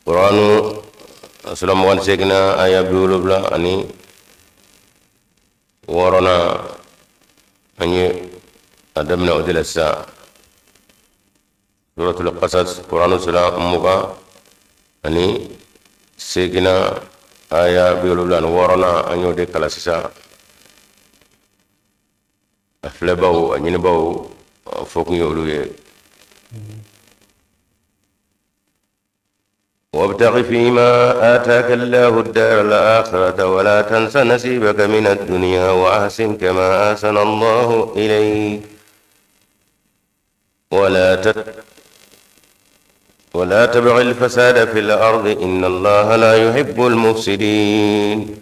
Kuranu sura 28nan, aya 76nan, an ye a daminɛ o de la sisan. Suratul Qasas, Kuranu sura 28nan, aya 76nan, an y'o de kalan sisan. A filɛbaw, a ɲinibaw, a fɔkun ye olu ye. وابتغ فيما آتاك الله الدار الآخرة ولا تنس نصيبك من الدنيا وأحسن كما أحسن الله إليك ولا ولا تبغ الفساد في الأرض إن الله لا يحب المفسدين.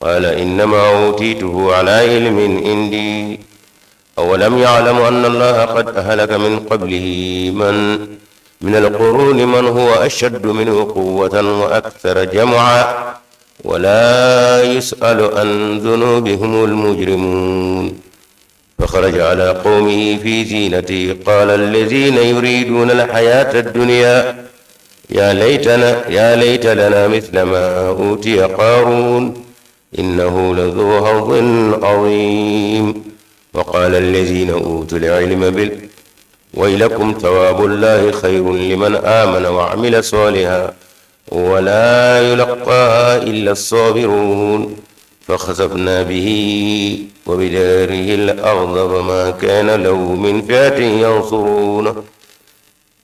قال إنما أوتيته على علم عندي، أولم يعلم أن الله قد أهلك من قبله من القرون من هو أشد منه قوة وأكثر جمعا ولا يسأل عن ذنوبهم المجرمون. فخرج على قومه في زينته، قال الذين يريدون الحياة الدنيا يا ليتنا يا ليت لنا مثل ما أوتي قارون إنه لذو حظ عظيم. وقال الذين أوتوا العلم ويلكم ثواب الله خير لمن آمن وعمل صالحا ولا يلقاها إلا الصابرون. فخسفنا به وبداره الأرض وما كان له من فئة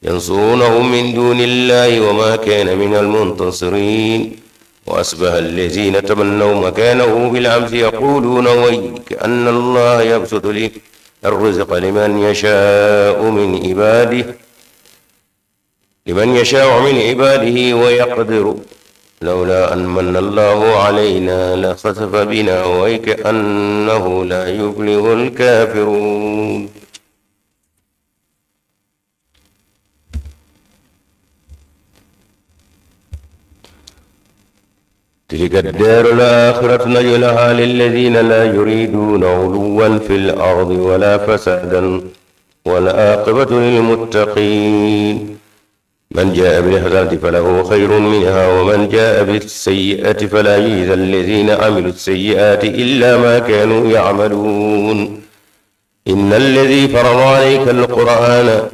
ينصرونه من دون الله وما كان من المنتصرين. وأصبح الذين تمنوا مكانه بالأمس يقولون ويك أن الله يبسط لي الرزق لمن يشاء من عباده ويقدر، لولا أن من الله علينا لخسف بنا ويكأنه لا يفلح الكافرون. تلك الدار الآخرة نجعلها للذين لا يريدون علوا في الأرض ولا فسادا والعاقبة للمتقين. من جاء بالحسنة فله خير منها، ومن جاء بالسيئة فلا يجزى الذين عملوا السيئات إلا ما كانوا يعملون. إن الذي فرض عليك القرآن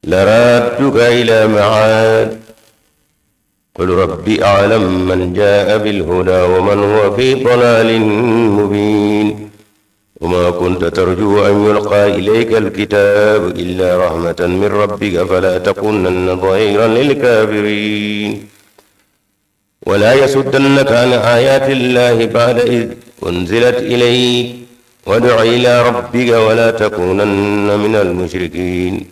لرادك إلى معاد، قل ربي أعلم من جاء بالهدى ومن هو في ضلال مبين. وما كنت ترجو أن يلقى إليك الكتاب إلا رحمة من ربك فلا تكونن ظهيرا للكافرين. ولا يصدنك عن آيات الله بعد إذ أنزلت إليك، وادع إلى ربك ولا تكونن من المشركين.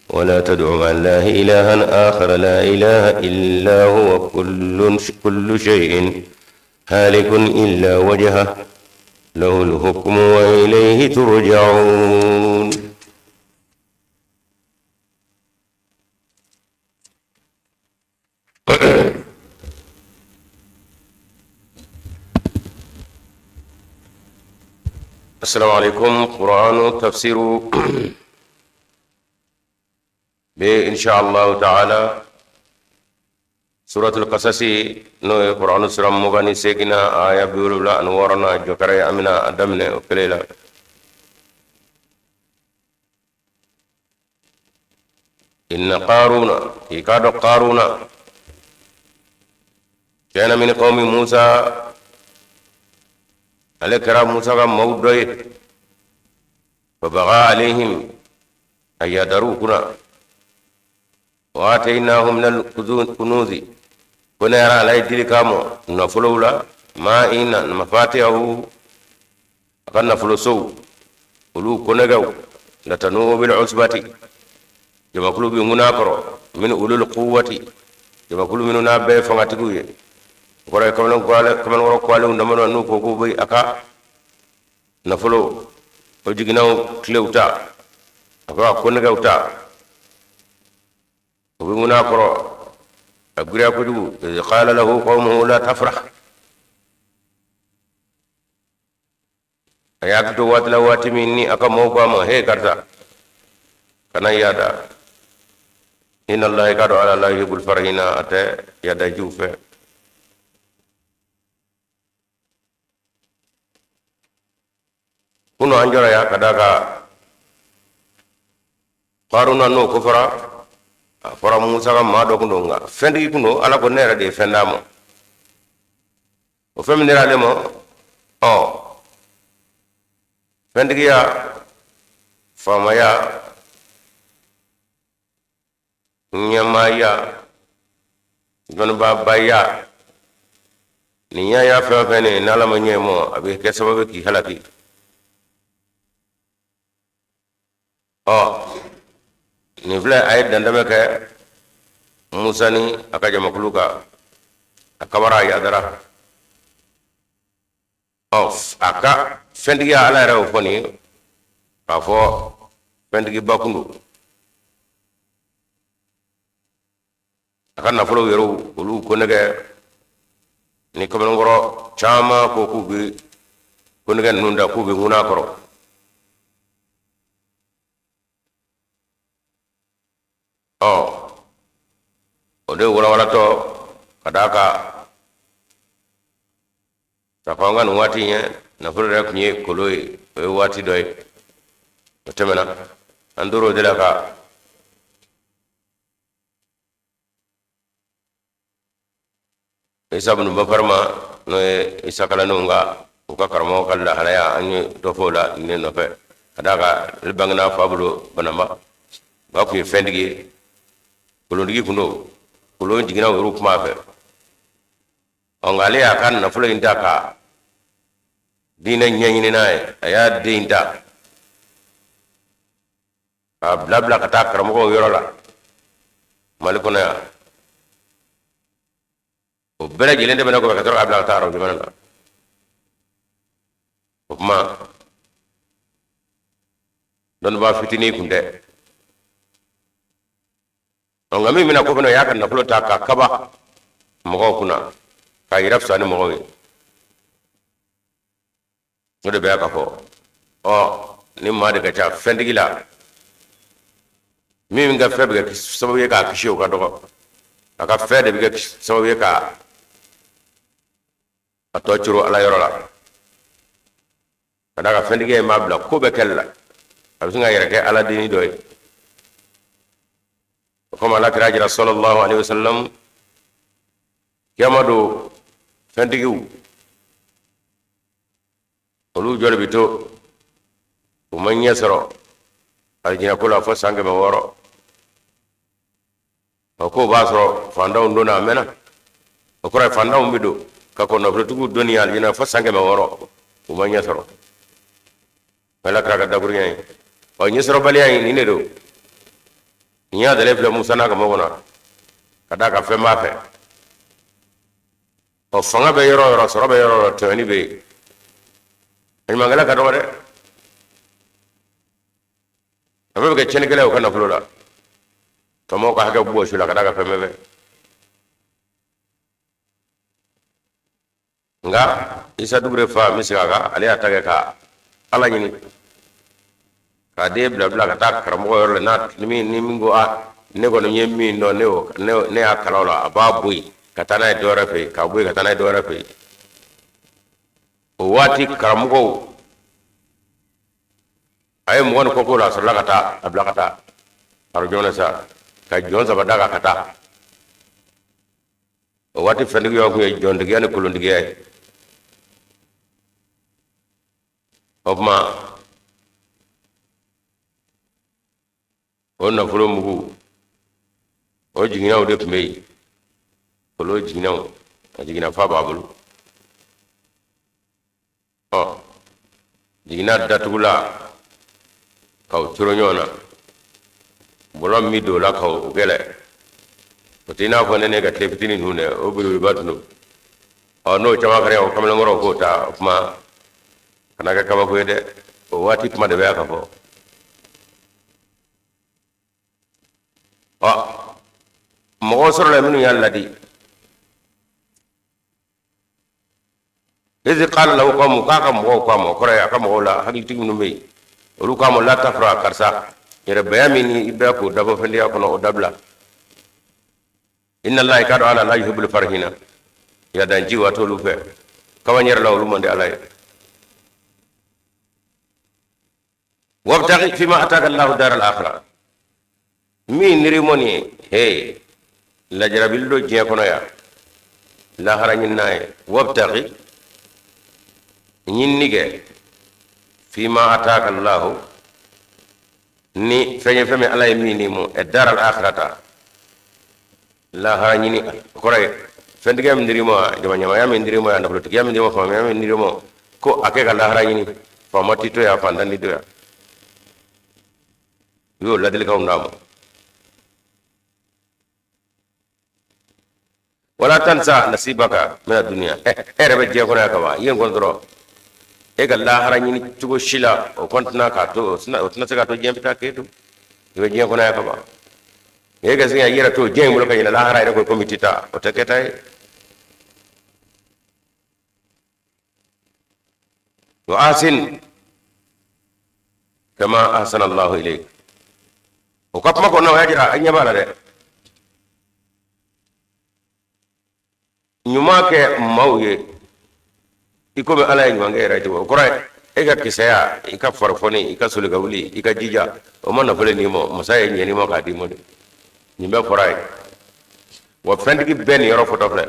ولا تدع مع الله إلها آخر، لا إله إلا هو، كل شيء هالك إلا وجهه، له الحكم وإليه ترجعون. السلام عليكم. قرآن تفسير إن شاء الله تعالى سورة القصص n'o ye Kuranɛ sura 28nan, aya 76nan jɔkɛrɛ, an bɛna a daminɛ o kelen la. Inna qaruna, i k'a dɔn qaruna, kana min qawmi Musa, ale kɛra Musa ka maaw dɔ ye. Fabaga alayhim, a yadar'u kunna. Wa atainahu min al-kunuzi, ko ne yɛrɛ Ala ye dili k'a ma nafolow la, ma inna mafatihahu, a ka nafolosow olu konɛgɛw, latanu bil usbati, jamakulu bɛ ŋuna kɔrɔ, min ulul quwwati, jamakulu minnu n'a bɛɛ ye fangatigiw ye. O kɔrɔ ye kamalenkɔrɔ kuwalenw damadɔ n'u ko k'u bɛ a ka nafolo o jiginɛw kilew ta, a ka konɛgɛw ta, o bɛ ŋuna kɔrɔ. A giriya kojugu. Iz qala lahu qawmuhu la tafrah, a y'a to waati la, waati min ni a ka mɔgɔw ko a ma: he karisa, kana yaada. Inna allaha, i k'a dɔn Ala, la yuhibbul farihina, a tɛ yadajiw fɛ. Kunu an jɔra yan ka d'a kan Karuna n'o ko fɔra, a fɔra Musa ka maa dɔ kun don, nka fɛntigi kun don. Ala ko ne yɛrɛ de ye fɛn d'a ma. O fɛn min dira ale ma, ɔ fɛntigiya, faamaya, ɲɛmaaya, dɔnnibaabaya, nin ɲaya fɛn o fɛn nin, n'Ala ma ɲɛ i ma, a bɛ kɛ sababu k'i halaki. Ɔ nin filɛ, a ye dantɛmɛ kɛ Musa ni a ka jamakulu kan, a kabara, a yadara. Ɔ a ka fɛntigiya, Ala yɛrɛ y'o fɔ nin ye k'a fɔ fɛntigiba kun don. A ka nafolow yɛrɛw, olu konnɛgɛ ni kamalenkɔrɔ caman ko k'u bɛ konnɛgɛ ninnu da, k'u bɛ ŋuna kɔrɔ. Ɔ o de walawalatɔ ka d'a kan k'a fɔ an ka nin waati in ye, nafolo yɛrɛ tun ye kolo ye, o ye waati dɔ ye, o tɛmɛna. An tor'o de la ka Isa bunu Bafarima, n'o ye Isa kalandenw ka, u ka karamɔgɔ ka lahalaya, an ye dɔ fɔ o la nin nɔfɛ, ka d'a kan ale bangena fa bolo Banamba. Ba tun ye fɛntigi ye, kolontigi kun don, kolon jiginna o yɛrɛw kuma fɛ. Ɔ nka ale y'a ka nafolo in ta ka diinɛ ɲɛɲini n'a ye. A y'a den ta k'a bila bila ka taa karamɔgɔw yɔrɔ la Mali kɔnɔ yan. O bɛɛ lajɛlen tɛmɛnen kɔfɛ, ka sɔrɔ k'a bila ka taa arabu jamana na. O tuma dɔnnibaa fitinin kun tɛ. Nka min bɛna ko fana, o y'a ka nafolo ta ka kaba mɔgɔw kunna, k'a yɛrɛ fisaya ni mɔgɔw ye. O de bɛ ka fɔ, ɔ ni maa de ka ca fɛntigi la, min ka fɛn bɛ kɛ sababu ye k'a kisi, o ka dɔgɔ. A ka fɛn de bɛ kɛ sababu ye ka a tɔ coro Ala yɔrɔ la, ka d'a kan fɛntigiya in b'a bila ko bɛɛ kɛli la, a bɛ sin k'a yɛrɛ kɛ ala denni dɔ ye. O kama Ala kira jira, sallallahu alaihi wasallam, kiyama don, fɛntigiw olu jɔli bɛ to, u ma ɲɛ sɔrɔ alijinɛ ko la fo san 600. O ko b'a sɔrɔ fantanw donna a mɛnna. O kɔrɔ ye fantanw bɛ don ka kɔn nafolotigiw donni alijinɛ fo san 600, u ma ɲɛ sɔrɔ. Ala kira ka dakurunya ye, ɔ ɲɛsɔrɔbaliya in, nin de don. Nin y'a dalen filɛ Musa n'a ka mɔgɔw na, ka d'a kan fɛn b'a fɛ. Ɔ fanga bɛ yɔrɔ o yɔrɔ, sɔrɔ bɛ yɔrɔ o yɔrɔ, tɔɲɔni bɛ yen. A ɲumankɛla ka dɔgɔ dɛ, a bɛɛ bɛ kɛ tiɲɛnikɛla ye u ka nafolo la, faamaw ka hakɛ bɔ su la, ka d'a kan fɛn bɛɛ bɛ. Nka Isa Dukure fa, n bɛ segin a kan, ale y'a ta kɛ ka Ala ɲini, k'a den bila bila ka taa karamɔgɔ yɔrɔ la. N'a ni min ni min ko a ne kɔni ye min dɔn, ne y'o ne y'a kalan o la, a b'a bɔ yen ka taa n'a ye dɔwɛrɛ fɛ yen, k'a bɔ yen ka taa n'a ye dɔwɛrɛ fɛ yen. O waati karamɔgɔw, a ye 20 ni kɔ k'o la, a sɔrɔla ka taa a bila ka taa arabu jamana sa, ka jɔn saba d'a kan ka taa. O waati fɛntigiya tun ye jɔntigiya ni kolontigiya ye. O tuma o nafolo mugu, o jiginɛw de tun bɛ yen, olu jiginɛw, a jiginna fa b'a bolo. Ɔ jiginna datugula k'aw coro ɲɔgɔn na, bɔlɔ min bɛ don o la k'o gɛlɛ, o t'i n'a fɔ ne ne ka tile fitinin ninnu dɛ, o belebeleba tun don. Ɔ n'o caman kɛra, o kamalenkɔrɔw k'o ta. O kuma kana kɛ kabako ye dɛ, o waati kuma de bɛ yan ka fɔ. Ɔ mɔgɔw sɔrɔla minnu y'a ladi. Izi qala lahu qawmu, k'a ka mɔgɔw ko a ma, o kɔrɔ ye a ka mɔgɔw la hakilitigi minnu bɛ yen, olu k'a ma, la tafrah, karisa, yɛrɛbaya min ni i bɛ k'o dabɔ fɛntigiya kɔnɔ, o dabila. Inna allaha k'a dɔn ala la yuhibbul farihina yɛrɛdanjiw a t'olu fɛ kaban yɛrɛ la olu man di ala ye. Wabtaghi fima ataka allahu dar al akhirah min nirimo nin ye he lajarabili don diɲɛ kɔnɔ yan lahara ɲinina ye. Wabtaghi ɲinini kɛ fima ataka allahu ni fɛn ye fɛn min ala ye min d'i ma ɛ dar al akhirata lahara ɲini. O kɔrɔ ye fɛntigiya min dir'i ma, jamaɲamaya min dir'i ma, nafolotigiya min dir'i ma, faamaya min dir'i ma, ko a kɛ ka lahara ɲini. Faama t'i to yan, fantan t'i to yan. U y'o ladilikanw d'a ma. Wala tansa nasibaka mina duniya. E yɛrɛ bɛ diɲɛ kɔnɔ yan kaban, yen kɔni dɔrɔn e ka lahara ɲini cogo si la, o kɔni tɛna k'a to, o tɛna se k'a to diɲɛ bɛ taa k'e to. I bɛ diɲɛ kɔnɔ yan kaban, e ka se ka i yɛrɛ to diɲɛ in bolo ka ɲinɛ lahara yɛrɛ kɔ komi i tɛ taa, o tɛ kɛta ye. Wa ahsin kama ahsana Allahu ilayk. O ka kuma kɔnɔna o y'a jira an ɲɛ b'a la dɛ. Ɲuman kɛ maaw ye i komi ala ye ɲuman kɛ yɛrɛ cogo. O kɔrɔ ye e ka kisɛya, i ka farifoni, i ka soli ka wuli, i ka jija, o ma nafolo n'i ma, masa ye ɲɛn'i ma k'a d'i ma de. Nin bɛɛ fɔra ye wa fɛntigi bɛɛ nin yɔrɔ fɔtɔ filɛ,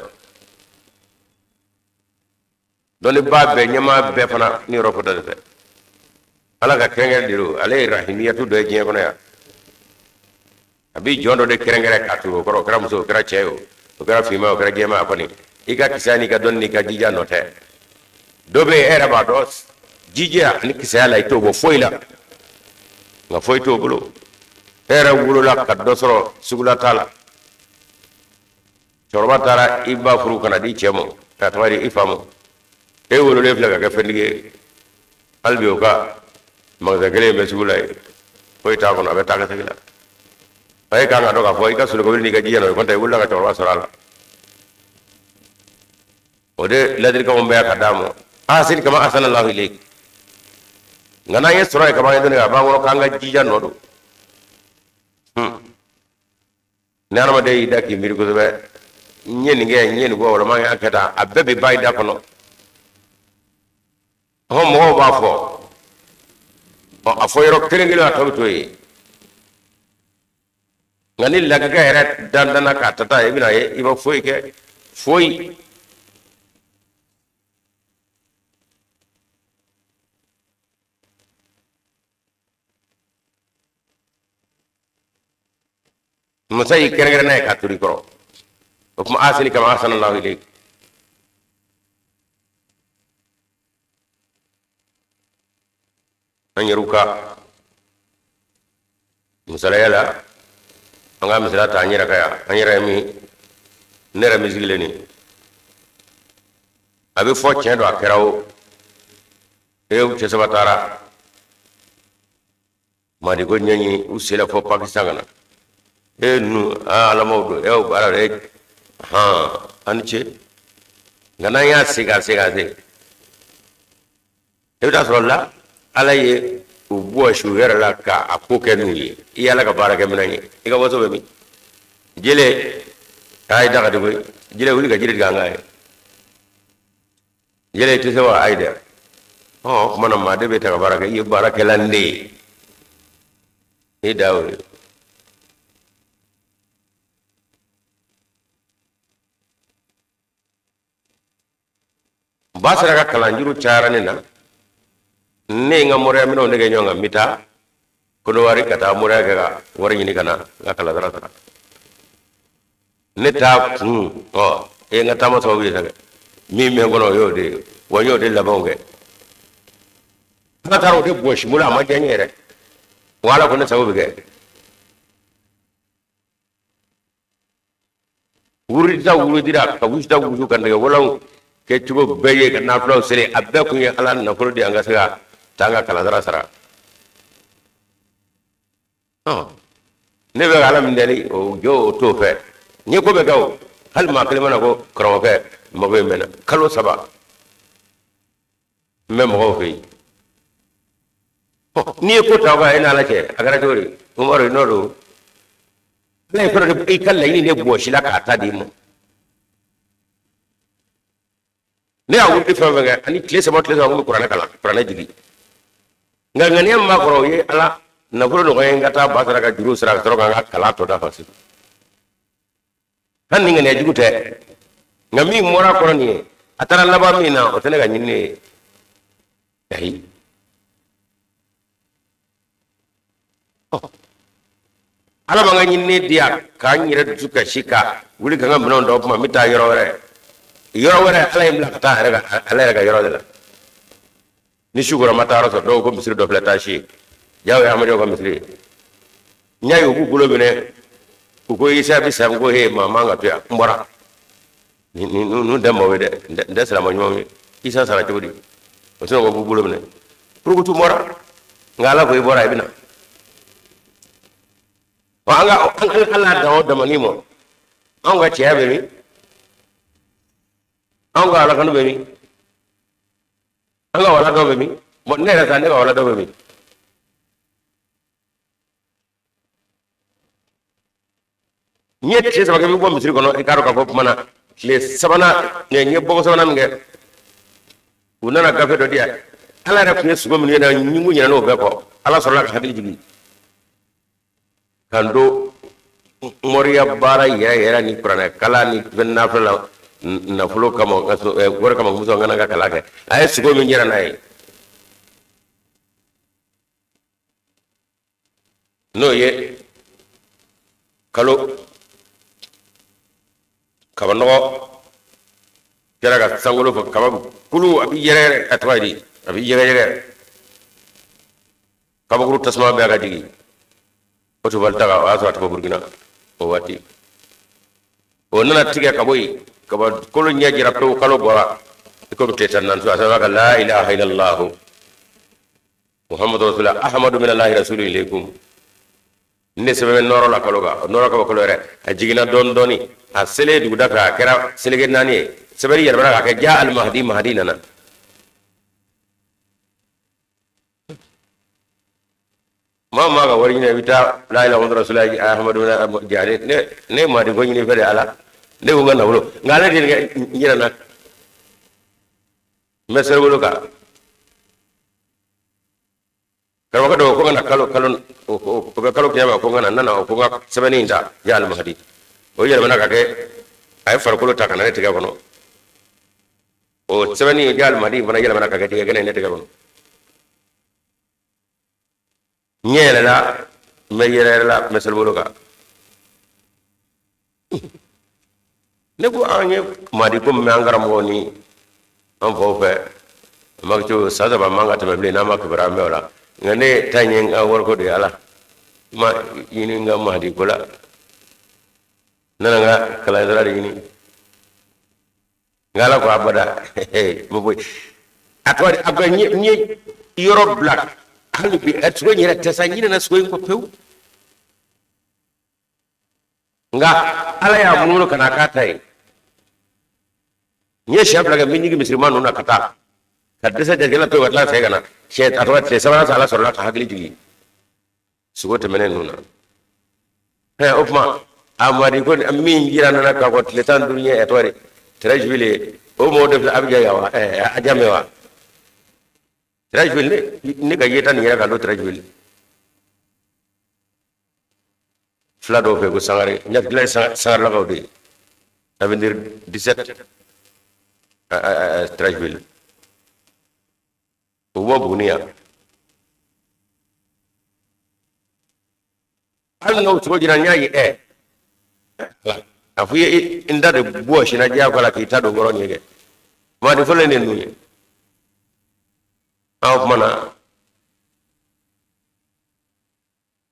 dɔnnibaa bɛɛ, ɲɛmaa bɛɛ fana nin yɔrɔ fɔtɔ de fɛ. Ala ka kɛrɛnkɛrɛn de don, ale ye rahimiyatu dɔ ye diɲɛ kɔnɔ yan. A bɛ jɔn dɔ de kɛrɛnkɛrɛn k'a turu o kɔrɔ, o kɛra muso, o kɛra cɛ ye, o o kɛra finman, o kɛra jɛman, a kɔni i ka kisɛya n'i ka dɔnni n'i ka jija nɔ tɛ. Dɔ bɛ yen, e yɛrɛ b'a dɔn jija ani kisɛya la i t'o bɔ foyi la, nka foyi t'o bolo. E yɛrɛ wolola ka dɔ sɔrɔ sugula t'a la. Cɛkɔrɔba taara i ba furu ka na di cɛ ma, ka taga di i fa ma. E wololen filɛ ka kɛ fɛntigi ye hali bi, o ka magasin kelen bɛ sugu la yen, foyi t'a kɔnɔ, a bɛ taa ka segin la. A ye kan ka dɔn k'a fɔ i ka soli ka wuli n'i ka jija nɔ ye, kɔntɛ i wulila ka cɛkɔrɔba sɔrɔ a la. O de ladilikanw bɛ ka d'a ma, ahsin kama ahsana Allahu ilayk. Nka n'an ye sɔrɔ ye kaban, ye dɔnni a b'an kɔnɔ k'an ka jija nɔ don. Ni hadamaden y'i da k'i miiri kosɛbɛ, n ye nin kɛ, n ye nin bɔ, walima n y'a kɛ tan, a bɛɛ bɛ ban i da kɔnɔ. Ɔhɔn, mɔgɔw b'a fɔ, ɔ a fɔ yɔrɔ kelen kelen, a tɔ bɛ to yen. Nka ni lakika yɛrɛ dandanna k'a ta ta, i bɛna ye i ma foyi kɛ, foyi. Masa y'i kɛrɛnkɛrɛn n'a ye k'a turu i kɔrɔ. O tuma ahsin kama ahsana Allahu ilayk. An yɛrɛw ka misalaya la, an ka misaliya ta an yɛrɛ ka yan, an yɛrɛ ye min, ne yɛrɛ min sigilen nin, a bɛ fɔ tiɲɛ don, a kɛra o e cɛ saba taara Madi ko ɲɛɲini, u sera fɔ Pakistan ka na e ninnu aa alamaw don e baara e hɔn a ni ce. Nka n'an y'a segin a segin a segin, i bɛ taa sɔrɔ la ala ye u bɔsi u yɛrɛ la ka a ko kɛ n'u ye. I ye ala ka baarakɛminɛn ye, i ka waso bɛ min? Jele a ye daga de koyi, jele wuli ka jiri tigɛ an ka ye. Jele i tɛ se wa? Ayi dɛ. Ɔ o tuma na maa de bɛ ta ka baara kɛ, i ye baarakɛla de ye, i da o ye. Ba sera ka kalanjuru cayara ne na, ne ye n ka moriya minɛnw nɛgɛ ɲɔgɔn kan, n bɛ taa Kodowari ka taa moriya kɛ ka wari ɲini ka na n ka kalansara sara. Ne t'a kun ɔ e n ka taama sababu ye sa kɛ min bɛ n kɔnɔ, o y'o de ye wa, n y'o de labanw kɛ. Ala taara o de bɔsi n bolo, a ma diya n ye yɛrɛ wa. Ala ko ne sago bɛ kɛ. Wurudita wurudira ka wusita wusu ka nɛgɛ walanw kɛ cogo bɛɛ ye ka nafilaw seli, a bɛɛ kun ye ala nafolo di an ka se ka taa an ka kalansara sara. Ne bɛ ala min deli, o jɔ o t'o fɛ. N ye ko bɛɛ kɛ o, hali maa kelen ma na ko karamɔgɔkɛ mago in bɛ na. Kalo 3 n bɛ mɔgɔw fɛ yen. N'i ye ko ta o kan, e n'ala cɛ, a kɛra cogo di? Umaru, n'o don. Ala ye fɛn dɔ de i ka laɲini de bɔsi la k'a ta d'i ma. Ne y'a wuli fɛn fɛn kɛ ani tile 3 tile 3 n kun bɛ kuranɛ kalan, kuranɛ jigin. Nka ŋaniya min b'a kɔrɔ, o ye Ala nafolo nɔgɔya n ka taa ba sara ka juru sara ka sɔrɔ ka n ka kalan tɔ dafa sisan. Hali ni ŋaniya jugu tɛ, nka min bɔra a kɔrɔ nin ye, a taara laban min na, o tɛ ne ka ɲinini ye, ayi. Ala ma n ka ɲinini di yan k'an yɛrɛ dusu kasi ka wuli ka n ka minɛnw ta, o tuma n bɛ taa yɔrɔ wɛrɛ, yɔrɔ wɛrɛ. Ala ye n bila ka taa yɛrɛ ka ala yɛrɛ ka yɔrɔ de la. Ni su kora, ma taa yɔrɔ sɔrɔ. Dɔw ko misiri dɔ filɛ, taa si yen. Jaw ye Amadiyaw ka misiri ye. N y'a ye u b'u bolo minɛ, u ko Isa bɛ sa. N ko he, maa man ka to yan. N bɔra. Ninnu tɛ maaw ye dɛ, n tɛ silamɛ ɲumanw ye. Isa sara cogo di? O sinɔ ko b'u bolo minɛ purukutu. Bɔra, nka Ala ko i bɔra, i bɛ na. Ɔ, an ka an ala dan o damani ma. Anw ka cɛya bɛ min? Anw ka ala kanu bɛ min? An ka wala dɔ bɛ min? Bɔn, ne yɛrɛ ta, ne ka wala dɔ bɛ min? N ye tile 3 kɛ, i bɛ bɔ misiri kɔnɔ, i k'a dɔn k'a fɔ kuma na tile sabanan, n ye bɔko sabanan min kɛ, u nana gafe dɔ di yan. Ala yɛrɛ tun ye sugo minnu ye na, n kun ɲinɛna o bɛɛ kɔ. Ala sɔrɔla ka hakili jigin ka n to moriya baara yɛrɛ yɛrɛ ni kuranɛ kalan ni fɛn nafolo la, nafolo kama, wari kama, muso n kana ka kalan kɛ. A ye sugo min yɛrɛ n'a ye, n'o ye kalo kaba nɔgɔ kɛra ka sankolo fɔ, kaba kulu a bɛ yɛrɛ yɛrɛ, a tɔgɔ ye di, a bɛ yɛrɛ yɛrɛ, kabakuru tasuma bɛ a ka jigin. O tubali ta, o y'a sɔrɔ a tun bɛ Burukina o waati. O nana tigɛ ka bɔ yen, kaba kolo ɲɛ jira pewu, kalo bɔra i komi tile 14 su. A sɛbɛn ka la ilaha illallah muhammadu rasulullah ahmadu min allahi rasulu ilaykum. Ne sɛbɛn bɛ nɔɔrɔ la kalo kan, nɔɔrɔ kaba kalo yɛrɛ. A jiginna dɔɔni dɔɔni, a selen duguda fɛ, a kɛra seleke naani ye. Sɛbɛnni yɛlɛmana k'a kɛ ja alimahadi, mahadi nana. Maa maa ka wari ɲini, i bɛ taa la ilaha muhammadu rasulullah ahmadu jari. Ne mahadi ko ɲini fɛ de Ala, ne ko n ka nafolo, nka ale de n yɛrɛ na, n bɛ sɛbɛn bolo kan. Karamɔgɔ dɔw ko n ka na kalo kalo, o bɛ kalo kɛmɛ, ko n ka na. N nana, o ko n ka sɛbɛnni in ta ja alimahadi. O yɛlɛmana ka kɛ, a ye farikolo ta ka na ne tɛgɛ kɔnɔ. O sɛbɛnni ja alimahadi fana yɛlɛmana ka kɛ jɛgɛ kɛnɛ ne tɛgɛ kɔnɔ. N ɲɛ yɛlɛla, n bɛ yɛrɛ yɛrɛ la, n bɛ selibolo kan. Ne ko an ye mahadi ko min an karamɔgɔ ni an faw fɛ, a ma kɛ san 3 man ka tɛmɛ bilen n'an ma kibaruya mɛn o la. Nka ne ta ye n ka wariko de ye. Ala ma ɲini n ka mahadi ko la, n nana n ka kalansira de ɲini. Nka Ala ko abada ma bɔ a tɔgɔ a ko n ye yɔrɔ bila hali bi. Sogo in yɛrɛ tɛ sa, n ɲinɛna sogo in kɔ pewu. Nka Ala y'a munumunu ka na k'a ta ye. N ye siɲɛ 2 kɛ, n bɛ ɲigin misirima ninnu na ka taa ka dɛsɛ jatigɛ la pewu, ka tila ka segin ka na. Siɲɛ a tɔgɔ tile sabanan sa, Ala sɔrɔla ka hakili jigin sogo tɛmɛnen ninnu na. Ɛ, o tuma a madi ko min jira nana k'a fɔ tile 15 ye, a tɔgɔ de Treichville, o mɔgɔw de filɛ Abidjan yan wa? Ɛ, Adjamé wa? Treichville, ne ka yeta nin yɛrɛ kan don Treichville. Fila dɔw fɛ ko Sangare, n ɲakila ye Sangarelakaw de ye, avenue 17 Treichville. U bɔ Buguni yan. Hali n'o cogo jira, n y'a ye. Ɛ, a fɔ i ye n da de bɔ sina diya kɔ la k'i ta don kɔrɔ nin ye kɛ mahadi fɔlɔ ye ninnu ye. An kuma na,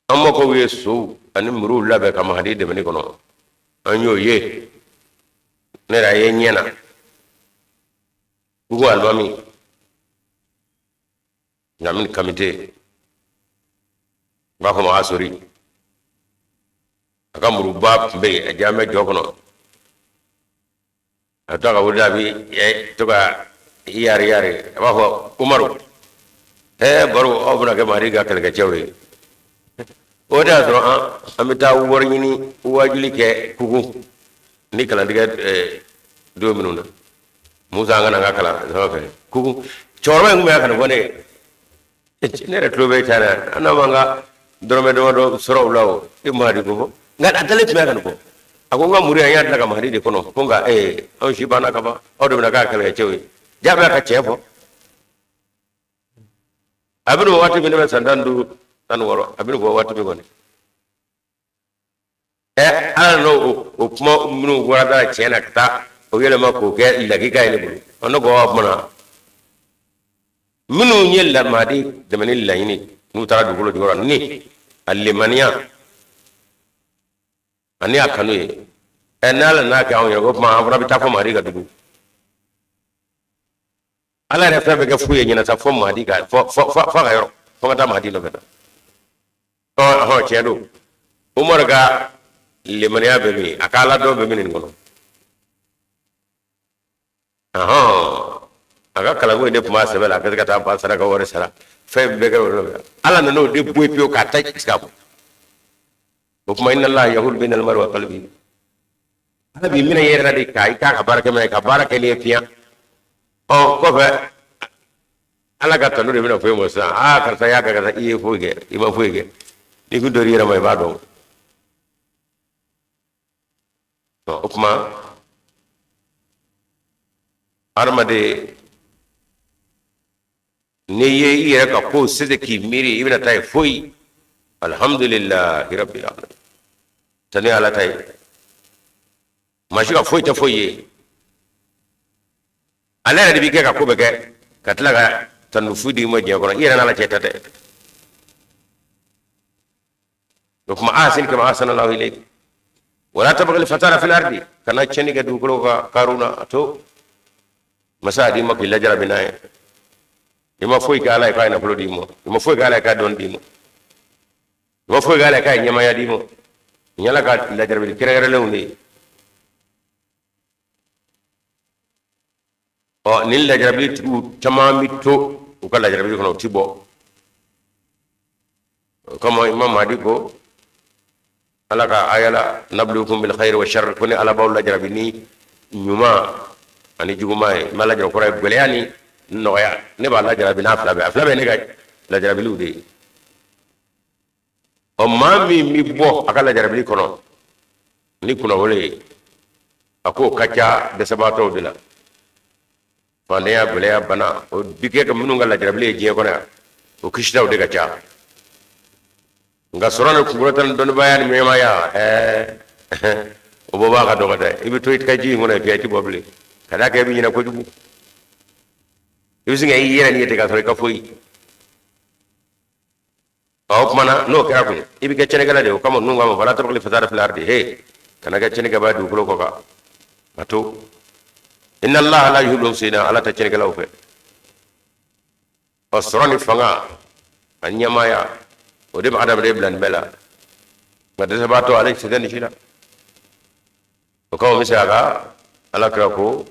an mɔkɛw ye sow ani muruw labɛn ka mahadi dɛmɛni kɔnɔ. An y'o ye, ne yɛrɛ a ye ɲɛ na Bugu alimami Lamini Kamite, n b'a fɔ ma Asori, a ka muruba tun bɛ yen, a diyalen bɛ jɔ kɔnɔ. A bɛ to ka wuli, a bɛ to ka yari yari, a b'a fɔ Umaru, ɛɛ baro, aw bɛna kɛ mahadi ka kɛlɛkɛcɛw ye. O de y'a sɔrɔ an bɛ taa wari ɲini waajuli kɛ kugu ni kalantigɛ don minnu na. Musa an ka na an ka kalan sama fɛ kugu. Cɛkɔrɔba in tun bɛ yan ka nin fɔ ne ye. Ne yɛrɛ tulo bɛ ca na, an n'a m'an ka dɔrɔmɛ damadɔ sɔrɔ o la o, e Mahadi ko fɔ. Nka a dalen tun bɛ ka nin fɔ. A ko n ka muru yan, n y'a dilan ka Mahadi de kɔnɔ. Ko nka anw si banna ka ban, aw de bɛna k'a kɛlɛkɛcɛw ye. Jaa bɛ ka tiɲɛ fɔ. A bɛ nin waati min, ne bɛ san 15, 16, a bɛ nin fɔ waati min kɔni. Ala n'o o kuma minnu bɔra da tiɲɛ na ka taa o yɛlɛma k'o kɛ lakika ye ne bolo. Ɔ, ne ko o tuma na minnu ye Mahadi dɛmɛni laɲini n'u taara dugukolo jukɔrɔ ni a limaniya ani a kanu ye, n'Ala n'a kɛ anw ye, o tuma an fana bɛ taa fɔ Mahadi ka dugu. Ala yɛrɛ fɛn bɛɛ kɛ fu ye ɲɛna sa fɔ Mahadi ka fɔ ka yɔrɔ fo ka taa Mahadi nɔfɛ. Ɔhɔn, tiɲɛ don. Umaru ka limaniya bɛ min, a ka Ala dɔn bɛ min nin kɔnɔ. Ɔhɔn, a ka kalanko in de tun b'a sɛbɛ la, a ka se ka taa ba sara ka wari sara, fɛn bɛɛ kɛ o nɔfɛ. Ala nana o de bɔ yen pewu k'a ta sigi a kɔ. O tuma inna Allaha yahulu bayna al-mar'i wa qalbihi. Ala b'i minɛ i yɛrɛ la de ka i k'a ka baara kɛ minɛ ka baara kɛ n'i ye fiɲɛ. Ɔ, kɔfɛ Ala ka tanu de bɛna fɔ e ma sisan, aa karisa y'a kɛ karisa, i ye foyi kɛ, i ma foyi kɛ. N'i kun dɔr'i yɛrɛ ma, i b'a dɔn. O tuma hadamaden, n'i ye i yɛrɛ ka kow sese k'i miiri i bɛna taa ye foyi, alhamdulilahi rabbil alamin, tanu ye Ala ta ye. Maa si ka foyi tɛ foyi ye, ale yɛrɛ de b'i kɛ ka ko bɛɛ kɛ ka tila ka tanu fu d'i ma diɲɛ kɔnɔ, i yɛrɛ n'Ala cɛ ta tɛ. O tuma ahsin kama ahsana Allahu ilayk wala tabghil fasada fil ardi, kana tiɲɛni kɛ dugukolo kan. Karuna, a to masa d'i ma k'i lajarabi n'a ye. I ma foyi kɛ Ala ye k'a ye nafolo d'i ma, i ma foyi kɛ Ala ye k'a dɔn d'i ma, i ma foyi kɛ Ala ye k'a ye ɲɛmaaya d'i ma. Nin y'Ala ka lajarabili kɛrɛnkɛrɛnlenw de ye. Ɔ, nin lajarabili tigiw caman bɛ to u ka lajarabili kɔnɔ, u ti bɔ. O kama Imam Mahdi ko Ala ka aya la, nabluukum bil khayri wa sharri, ko ni Ala b'aw lajarabi ni ɲuman ani juguman ye. N b'a lajarabi kɔrɔ ye gɛlɛya ni nɔgɔya, ne b'a lajarabi n'a fila bɛɛ, a fila bɛɛ ne ka lajarabiliw de ye. Ɔ, maa min bɛ bɔ a ka lajarabili kɔnɔ ni kunnawolo ye, a k'o ka ca dɛsɛbaatɔw de la. Fantanya, gɛlɛya, bana, o bi kɛ ka minnu ka lajarabili ye diɲɛ kɔnɔ yan, o kisitaw de ka ca. Nka sɔrɔ ni kunkɔrɔta ni dɔnnibaaya ni ɲɛmaaya, o bɔbaa ka dɔgɔ dɛ. I bɛ to i ka ji in kɔnɔ yen, i ti bɔ bilen, ka d'a kan i bɛ ɲinɛ kojugu, i bɛ sin ka i yɛrɛ ni ye ten k'a sɔrɔ i ka foyi. O tuma na n'o kɛra kun, i bɛ kɛ tiɲɛnikɛla de ye. O kama ninnu k'a ma wala tabghil fasada fil ardi, he, kana kɛ tiɲɛnikɛbaa dugukolo kɔ kan. A to, inna Allaha la yuhibbul mufsidin, Ala tɛ tiɲɛnikɛlaw fɛ. Ɔ, sɔrɔ ni fanga ani ɲɛmaaya, o de bɛ adamaden bila nin bɛɛ la. Nka dɛsɛbaatɔ, ale se tɛ nin si la. O kama bɛ se a ka Ala kira ko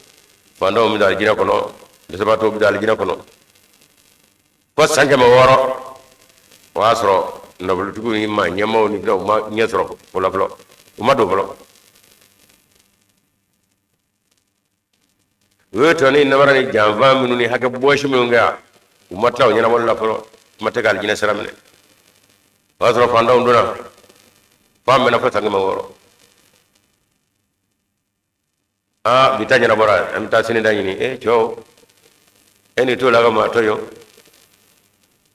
fantanw bɛ don alijinɛ kɔnɔ, dɛsɛbaatɔw bɛ don alijinɛ kɔnɔ fo san 600. O y'a sɔrɔ nafolotigiw ni maa ɲɛmaaw ni fɛnw ma ɲɛ sɔrɔ o la fɔlɔ, u ma don fɔlɔ. U ye tɔni namara ni janfa minnu ni hakɛ bɔsi minnu kɛ, u ma tila o ɲɛnabɔli la fɔlɔ, kuma tɛ ka alijinɛ sira minɛ. O y'a sɔrɔ fantanw donna f'a mɛnna fo san 600. Aa, bi ta ɲɛnabɔra, an bɛ taa sini ta ɲini. E cɛw, e ni t'o la ka maa tɔɲɔ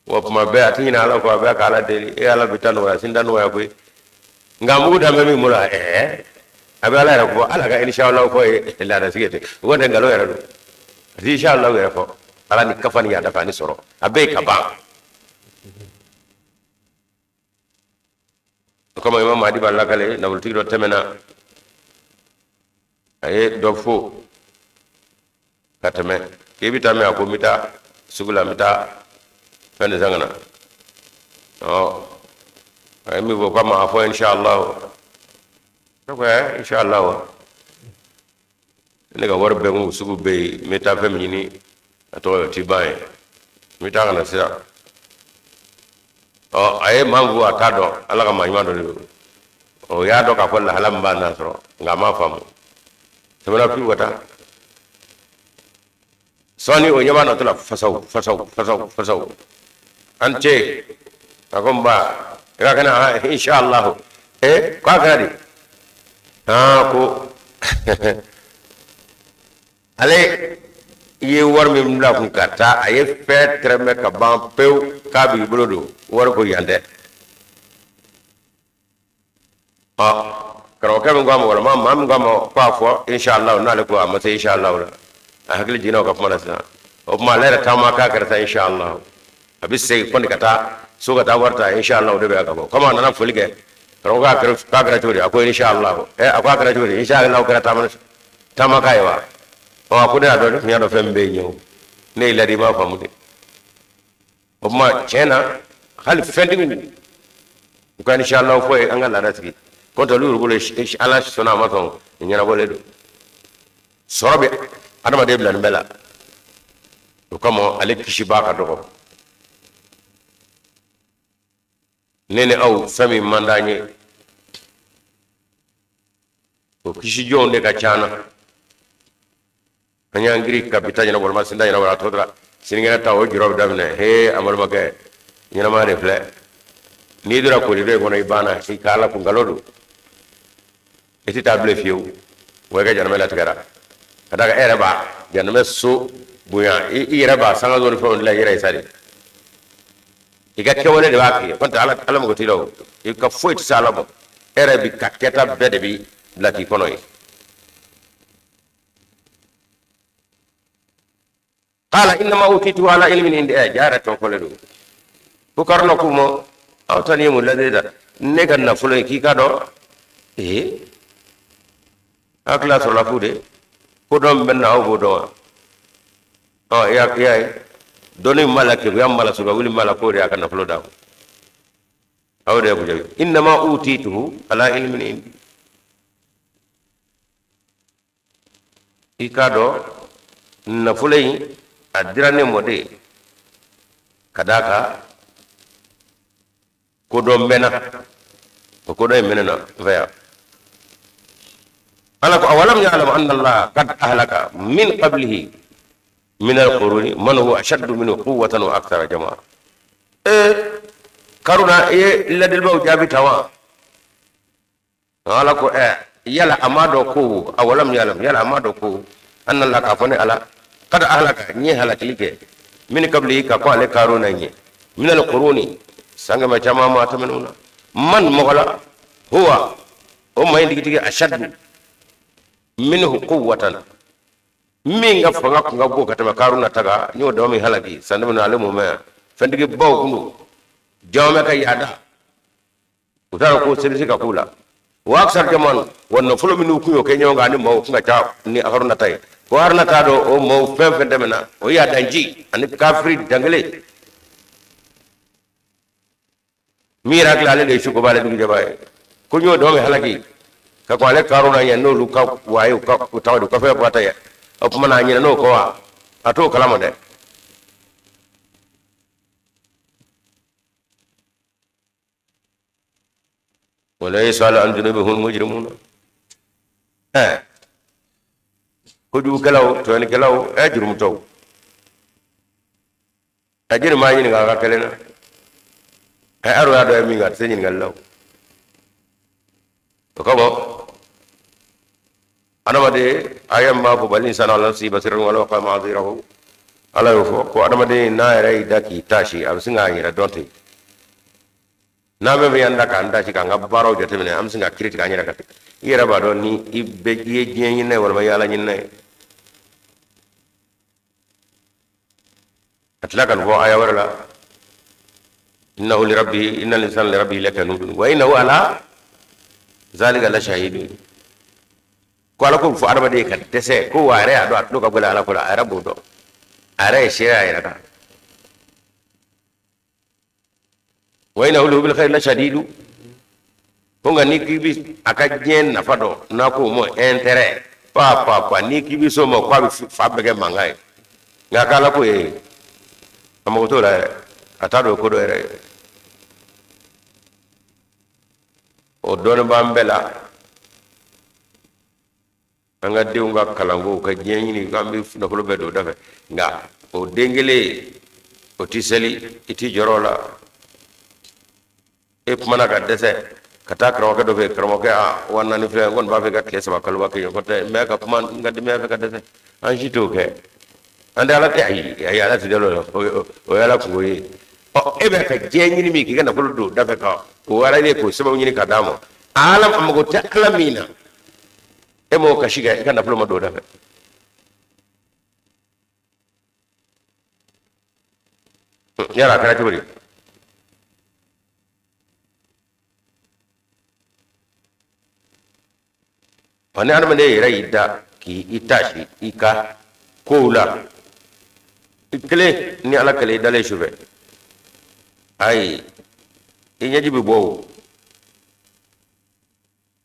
wa kuma bɛɛ a tɛ ɲinɛ Ala kɔ, a bɛ ka Ala deli, e Ala, bi ta nɔgɔya, sini ta nɔgɔya koyi. Nka mugu dan bɛ min bolo, ɛɛ, a bɛ Ala yɛrɛ fɔ, Ala ka inshallah fɔ ye laadasigi ten, o kɔni tɛ nkalon yɛrɛ don. A tɛ inshallah yɛrɛ fɔ, Ala ni kafa ni yaada fɛ ani sɔrɔ, a bɛɛ ye ka ban. O kama Imam Mahdi b'a lakale, nafolotigi dɔ tɛmɛna, a ye dɔ fo ka tɛmɛ k'i bɛ taa min? A ko n bɛ taa sugu la, n bɛ taa fɛn de san ka na. Ɔ, a ye min fɔ k'a ma, a fɔ inshallah. Ne ko ɛ, inshallah wa, ne ka wari bɛɛ kun sugu bɛ yen, n bɛ taa fɛn min ɲini, a tɔgɔ ye o ti ban ye, n bɛ taa ka na sisan. Ɔ, a ye maa min fɔ a t'a dɔn, Ala ka maa ɲuman dɔ de don. O y'a dɔn k'a fɔ lahala min b'a n'a sɔrɔ, nka a m'a faamu. Tɛmɛna fiyewu ka taa. Sɔɔni o ɲɛ b'a natɔ la, fasaw fasaw fasaw fasaw. An ce, a ko n ba, i ka kɛnɛ? Inshallah. Eh, k'a kɛra di? Aa, ko ale ye wari min bila kun ka taa, a ye fɛn tɛrɛmɛ ka ban pewu k'a b'i bolo don wari ko yan tɛ. Ɔ, karamɔgɔkɛ min ko a ma, walima maa min ko a ma k'a fɔ inshallah, n'ale ko a ma se inshallah la, a hakili jiginna o ka kuma na sisan. O tuma ale yɛrɛ taama k'a kɛra sa inshallah, a bɛ segin kɔni ka taa so ka taa wari ta, inshallah de bɛ yan ka bɔ. Komi a nana foli kɛ, karamɔgɔ k'a kɛra cogo di? A ko inshallah. Ɛ, a ko a kɛra cogo di? Inshallah kɛra taama taama k'a ye wa? Ɔ, a ko ne y'a dɔn, ne tun y'a dɔn fɛn min bɛ yen o, ne y'i ladi, i m'a faamu de. O tuma tiɲɛ na, hali fɛntigiw u ka inshallah fɔ ye an ka laada sigi kɔntɛ olu bolo, Ala sɔnna a ma sɔn, ɲɛnabɔlen don. Sɔrɔ bɛ adamaden bila nin bɛɛ la, o kama ale kisibaa ka dɔgɔ. Ne ni aw, fɛn min man d'an ye, o kisi jɔnw de ka ca na. An y'an giri ka bi ta ɲɛnabɔ walima sini ta ɲɛnabɔ, a tɔ tora sinikɛnɛ ta, o jɔrɔ bɛ daminɛ. He, an balimakɛ, ɲɛnamaya de filɛ. N'i donna koli dɔ in kɔnɔ, i banna, i ka Ala kun nkalon don, i tɛ taa bilen fiyewu. Wa i ka janamɛ latigɛra ka d'a kan e yɛrɛ b'a janamɛ so bonya, i yɛrɛ b'a sanga ni fɛnw dilan i yɛrɛ ye sa de. I ka kɛwale de b'a k'i ye, kɔntɛ Ala, Ala mago t'i la o. I ka foyi tɛ se Ala bɔ, e yɛrɛ bi ka kɛta bɛɛ de bi bila k'i kɔnɔ ye. Qala innama utitu ala ilmin indi. Ɛ, ja yɛrɛ tɔ fɔlen don ko Karuna k'u ma, aw ta nin ye mun ladili da ne ka nafolo ye? K'i ka dɔn, ee, hakili sɔrɔla fu de ko dɔn bɛ na, aw b'o dɔn wa? Ɔ, i y'a ye, dɔnni min b'a la, keguya min b'a la, soba wuli min b'a la, k'o de y'a ka nafolo d'a ma. Aw de y'a ko jaabi, innama utituhu ala ilmin indi. I k'a dɔn, nafolo in a dira ne mɔ de ka d'a kan kodɔn bɛ n na, o kodɔn in bɛ ne na n fɛ yan. Ala ko awalam ya'lam anna Allah qad ahlaka min qablihi min al-quruni man huwa ashaddu minhu quwwatan wa akthara jama'a. Ee, Karuna, i ye ladilibaw jaabi ta wa? Ala ko, ɛ, yala a m'a dɔn ko awalam yalam, yala a m'a dɔn ko anna Allah, k'a fɔ ne Ala, kad ahlaka, n ye halakili kɛ, min kabili, ka kɔn ale Karuna ɲɛ, minal quruni, san kɛmɛ caman ma tɛmɛnenw na, man, mɔgɔ la, huwa, o maa in tigitigi, ashaddu minhu quwwatan, min ka fanga kun ka bon ka tɛmɛ Karuna ta kan. N y'o dama min halaki san tɛmɛnen, ale mun mɛn yan, fɛntigibaw kun don, jama ka yaada, u t'a dɔn ko se bɛ se ka k'u la, wa aksar jaman, wa nafolo minnu kun y'o kɛ ɲɔgɔn kan ani maaw kun ka ca ni Haruna ta ye. Ko Haruna t'a dɔn o maaw fɛn fɛn tɛmɛna, o y'a danji ani kafiri dankelen min yɛrɛ hakili ale de ye su ko b'ale dugujɛba ye, ko n y'o dama min halaki ka kɔn ale Karuna ɲɛ, n'olu ka waye u ka u taga u ka fɛn bɔ ta ye, o tuma na a ɲinɛn'o kɔ wa? A t'o kalama dɛ. Wala yasalu an dunubihim mujrimuna. Ɛ, kojugukɛlaw, tɔɲɔnikɛlaw, ɛ, jurumutɔw, a jeli m'a ɲininka a ka kelen na. Ɛ, aro y'a dɔn ye min kɛ, a tɛ se ɲininkali la. O kama adamaden, aya min b'a fɔ bal insanu ala nafsihi basirun walau alqa ma'azirahu, Ala y'o fɔ ko adamaden n'a yɛrɛ y'i da k'i taasi, a bɛ sin k'a yɛrɛ dɔn ten. N'an bɛɛ bɛ y'an da k'an taasi, k'an ka baaraw jateminɛ, an bɛ sin ka kiiri tigɛ an yɛrɛ kan. I yɛrɛ b'a dɔn ni i bɛ i ye diɲɛ ɲinina ye walima i ye Ala ɲinina ye. A tila ka nin fɔ aya wɛrɛ la, innahu li rabbi, inna linsana li rabbihi lakanudun wa innahu ala zalika la shahidun. Ko Ala ko fɔ adamaden ka dɛsɛ ko wa a yɛrɛ y'a dɔn a tulo ka gɛlɛn Ala ko la, a yɛrɛ b'o dɔn, a yɛrɛ ye seere a yɛrɛ kan. Wa innahu li hubbil khayri la shadidu. Ko nka n'i k'i bi a ka diɲɛ nafa dɔn, n'a k'o ma intérêt pa pa pa, n'i k'i bi s'o ma, k'a bɛ fa bɛɛ kɛ mankan ye. Nka k'Ala ko ye, a mago t'o la yɛrɛ, a t'a dɔn ko dɔ yɛrɛ ye. O dɔɔnin b'an bɛɛ la. An ka denw ka kalanko, ka diɲɛ ɲini k'an bɛ nafolo bɛɛ don o da fɛ, nka o den kelen o ti seli, i ti jɔrɔ o la. E kumana ka dɛsɛ ka taa karamɔgɔkɛ dɔ fɛ, karamɔgɔkɛ, a 4000 filɛ, n kɔni b'a fɛ ka tile 3 kaloba kɛ ɲɔgɔn tɛ n bɛ ka kuma n ka denbaya fɛ ka dɛsɛ. An si t'o kɛ, an tɛ Ala tɛ, ayi ayi, Ala tɛ deli o la, o ye Ala kunko ye. Ɔ, e bɛ ka diɲɛ ɲini min k'i ka nafolo don da fɛ, ka o Ala ye k'o sababu ɲini ka d'a ma, Ala a mago tɛ Ala min na, e m'o kasi kɛ, i ka nafolo ma don o da fɛ. Yala a kɛra cogo di? Ɔ, ni adamaden yɛrɛ y'i da k'i taasi i ka kow la, i kelen ni Ala kelen, i dalen sufɛ, ayi, i ɲɛji bɛ bɔ.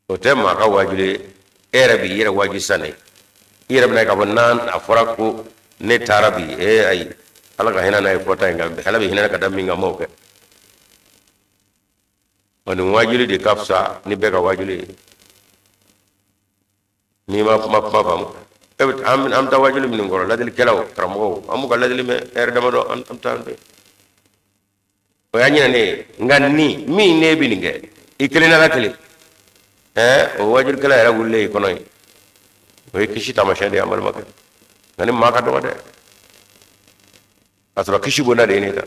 O o tɛ maa ka waajuli ye, e yɛrɛ b'i yɛrɛ waaju sisan de. I yɛrɛ bɛna k'a fɔ n'an a fɔra ko ne taara bi, ee ayi, Ala ka hinɛ n'a ye fɔta in kan, Ala bɛ hinɛ ka da min kan, m'o kɛ. Ɔ, nin waajuli de ka fisa ni bɛɛ ka waajuli ye. N'i ma kuma kuma faamu, e bɛ an bɛ taa waajuli minnu kɔrɔ, ladilikɛlaw, karamɔgɔw, an b'u ka ladili mɛn ɛri damadɔ, an bɛ taa o y'a ɲinɛ ne ye. Nka ni min ne bɛ nin kɛ i kelen n'Ala kelen, ɛɛ, o waajulikɛla yɛrɛ wulilen i kɔnɔ ye, o ye kisi taamasiyɛn de ye, an balimakɛ. Nka ni maa ka dɔgɔ dɛ, k'a sɔrɔ kisi bonda de ye ne ta.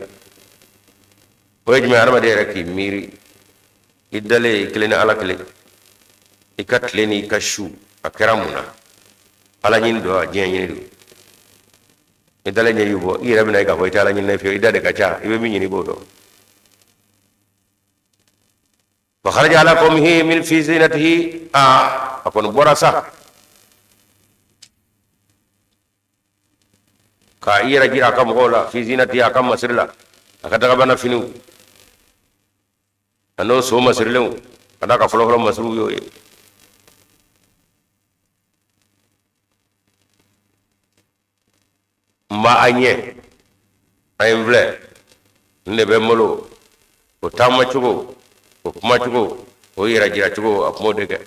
O ye jumɛn? Hadamaden yɛrɛ k'i miiri i dalen i kelen ni Ala kelen, i ka tile ni i ka su a kɛra mun na? Ala ɲini don wa, diɲɛ ɲini don? I dalen ɲɛ y'i bɔ, i yɛrɛ bɛna ye k'a fɔ i tɛ Ala ɲini fiyewu, i da de ka ca, i bɛ min ɲini i b'o dɔn. Fa kharaja ala qawmihi min fi zinatihi, a kɔni bɔra sa k'a i yɛrɛ jira a ka mɔgɔw la, fi zinatihi, a ka masiri la, a ka dagabana finiw a n'o so masirilenw, ka d'a ka fɔlɔfɔlɔ masiriw y'o ye. N b'a a ɲɛ, a ye n filɛ, n de bɛ n bolo. O taamacogo, o kumacogo, o yɛrɛ jiracogo, a kun b'o de kɛ.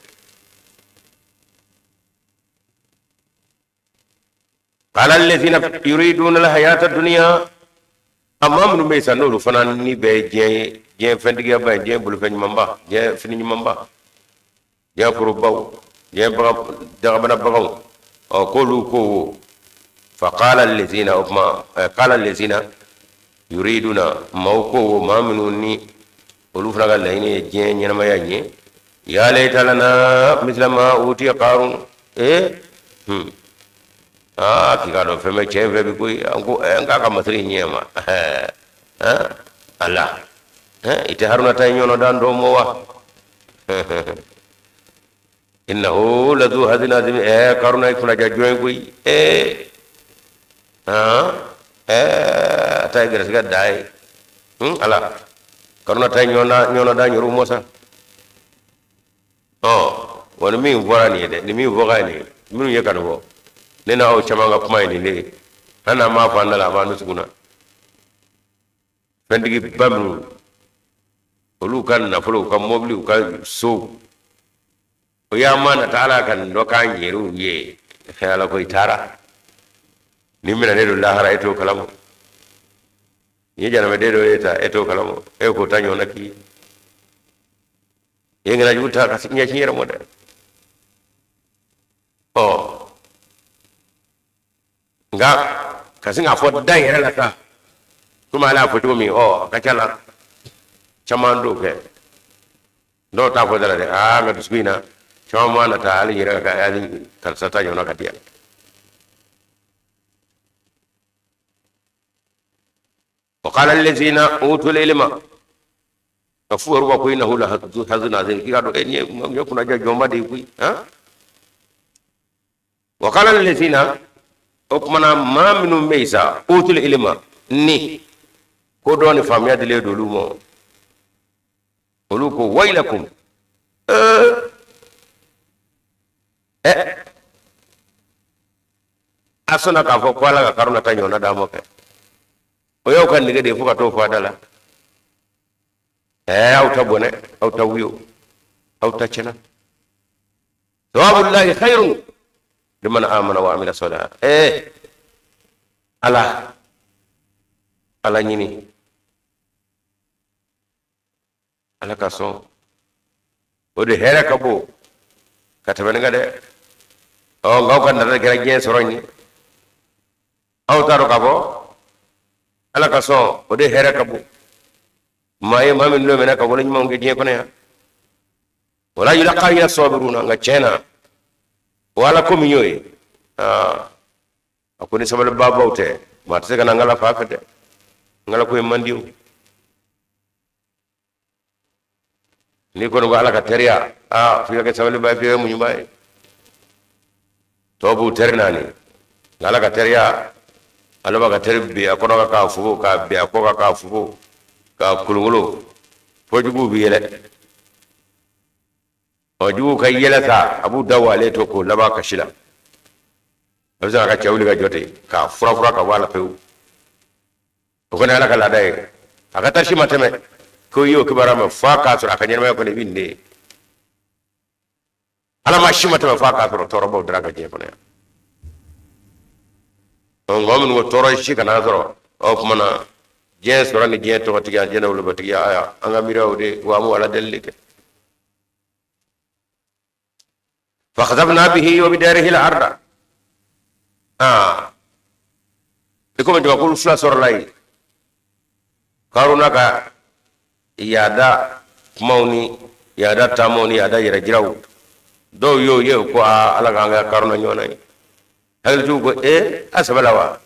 Qala allazina yuriduna alhayata dunya, a maa minnu bɛ yen sa, n'olu fana ni bɛɛ ye diɲɛ ye, diɲɛ fɛntigiyaba ye, diɲɛ bolofɛn ɲumanba, diɲɛ fini ɲumanba, diɲɛ forobaw, diɲɛ dagabana baganw, ɔ, k'olu ko wo. Fa qala allazina, o tuma qala allazina yuriduna, maaw ko wo, maa minnu ni olu fana ka laɲini ye diɲɛ ɲɛnamaya ye, ya layta lana misla ma utiya qarun. Ee, aa, k'i k'a dɔn fɛn bɛ cɛ in fɛ bi koyi. An ko an k'a ka masiri ɲɛ ma ala i tɛ Haruna ta ɲɔgɔn dan dɔ mɔ wa? Innahu lazu hazin azim. Karuna i kunnaja jɔn ye koyi. A ta ye gɛrɛsɛgɛ da ye. Ala, Karuna ta ye ɲɔgɔn da ɲɔrɔ mɔ sa. Ɔ, wa ni min fɔra nin ye dɛ, ni min fɔra nin ye, minnu ye ka nin fɔ, ne n'aw caman ka kuma ye nin de ye. Hali n'an m'a fɔ an da la, a b'an dusukun na. Fɛntigiba minnu, olu ka nafolo, u ka mɔbili, u ka sow, o y'a ma nata Ala ka nin dɔ k'an yɛrɛw ye. Fɛn Ala ko i taara ni minɛnen don lahara, e t'o kalama. Ni ye janamɛden dɔ ye ta, e t'o kalama, e k'o ta ɲɔgɔnna k'i ye. I ye ŋana jugu ta ka ɲɛsin yɛrɛ ma dɛ. Ɔ, nka ka sin k'a fɔ da yɛrɛ la sa, komi ala y'a fɔ cogo min, ɔ, a ka ca la caman t'o kɛ. Dɔw t'a fɔ da la dɛ, aa, nka dusukun in na, caman ma nata hali yɛrɛ ka hali karisa ta ɲɔgɔnna ka di yan. Wa qala allazina utul ilma, ka fu yɛrɛ ko innahu la hazun azim, k'i ka dɔn e nin ye kunnaja jɔnba de ye koyi. Han, wa qala allazina, o kumana maa minnu bɛ yen sa, utul ilma, ni ko dɔn ni faamuya dilen don olu ma, olu ko waylakum, a sɔnna k'a fɔ ko Ala ka Karuna ta ɲɔgɔnna d'a ma kɛ, o y'aw ka nege de ye fo ka t'o fɔ a da la. Ɛɛ, aw ta bɔnɛ, aw ta wuyo. Aw ta tiɲɛna. Thawabullahi khairun liman amana wa amila salihan. Ala ala ɲini, Ala ka sɔn, o de hɛrɛ ka bon ka tɛmɛ nin kan dɛ. Ɔ, nka aw ka nata kɛra diɲɛ sɔrɔ in ye, aw t'a dɔn k'a fɔ Ala ka sɔn, o de hɛrɛ ka bon maa ye, maa min n'o minɛ ka wale ɲumanw kɛ diɲɛ kɔnɔ yan. Wala yulaqaha illa sabiruna. Nka tiɲɛ na, o Ala ko min y'o ye, aa, a ko ni sabalibaabaw tɛ, maa tɛ se ka na n ka fan fɛ dɛ. N ka ko in man di o. N'i kɔni ko Ala ka teriya, aa, f'i ka kɛ sabalibaa ye, f'i ka kɛ muɲubaa ye. Tɔw b'u teri naani, nka Ala ka teriya, ala b'a ka teri bin a kɔnɔ kan k'a fugo, k'a bin a kɔ kan k'a fugo, k'a kolokolo fo juguw bɛ yɛlɛ. Ɔ, juguw ka yɛlɛ sa, a b'u da walen to k'o laban kasi la. A bɛ se ka cɛ wuli ka jɔ ten k'a furafura ka bɔ a la pewu. O kɔni Ala ka laada ye. A ka taa si ma tɛmɛ ko i y'o kibaruya mɛn f'a k'a sɔrɔ a ka ɲɛnamaya kɔnɔ i bɛ nin de ye. Ala ma si ma tɛmɛ f'a k'a sɔrɔ tɔɔrɔbaw dara ka diɲɛ kɔnɔ yan. Ɔ, nka minnu ko tɔɔrɔ si kana sɔrɔ, o tuma na diɲɛ sɔrɔ ni diɲɛ tɔgɔtigiya, diɲɛ nafolotigiya, aya, an ka miiriyaw de wa, an b'o Ala delili kɛ. Fakhasafna bihi wa bidarihi al-arda. Aa, i komi jamakulu fila sɔrɔla yen, Karuna ka yaada kumaw ni yaada taamaw ni yaada yɛrɛ jiraw, dɔw y'o ye ko aa, Ala k'an kɛ Karuna ɲɔgɔnna ye. Hakilitigiw ko ee, a sɛbɛ la wa,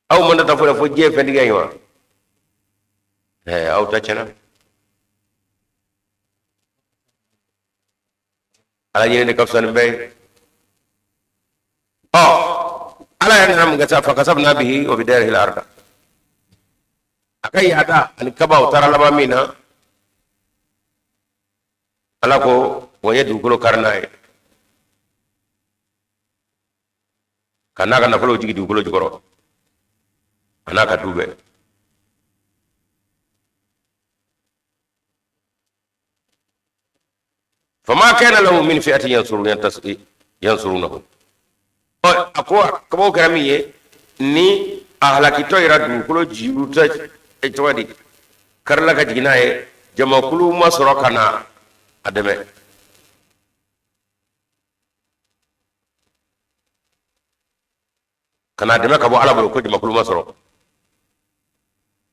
aw man ta fɔlɔ fo diɲɛ fɛntigiya in wa? Ɛɛ, aw ta tiɲɛna. Ala ɲini de ka fisa nin bɛɛ ye. Ɔ, Ala yɛrɛ nana mun kɛ sa? Fakhasafna bihi wa bidarihi al-arda. A ka yaada ani kabaw taara laban min na, Ala ko wa n ye dugukolo kari n'a ye, ka n'a ka nafolo jigin dugukolo jukɔrɔ, a n'a ka du bɛɛ. Fama kana lahu min fi'atin yansurunahu. Ɔ, a ko kabaw kɛra min ye ni a halakitɔ yɛrɛ dugukolo jiru tɛ cogo di, karila ka jigin n'a ye, jamakulu ma sɔrɔ ka na a dɛmɛ. Ka n'a dɛmɛ ka bɔ Ala bolo, ko jamakulu ma sɔrɔ.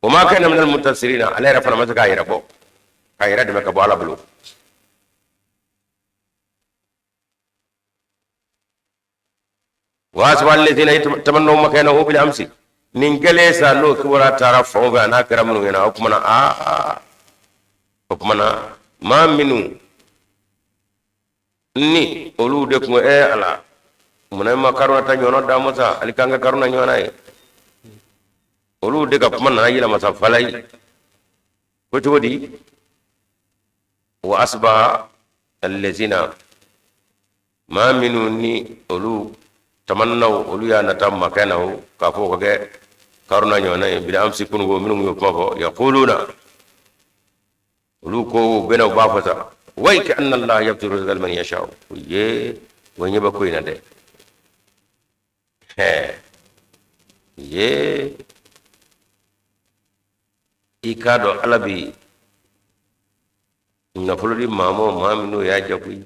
Wa ma kana minal muntasirina. Ale yɛrɛ fana ma se k'a yɛrɛ bɔ, k'a yɛrɛ dɛmɛ ka bɔ Ala bolo. Wa asbaha allazina tamannaw makanahu bil amsi. Nin kɛlen sa, n'o kibaruya taara fan o fɛ, a n'a kɛra minnu ɲɛna, o kumana aa, o kumana maa minnu ni olu de kun, Ala, munna i ma Karuna ta ɲɔgɔnna d'an ma sa, hali k'an kɛ Karuna ɲɔgɔnna ye? Olu de ka kuma nana yɛlɛma sa falayi ko cogo di? Wa asbaha allazina, maa minnu ni olu tamannaw, olu y'a nata makanahu, k'a fɔ ka kɛ Karuna ɲɔgɔnna ye, bil amsi, kununko, minnu y'o kuma fɔ, yaquluna, olu ko u bɛna u b'a fɔ sa, wayka anna Allah yabsutu rizqa liman yasha. Ye o ɲɛ bɛ ko in na dɛ. Hɛ ye, i k'a dɔn Ala bi nafolo di maa ma, maa min n'o y'a diya koyi.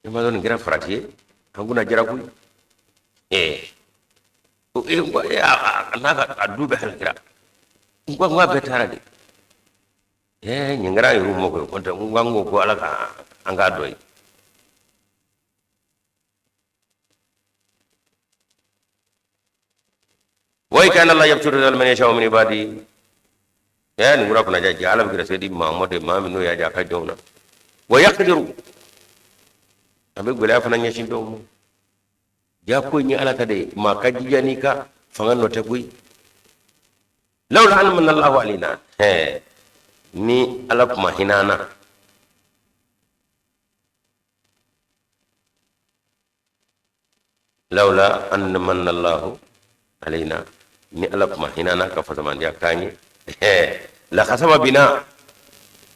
I m'a dɔn nin kɛra farati ye, an kunna jara koyi. Ɛɛ, a n'a ka a du bɛɛ halakira. N ko a bɛɛ taara de. Ɛɛ, nin kɛra an yɛrɛw ma koyi, kɔntɛ n ko Ala ka an k'a dɔn ye. Wa kana Allah yabsutu rizqa liman yasha'u min ibadihi. Ya nin kura kunna ja, Ala bɛ gɛrɛsɛgɛ di maa ma de, maa min n'o y'a diya a ka jɔnw na. Wa yaqdiru, a bɛ gɛlɛya fana ɲɛsin dɔw ma. Ja ko in ye Ala ta de ye, maa ka jija n'i ka fanga nɔ tɛ koyi. Lawla an manna Allahu alaina, hɛ, ni Ala tun ma hinɛ an na. Lawla an manna Allahu alayna, ni Ala tun ma hinɛ an na ka fasamandiya k'an ye, la khasafa bina,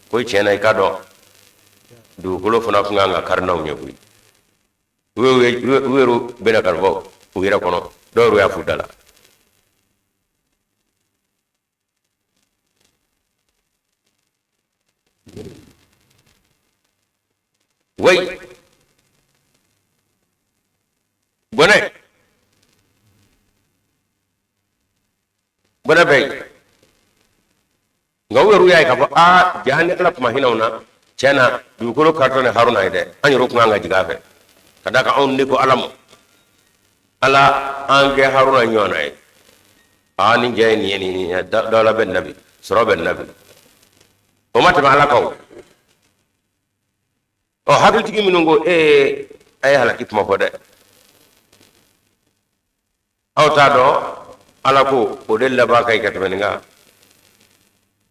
ko tiɲɛ na i k'a dɔn dugukolo fana tun kan ka kari n'anw ye koyi. U yɛrɛ bɛna ka bɔ u yɛrɛ kɔnɔ, dɔw yɛrɛ y'a f'u da la. Way bɔnɛ bɔnɛ bɛ yen, nka u yɛrɛ y'a ye k'a fɔ aa jaa ni Ala tun ma hinɛ anw na, tiɲɛ na dugukolo karitɔ ni Haruna ye dɛ, an yɛrɛ tun kan ka jigin a fɛ, ka d'a kan anw de ko Ala ma, Ala an kɛ Haruna ɲɔgɔnna ye. Aa nin jɛ ye nin ye, nin ye dawula bɛ nin na bi, sɔrɔ bɛ nin na bi, o ma tɛmɛ Ala kan o. Ɔ hakilitigi minnu ko ee a ye halaki kuma fɔ dɛ, aw t'a dɔn Ala ko o de laban ka ɲi ka tɛmɛ nin kan.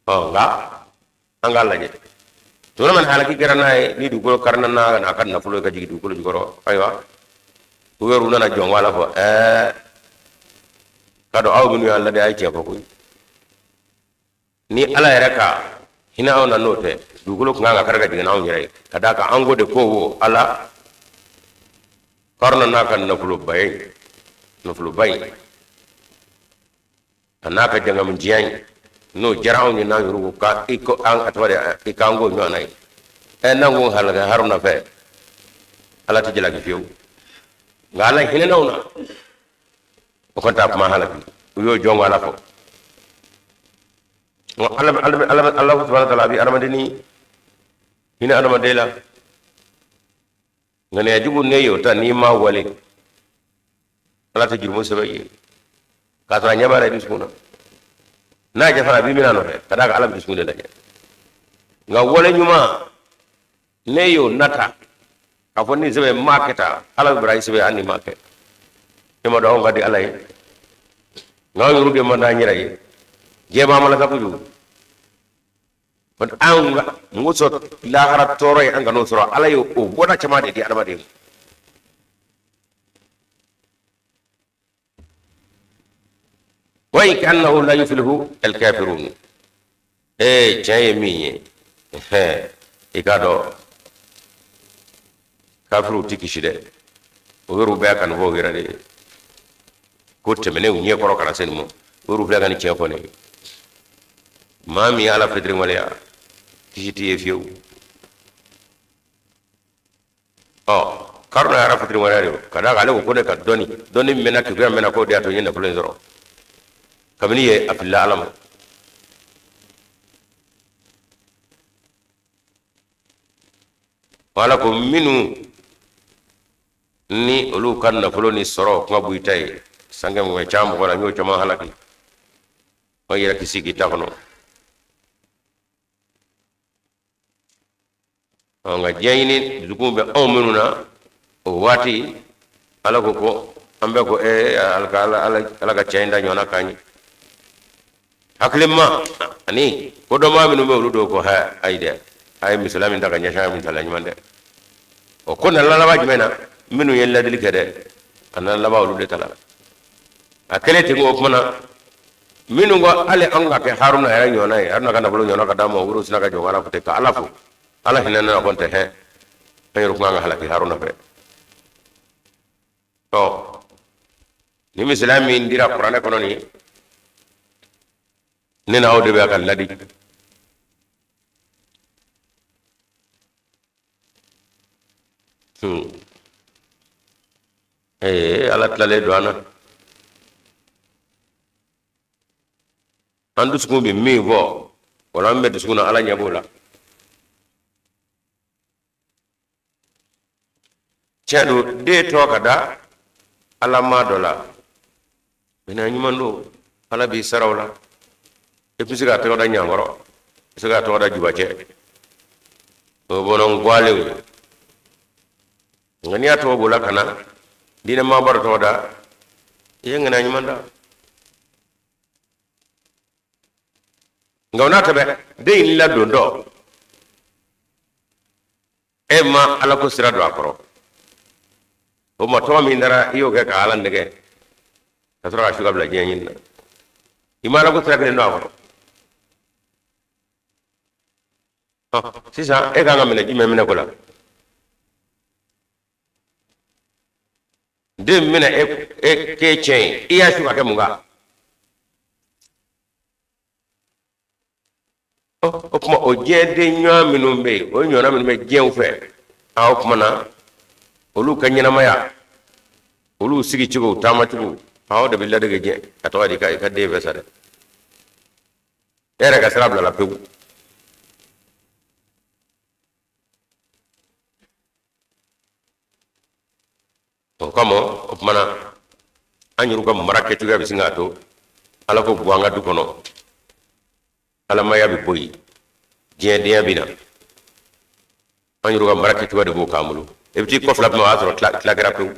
Ɔ nka an k'a lajɛ tuma min halaki kɛra n'a ye, ni dugukolo karina n'a n'a ka nafolo ye ka jigin dugukolo jukɔrɔ, ayiwa u yɛrɛ nana jɔn ko Ala fɔ, ɛɛ k'a dɔn aw minnu y'an ladi, a ye tiɲɛ fɔ koyi. Ni Ala yɛrɛ ka hinɛ anw na, n'o tɛ dugukolo tun kan ka kari ka jigin n'anw yɛrɛ ye, ka d'a kan an ko de ko wo Ala Karuna n'a ka nafoloba ye, nafoloba in a n'a ka jangamujiya in, n'o diyara anw ye, n'an yɛrɛ ko ka i ko an a tɔgɔ de i k'an k'o ɲɔgɔnna ye. Ɛ n'an ko halaka Haruna fɛ, Ala tɛ jalaki fiyewu, nka Ala hinɛna anw na, o kɔni t'a kuma halaki. U y'o jɔn ko Ala fɔ. Ala ala ala ala subhanahu wa ta'ala a bɛ adamaden hinɛ adamaden la. Ŋaniya jugu ne y'o ta, n'i ma wale, Ala tɛ jurumu sɛbɛn i ye, k'a sɔrɔ a ɲɛ b'a la i dusukun na. N'a jɛ fana, a b'i minɛ a nɔfɛ, ka d'a kan Ala bɛ dusukun de lajɛ. Nka wale ɲuman ne y'o nata k'a fɔ ni sɛbɛn n m'a kɛ tan, Ala bɛ baraji sɛbɛn hali n'i m'a kɛ. E ma dɔn anw ka di Ala ye, nka anw yɛrɛ de man d'an yɛrɛ ye. Diɲɛ b'an malasa kojugu. Anw ka mun sɔrɔ lahara tɔɔrɔ ye, an kan'o sɔrɔ. Ala ye o bɔda caman de di adamaden ma. Wa in annahu la yuflihu alkafirun. Ee tiɲɛ ye min ye, i k'a dɔn kafiriw tɛ kisi dɛ. O yɛrɛw bɛɛ ka nin fɔ u yɛrɛ de ye ko tɛmɛnen u ɲɛ kɔrɔ ka na se nin ma. O yɛrɛw filɛ ka nin tiɲɛ fɔ ne ye. Maa min ye Ala fitiriwaleya, kisi t'i ye fiyewu. Ɔ Karuna ye Ala fitiriwaleya de, ka d'a kan ale ko ko ne ka dɔnni dɔnni mɛnna, keguya mɛnna, k'o de y'a to n ye nafolo in sɔrɔ. Kabini ye a filila Ala ma. Ala ko minnu ni olu ka nafolo ni sɔrɔ kuma b'i ta ye sankɛ mɔgɔ caman mɔgɔ la, n y'o caman halaki, o yɛrɛ kisi k'i ta kɔnɔ. Nka diɲɛ ɲini dusukun bɛ anw minnu na o waati, Ala ko ko an bɛɛ ko ee ala ka ala ka cɛ in da ɲɔgɔnna k'an ye. Hakilima ani kodɔnmaa minnu bɛ olu dɔw ko hɛ ayi dɛ, a ye misaliya min ta ka ɲɛsin a ye misaliya ɲuman dɛ. O ko nana laban jumɛn na? Minnu ye ladili kɛ dɛ, a nana laban olu de ta la. A kɛlen ten, o kuma na minnu ko hali an ka kɛ Haruna yɛrɛ ɲɔgɔnna ye, Haruna ka nafolo ɲɔgɔnna ka d'an ma, olu sina ka jɔ Ala fo ten, ka Ala fo, Ala hinɛ na kɔn tɛ hɛ, an yɛrɛ kun kan ka halaki Haruna fɛ. Ɔ ni misaliya min dira kuranɛ kɔnɔ nin, ne n'aw de bɛ ka ladi. Ee Ala tilalen don an na, an dusukun bɛ min fɔ, wala an bɛ dusukun na, Ala ɲɛ b'o la. Tiɲɛ don, den tɔgɔ ka da Ala maa dɔ la, ŋaniya ɲuman don, Ala b'i sara o la. I bɛ se k'a tɔgɔ da ɲankɔrɔ, i bɛ se k'a tɔgɔ da jubacɛ, o ye bɔnɔn gwalenw ye. Nka n'i y'a tɔgɔ b'o la ka na diinɛ maaba dɔ tɔgɔ da, i ye ŋaniya ɲuman da. Nka o n'a ta bɛɛ, den in ladon dɔ, e ma Ala ko sira don a kɔrɔ. O ma tɔgɔ min dara i y'o kɛ ka Ala nɛgɛ ka sɔrɔ ka su ka bila diɲɛ ɲini na, i ma Ala ko sira kelen don a kɔrɔ. Sisan e kan ka minɛ jumɛn minɛ ko la? Den minɛ e e k'e tiɲɛ ye, i y'a su ka kɛ mun kan? O tuma o diɲɛ den ɲɔgɔn minnu bɛ yen, o ɲɔgɔnna minnu bɛ diɲɛw fɛ, a o tuma na olu ka ɲɛnamaya, olu sigicogo, taamacogo, a o de bɛ ladege diɲɛ a tɔgɔ di i ka den fɛ sa dɛ. E yɛrɛ ka sira bilala pewu. O kama o tuma na an yɛrɛw ka mara kɛcogoya bɛ sin k'a to Ala ko bɔ an ka du kɔnɔ, alamaya bɛ bɔ yen, diɲɛdenya bɛ na. An yɛrɛw ka mara kɛcogoya de b'o k'an bolo. I bɛ t'i kɔfilɛ tuma o y'a sɔrɔ tila kɛra pewu.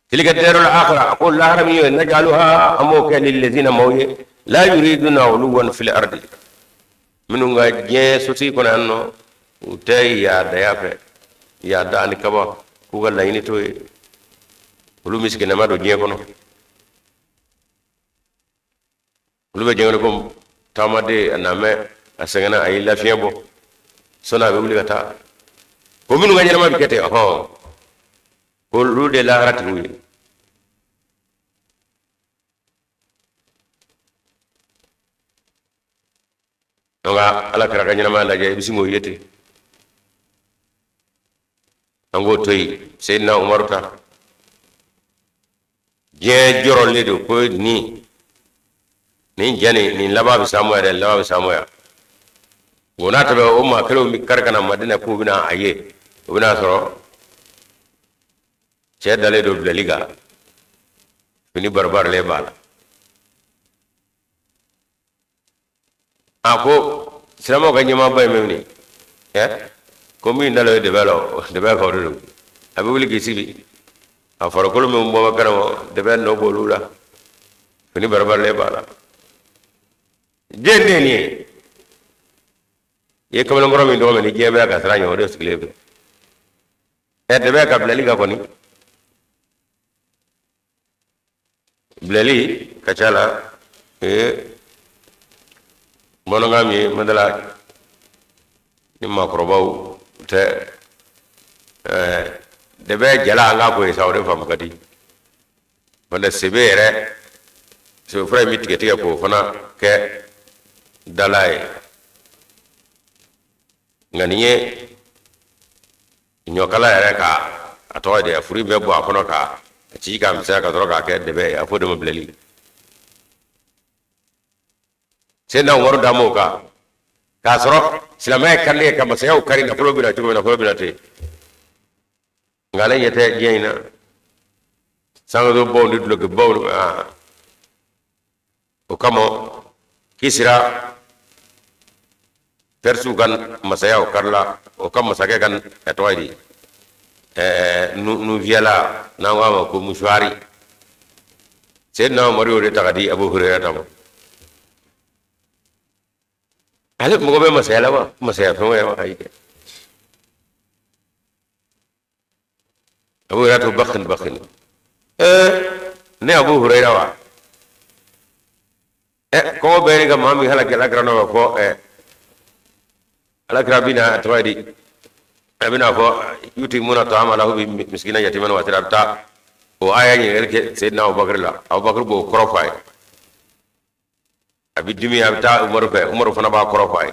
Tilka darul akhirah, a ko lahara min ye, najaluha, an b'o kɛ, lillazina, maaw ye, la yuriduna uluwan fil ardi, minnu ka diɲɛ sotigi kɔnɔ yan nɔ, u tɛ yaadaya fɛ, yaada ani kaba k'u ka laɲini t'o ye. Olu misikinɛma don diɲɛ kɔnɔ, olu bɛ diɲɛ kɔnɔ ko taamaden a namɛ, a sɛgɛnna, a y'i lafiɲɛ bɔ, sɔnni a bɛ wuli ka taa. Ko minnu ka ɲɛnama bɛ kɛ ten, ɔhɔn, ko olu de lahara tigiw ye. Donc ala kira ka ɲɛnamaya lajɛ, i bɛ sin k'o ye ten. An k'o to yen. Seyidina Umaru ta diɲɛ jɔrɔlen don ko nin jɛ nin laban bɛ s'an ma yɛrɛ, laban bɛ s'an ma yan. O n'a tɛmɛ, o maa kelenw bɛ kari ka na Madina k'u bɛna a ye, o bɛna sɔrɔ cɛ dalen don bilali kan, fini baribarilen b'a la. A ko silamɛw ka ɲɛmaaba ye min ye ɛ, ko min dalen bɛ dɛbɛ la, dɛbɛ kan, o de don. A bɛ wuli k'i sigi, a farikolo min bɔ bɛ kɛnɛma, dɛbɛ nɔ b'olu la, fini baribarilen b'a la. Diɲɛ den nin ye, i ye kamalenkɔrɔ min tɔgɔ mɛn ni diɲɛ bɛɛ ka siran ɲɛ, o de sigilen filɛ ɛ dɛbɛ ka bilali kan kɔni. Bilali ka ca la ee bamanankan min ye madala ni maakɔrɔbaw tɛ ɛɛ dɛbɛ jala, an k'a ko ye sa, o de faamu ka di. Fana sebe yɛrɛ, sebe fura in bɛ tigɛ tigɛ k'o fana kɛ dala ye. Nka nin ye ɲɔkala yɛrɛ ka a tɔgɔ de ye, furu bɛ bɔ a kɔnɔ ka a ci k'a misɛnya ka sɔrɔ k'a kɛ dɛbɛ ye, a fɔ o de ma bilali. Seyidina Umaru da m'o kan k'a sɔrɔ silamɛya karili ye ka masayaw kari, nafolo bɛna cogo min, nafolo bɛna ten. Nka ale ɲɛ tɛ diɲɛ in na, sankasobaw ni dulokibaw. O kama Kisira, Pɛrisiw ka masaya, o karila o ka masakɛ ka a tɔgɔ ye di ɛɛ nunfiyɛla, n'an ko a ma ko musuwari. Seyidina Umaru y'o de ta ka di Abu Hurera ta ma. Ale mago bɛ masaya la wa? Masaya fɛn wɛrɛ wa? Ayi dɛ. Abu Hurera to bakin bakin ee ne Abu Hurera wa ɛ kɔngɔ bɛ ne ka maa min halaki Ala kira nɔfɛ fɔ ɛ Ala kira bɛna a tɔgɔ ye di, a bɛna fɔ yutimuna taama ala hubbihi miskina yatiman wa asira. A bɛ taa o aya ɲininkali kɛ Seyidina Abubakar la, Abubakar b'o kɔrɔ fɔ a ye, a bɛ dimi, a bɛ taa Umaru fɛ, Umaru fana b'a kɔrɔ fɔ a ye,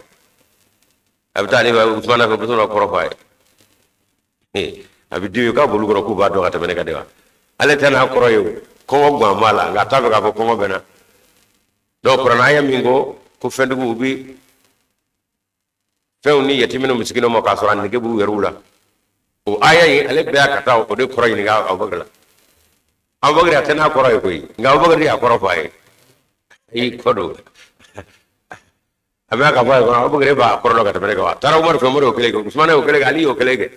a bɛ taa ale fɛ Usumana fɛ, Usumana b'a kɔrɔ fɔ a ye, a bɛ dimi k'a b'olu kɔrɔ k'u b'a dɔn ka tɛmɛ ne kan de wa? Ale tɛ n'a kɔrɔ ye o, kɔngɔ gan b'a la, nka a t'a fɛ k'a fɔ kɔngɔ bɛ n na. Donc kuranɛ aya min ko ko fɛntigiw bɛ fɛnw di yatimɛ ni misikinaw ma k'a sɔrɔ a nege b'u yɛrɛw la, o aya in, ale bɛɛ ka taa o de kɔrɔ ɲininka Abubakar la. Abubakar a tɛ n'a kɔrɔ ye koyi, nka Abubakar y'a kɔrɔ fɔ a ye, a y'i kɔ don, a bɛ ka fɔ a ye kɔnɔ, Abubakar b'a kɔrɔ dɔn ka tɛmɛ ne kan wa? A taara Umaru fɛ, Umaru y'o kelen kɛ, Usumana y'o kelen kɛ, Ali y'o kelen kɛ.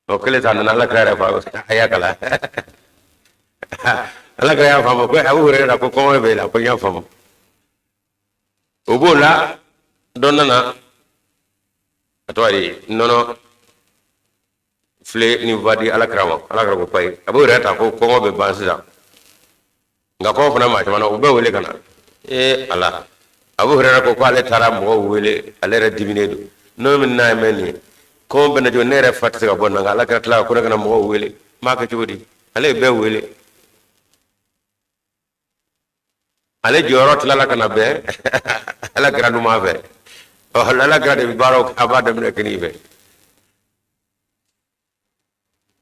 O kelen ta nana Ala kira yɛrɛ fa, a y'a kalan, Ala kira y'a faamu ko Abu Hurera ko kɔngɔ bɛ e la, ko n y'a faamu. O b'o la. Dɔ nana a tɔgɔ di nɔnɔ filen ni fa di ala kira ma. Ala kira ko payi. A b'o yɛrɛ ta ko kɔngɔ bɛ ban sisan, nka kɔngɔ fana maa caman na, u bɛɛ wele ka na. Ee ala, Abu Hurera ko k'ale taara mɔgɔw wele, ale yɛrɛ diminen don. Nɔnɔ min n'a ye mɛn nin ye, kɔngɔ bɛ na cogo, ne yɛrɛ fa tɛ se ka bɔ na, nka ala kira tila ko ne ka na mɔgɔw wele, n b'a kɛ cogo di? Ale ye bɛɛ wele, ale jɔyɔrɔ tilala ka na bɛn ala kira numan fɛ. Ɔ ala kira de bɛ baaraw a b'a daminɛ kini fɛ.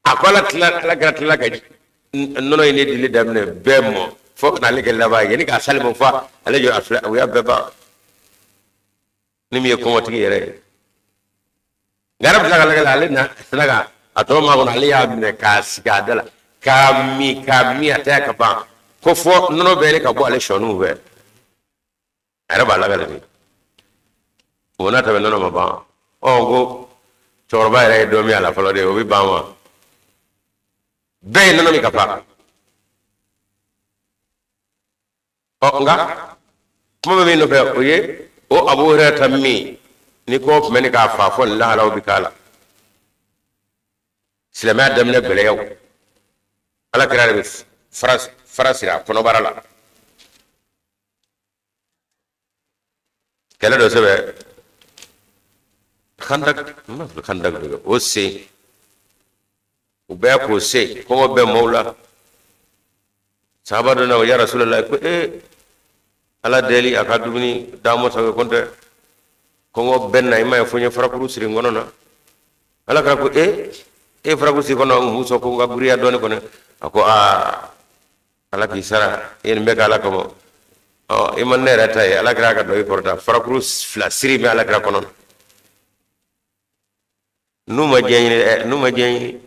A ko ala tila, ala kira tilala ka nɔnɔ in ne dili daminɛ bɛɛ mɔ fo ka n'ale kɛ laban ye, yanni k'a s'ale ma fa ale jɔ a filɛ, u y'a bɛɛ ban. Ni min ye kɔngɔtigi yɛrɛ ye, nka yɛrɛ bɛ tila ka lagɛ ale na sina ka a tɔ maa kɔnɔ, ale y'a minɛ k'a sigi a da la k'a min, k'a min a tɛ ka ban, ko fɔ nɔnɔ bɛɛ ka bɔ ale sɔniw fɛ. A yɛrɛ b'a lagɛ de, o n'a ta bɛ nɔnɔ ma ban. Ɔ ko cɛkɔrɔba yɛrɛ ye dɔ min a la fɔlɔ de, o bɛ ban wa? Bɛɛ ye nɔnɔ min ka ban. Ɔ nka kuma bɛ min nɔfɛ, o ye o Abu Hurayra min ni kɔngɔ tun bɛ ni k'a fa fɔ nin lahalaw bɛ k'a la. Silamɛya daminɛ gɛlɛyaw, ala kira de bɛ fara siri a kɔnɔbara la. Kɛlɛ dɔ sɛbɛn kandak kandak o sen u bɛɛ k'o sen, kɔngɔ bɛ maaw la. Sahaba dɔ na, ya Rasulallah, ko ee ala deli a ka dumuni d'an ma sabu ko n tɛ kɔngɔ bɛ na, i m'a ye fo n ye farakuru siri n kɔnɔ na. Ala kira ko ee e farakuru siri kɔnɔ mun sɔn ko n ka giriya dɔɔni kɔnɔ. A ko aa ala k'i sara, i ye nin bɛɛ kɛ ala kama. Ɔ i ma ne yɛrɛ ta ye. Ala kira ka dɔ i kɔrɔta, farakuru fila siri bɛ ala kira kɔnɔ. N'u ma diɲɛ ɲini dɛ, n'u ma diɲɛ ɲini.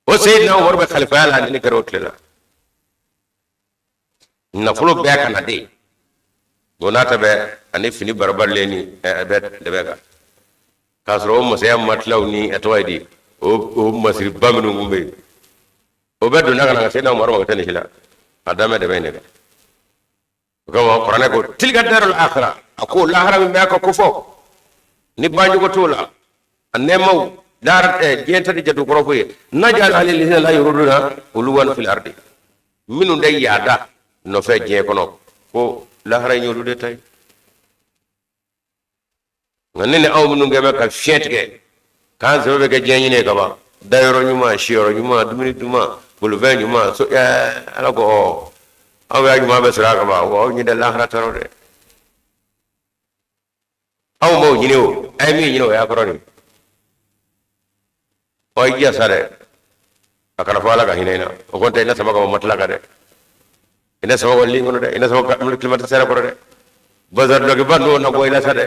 O Seyidina Umaru bɛ kalifaya la, ni kɛra o tile la, nafolo bɛɛ ka na de o n'a ta bɛɛ ani fini barabarilen ni bɛɛ dɛbɛ kan, k'a sɔrɔ o masaya matilaw ni a tɔgɔ ye di o masiriba minnu tun bɛ yen, o bɛɛ donna ka na ka Seyidina Umaru ma ka taa nin si la, a dan bɛ dɛbɛ in de kan. O kama kuranɛ ko tilka darul akhira, a ko lahara min bɛ ka kofɔ ni banjugu t'o la, a nɛɛmaw lahara diɲɛ ta tɛ jate kɔrɔfɔ ye. Naj'aluha lillazina la yuriduna uluwan fil ardi, minnu tɛ yaada nɔfɛ diɲɛ kɔnɔ, ko lahara in y'olu de ta ye. Nka ne ni aw minnu kɛ bɛ ka fiɲɛ tigɛ k'an sɛbɛ bɛ kɛ diɲɛ ɲini ye ka ban, dayɔrɔ ɲuman, siyɔrɔ ɲuman, dumuni duman, bolifɛn ɲuman, so ɛɛ ala ko ɔ aw y'a ɲuman bɛɛ sɔrɔ a ka ban, wa aw ɲɛ tɛ lahara ta rɔ dɛ. Aw m'o ɲini o, a ye min ɲini o y'a kɔrɔ de. Ɔ i jija sa dɛ, a kana fɔ ala ka hinɛ i na. O kɔni tɛ i na sama ka bɔ matelas kan dɛ, i na sama ka bɔ lit kɔnɔ dɛ, i na sama ka climatiseur kɔrɔ dɛ, bazar dɔkiba ninnu na bɔ i la sa dɛ.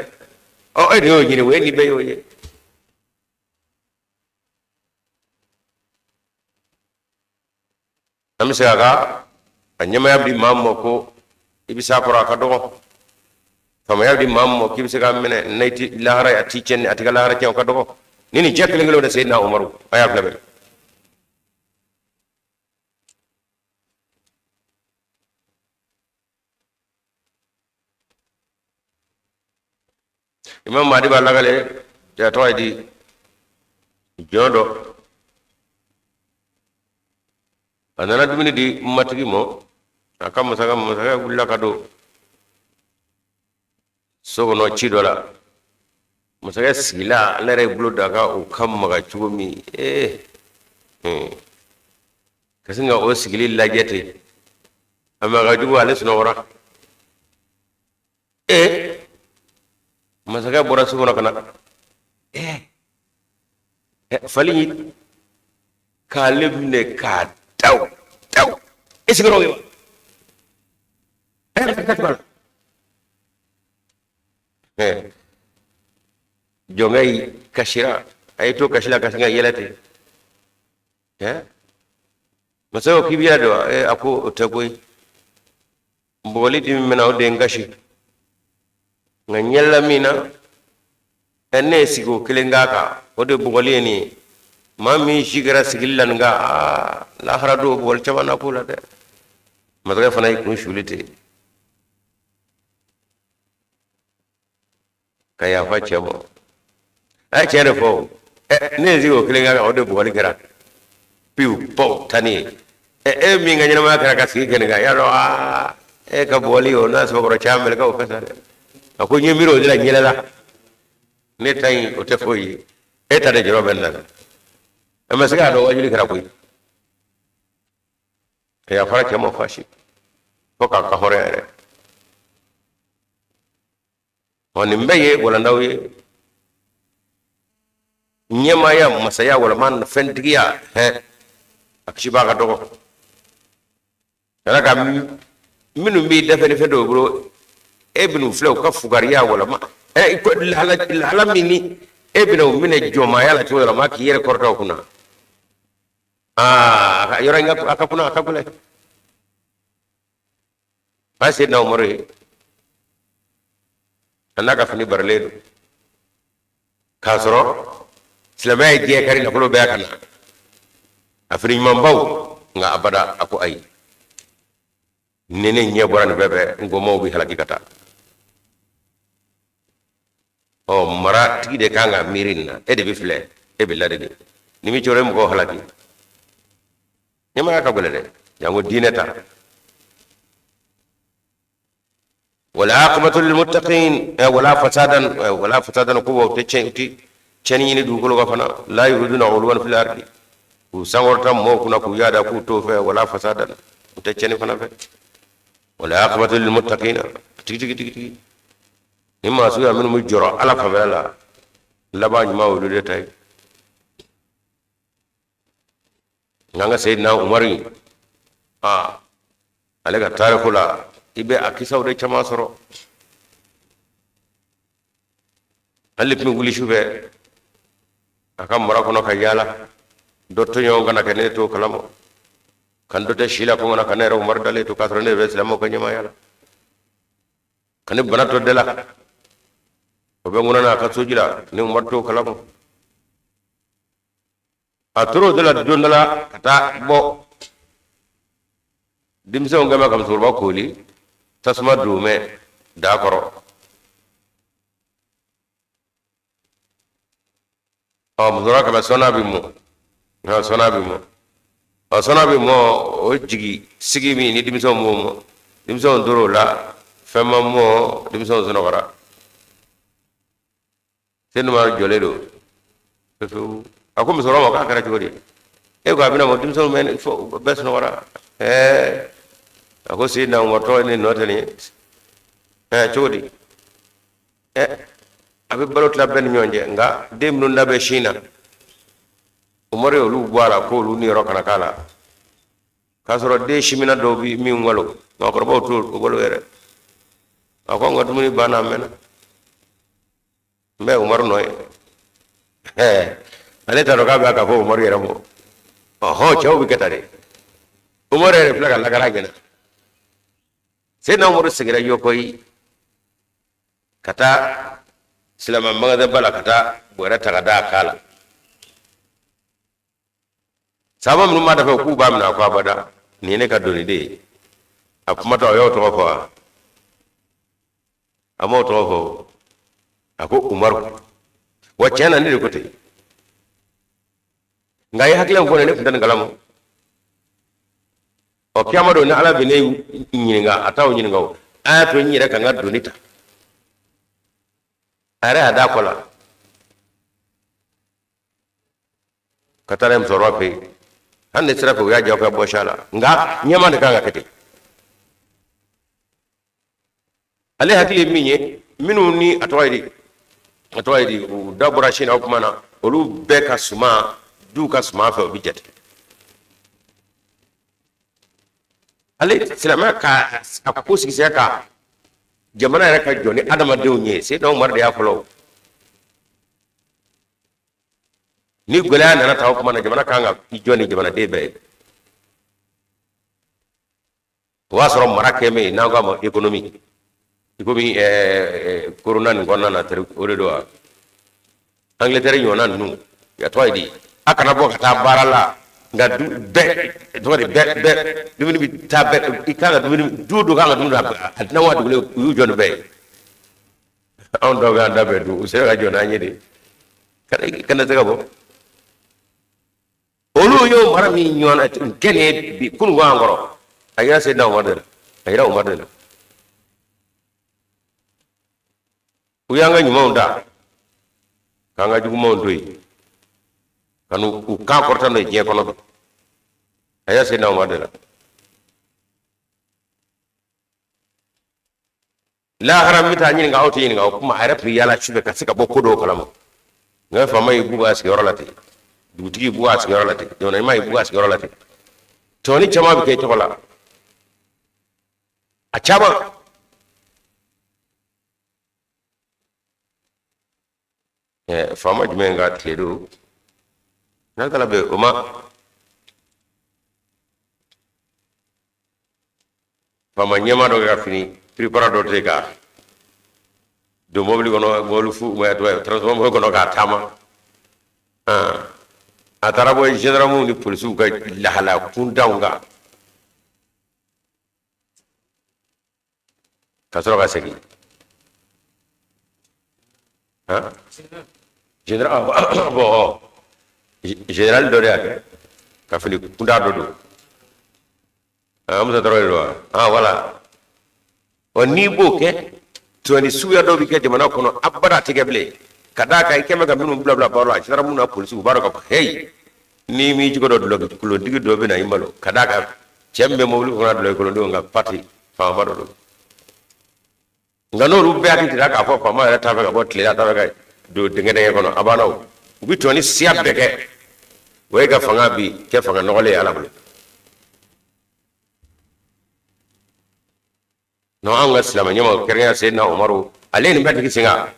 Ɔ e de y'o ɲini o, e ni bɛɛ y'o ye. An bɛ segin a kan, a ɲɛmaya bɛ di maa ma ko i bɛ s'a kɔrɔ, a ka dɔgɔ. Faamaya bɛ di maa ma k'i bɛ se k'a minɛ n'a ti lahara, a t'i tiɲɛ, a t'i ka lahara tiɲɛ, o ka dɔgɔ. Ni nin cɛ kelen kelenw de, Seyidina Umaru, a y'a filɛ bɛɛ. Imam Mahdi b'a lakale, a tɔgɔ ye di jɔn dɔ, a nana dumuni di matigi ma a ka masakɛ. Masakɛ wulila ka don so kɔnɔ ci dɔ la. Masakɛ sigila, ale yɛrɛ ye bolo da kan, o ka maga cogo min, ee ka sin ka o sigili lajɛ ten, a maga jugu, ale sunɔgɔra. Ee masakɛ bɔra so kɔnɔ ka na, ee fali k'ale minɛ k'a daw daw, e sigiyɔrɔ ye wa? E jɔnkɛ y'i kasira, a y'i to kasi la ka sin ka yɛlɛ ten. Masakɛ ko k'i bɛ yɛlɛ de wa? A ko o tɛ koyi, bugɔli dimi min na o de ye n kasi, nka n yɛlɛla min na ɛ ne ye sigi o kelen k'a kan, o de bugɔli ye nin ye. Maa min si kɛra sigili la nin kan, aa lahara don bugɔli caman na ko la dɛ. Masakɛ fana y'i kun suli ten. Ka yafa cɛ ma. A ye tiɲɛ de fɔ o. Ɛ ne ye sigi o kelen kan, o de bugɔli kɛra piwu paw tan ye. Ɛ e min ka ɲɛnamaya kɛra ka sigi kɛ nin kan, y'a dɔn, aa, e ka bugɔli o n'a sɛbɛkɔrɔ caman mɛlɛkɛw fɛ sa dɛ. A ko n ye miiri o de la, ɲɛlɛla. Ne ta in, o tɛ foyi ye, e ta de jɔrɔ bɛ n na. A ma se k'a dɔn wajuli kɛra koyi. A yafara cɛ ma fasi fo k'a ka hɔrɔnya yɛrɛ. Ɔ, nin bɛɛ ye walandaw ye. Ɲɛmaaya, masaya walama fɛntigiya, hɛ, a kisibaa ka dɔgɔ. Ala ka minnu b'i dafɛ ni fɛn dɔw bolo, e bɛn'u filɛ u ka fugariya walama lahala min ni e bɛna u minɛ jɔnmaaya la cogo dɔ la, ma k'i yɛrɛ kɔrɔta o kunna. Aa, yɔrɔ in a ka kunna, a ka gɛlɛn. Fa Seyidina Umaru ye, a n'a ka fini barilen don, k'a sɔrɔ silamɛya ye diɲɛ kari, nafolo bɛɛ ka na, a fini ɲumanbaw. Nka abada, a ko ayi, ni ne ɲɛ bɔra nin bɛɛ fɛ, n kɔmɔgɔw bɛ halaki ka taa. Ɔ, maratigi de kan ka miiri nin na. E de bɛ filɛ, e bɛ ladege ni min cɔrɔ, e mɔgɔw halaki. Ɲɛmaaya ka gɛlɛn dɛ, janko diinɛ ta. Wala aqibatu lilmuttaqin wala fasadan wala fasadan. Ko tɛ tiɲɛ, tɛ tiɲɛni ɲini dugukolo kan fana. La yuriduna uluwan fil ardi, k'u sankɔrɔta mɔgɔw kunna, k'u yaada, k'u t'o fɛ. Wala fasadan, u tɛ tiɲɛni fana fɛ. Wala aqibatu lilmuttaqin. Tigi tigi tigi tigi, ni maa suguya minnu bɛ jɔrɔ Ala fanfɛla la, laban ɲuman olu de ta ye. Nka an ka Seyidina Umaru, aa, ale ka tariku la, i bɛ a kisaw de caman sɔrɔ. Ale tun bɛ wuli su fɛ a ka mara kɔnɔ ka yaala. Dɔ tɔɲɔgɔn kana kɛ ne t'o kalama, kan dɔ tɛ si la ko na ka ne yɛrɛ Umaru dalen to, k'a sɔrɔ ne bɛ silamɛw ka ɲɛmaaya la, ka ne bana to dɛ la, o bɛ ŋunana a ka soji la, ni Umaru t'o kalama. A tora o de la don dɔ la ka taa bɔ, denmisɛnw kɛmɛ ka musokɔrɔba kooli tasuma don mɛ daa kɔrɔ. Ɔ, musokɔrɔba kɛmɛ sɔnna bɛ mɔ, sɔnna bɛ mɔ, ɔ, sɔnna bɛ mɔ. O jigi sigi min ni denmisɛnw b'o mɔ, denmisɛnw tor'o la, fɛn ma mɔ, denmisɛnw sunɔgɔra. Seyidina Umaru jɔlen don pewu. A ko musokɔrɔba ma k'a kɛra cogo di? E ko a bɛna mɔ, denmisɛnw bɛ bɛɛ sunɔgɔra. Ɛɛ, a ko Seyidina Umaru tɔgɔ ne nɔ tɛ nin ye. Ɛɛ, cogo di? Ɛ, a bɛ balo tila bɛɛ ni ɲɔgɔn cɛ, nka den minnu da bɛ sin na, Umaru ye olu bɔ a la k'olu niyɔrɔ kana k'a la, k'a sɔrɔ den siminna dɔw bɛ min walo, maakɔrɔbaw t'o walo yɛrɛ. A ko an ka dumuni banna, a mɛnna, n bɛ Umaru nɔ ye. Ɛɛ, ale t'a dɔn k'a bɛ k'a fɔ Umaru yɛrɛ ma. Ɔhɔn, cɛw bɛ kɛ tan de. Umaru yɛrɛ filɛ ka lakara ɲɛna. Seyidina Umaru seginna Yɔkɔyi ka taa silamɛ magasinba la ka taa bɔrɛ ta ka da a kan la. Saaba minnu b'a dafɛ k'u b'a minɛ, a ko abada, nin ye ne ka doni de ye. A kumatɔ, a y'o tɔgɔ fɔ wa? A m'o tɔgɔ fɔ. A ko Umaru. Wa tiɲɛ na, ne de ko ten, nka a ye hakili fɔ ne, ne tun tɛ nin kalama. Ɔ, kiyama don ni Ala bɛ ne ɲininka, a t'aw ɲininka o. A y'a to n yɛrɛ ka n ka doni ta. A yɛrɛ y'a d'a kɔ la ka taa n'a ye musokɔrɔba fɛ yen. Hali ni sira fɛ u y'a jagoya bɔsi a la, nka ɲɛmaa de kan ka kɛ ten. Ale hakili ye min ye, minnu ni a tɔgɔ ye di, a tɔgɔ ye di, u da bɔra sin na, o tuma na olu bɛɛ ka suma du ka suma fɛ, o bɛ jate. Ale silamɛya ka a ko sigi sen kan, jamana yɛrɛ ka jɔ ni adamadenw ye. Seyidina Umaru de y'a fɔlɔ. Ni gɛlɛya nana ta, o tuma na jamana kan ka i jɔ ni jamanaden bɛɛ ye. O y'a sɔrɔ mara kɛ min n'an k'a ma économie, i komi corona nin kɔnɔna na, o de don wa? Angleterre ɲɔgɔnna ninnu, a tɔgɔ ye di, a kana bɔ ka taa baara la, nka bɛɛ tɔgɔ de bɛɛ bɛɛ dumuni bɛ taa bɛɛ, i kan ka dumuni du o du kan ka dumuni, a dunan wa dugulen, u y'u jɔ nin bɛɛ ye. Anw dɔw bɛ an da bɛɛ dun, u sera ka jɔ n'an ye de, kana se ka bɔ. Olu y'o mara min ɲɔgɔn kɛ nin ye bi kunun ko an kɔrɔ, a yira Seydina Umar de la, a yira Umar de la. U y'an ka ɲumanw da k'an ka jugumanw to yen, ka n'u kan kɔrɔta n'o ye diɲɛ kɔnɔ bi, a yira Seydina Umar de la. Lahara n bɛ taa ɲininka, aw tɛ ɲininka o kuma. A yɛrɛ tun bɛ yaala su fɛ ka se ka bɔ ko dɔw kalama. Nka faama y'i bugɔ a sigiyɔrɔ la ten, dugutigi y'i bugɔ a sigiyɔrɔ la ten, jamana ɲɛmaa y'i bugɔ a sigiyɔrɔ la ten. Tɔni caman bɛ kɛ i tɔgɔ la, a caman. Faama jumɛn ka tile don n'a kala bɛ o ma? Faama ɲɛmaa dɔ ka fini piripara dɔ tɛ ka don mobili kɔnɔ, mobili fu transport mobili kɔnɔ k'a taama. A taara bɔ gendarmew ni polisiw ka lahala kuntanw kan ka sɔrɔ ka segin. Général, bon, général dɔ de y'a kɛ ka fini kuntan dɔ don. An musa dɔrɔn de don wa? Ah, voilà. Ɔ, n'i b'o kɛ, tɔni suguya dɔw bɛ kɛ jamana kɔnɔ, abada a tɛ kɛ bilen. Ka d'a kan i kɛn bɛ ka minnu bila bila baro la, gendarme n'a polisiw, u b'a dɔn k'a fɔ heyi, n'i m'i cogo dɔ dulɔki kolontigi dɔ bɛ na i malo. Ka d'a kan cɛ min bɛ mobili kɔnɔ, dulɔki kolondenw ka parti faamaba dɔ don. Nka n'olu bɛɛ hakili tira k'a fɔ faama yɛrɛ t'a fɛ ka bɔ tile la, a t'a fɛ ka don dingɛ dingɛ kɔnɔ, a banna. O u bɛ tɔni siya bɛɛ kɛ. O ye ka fanga bi kɛ fanga nɔgɔlen ye Ala bolo. Non, anw ka silamɛ ɲɛmaaw, kɛrɛnkɛrɛnnenya Seydina Umaru, ale ye nin bɛɛ digi sen kan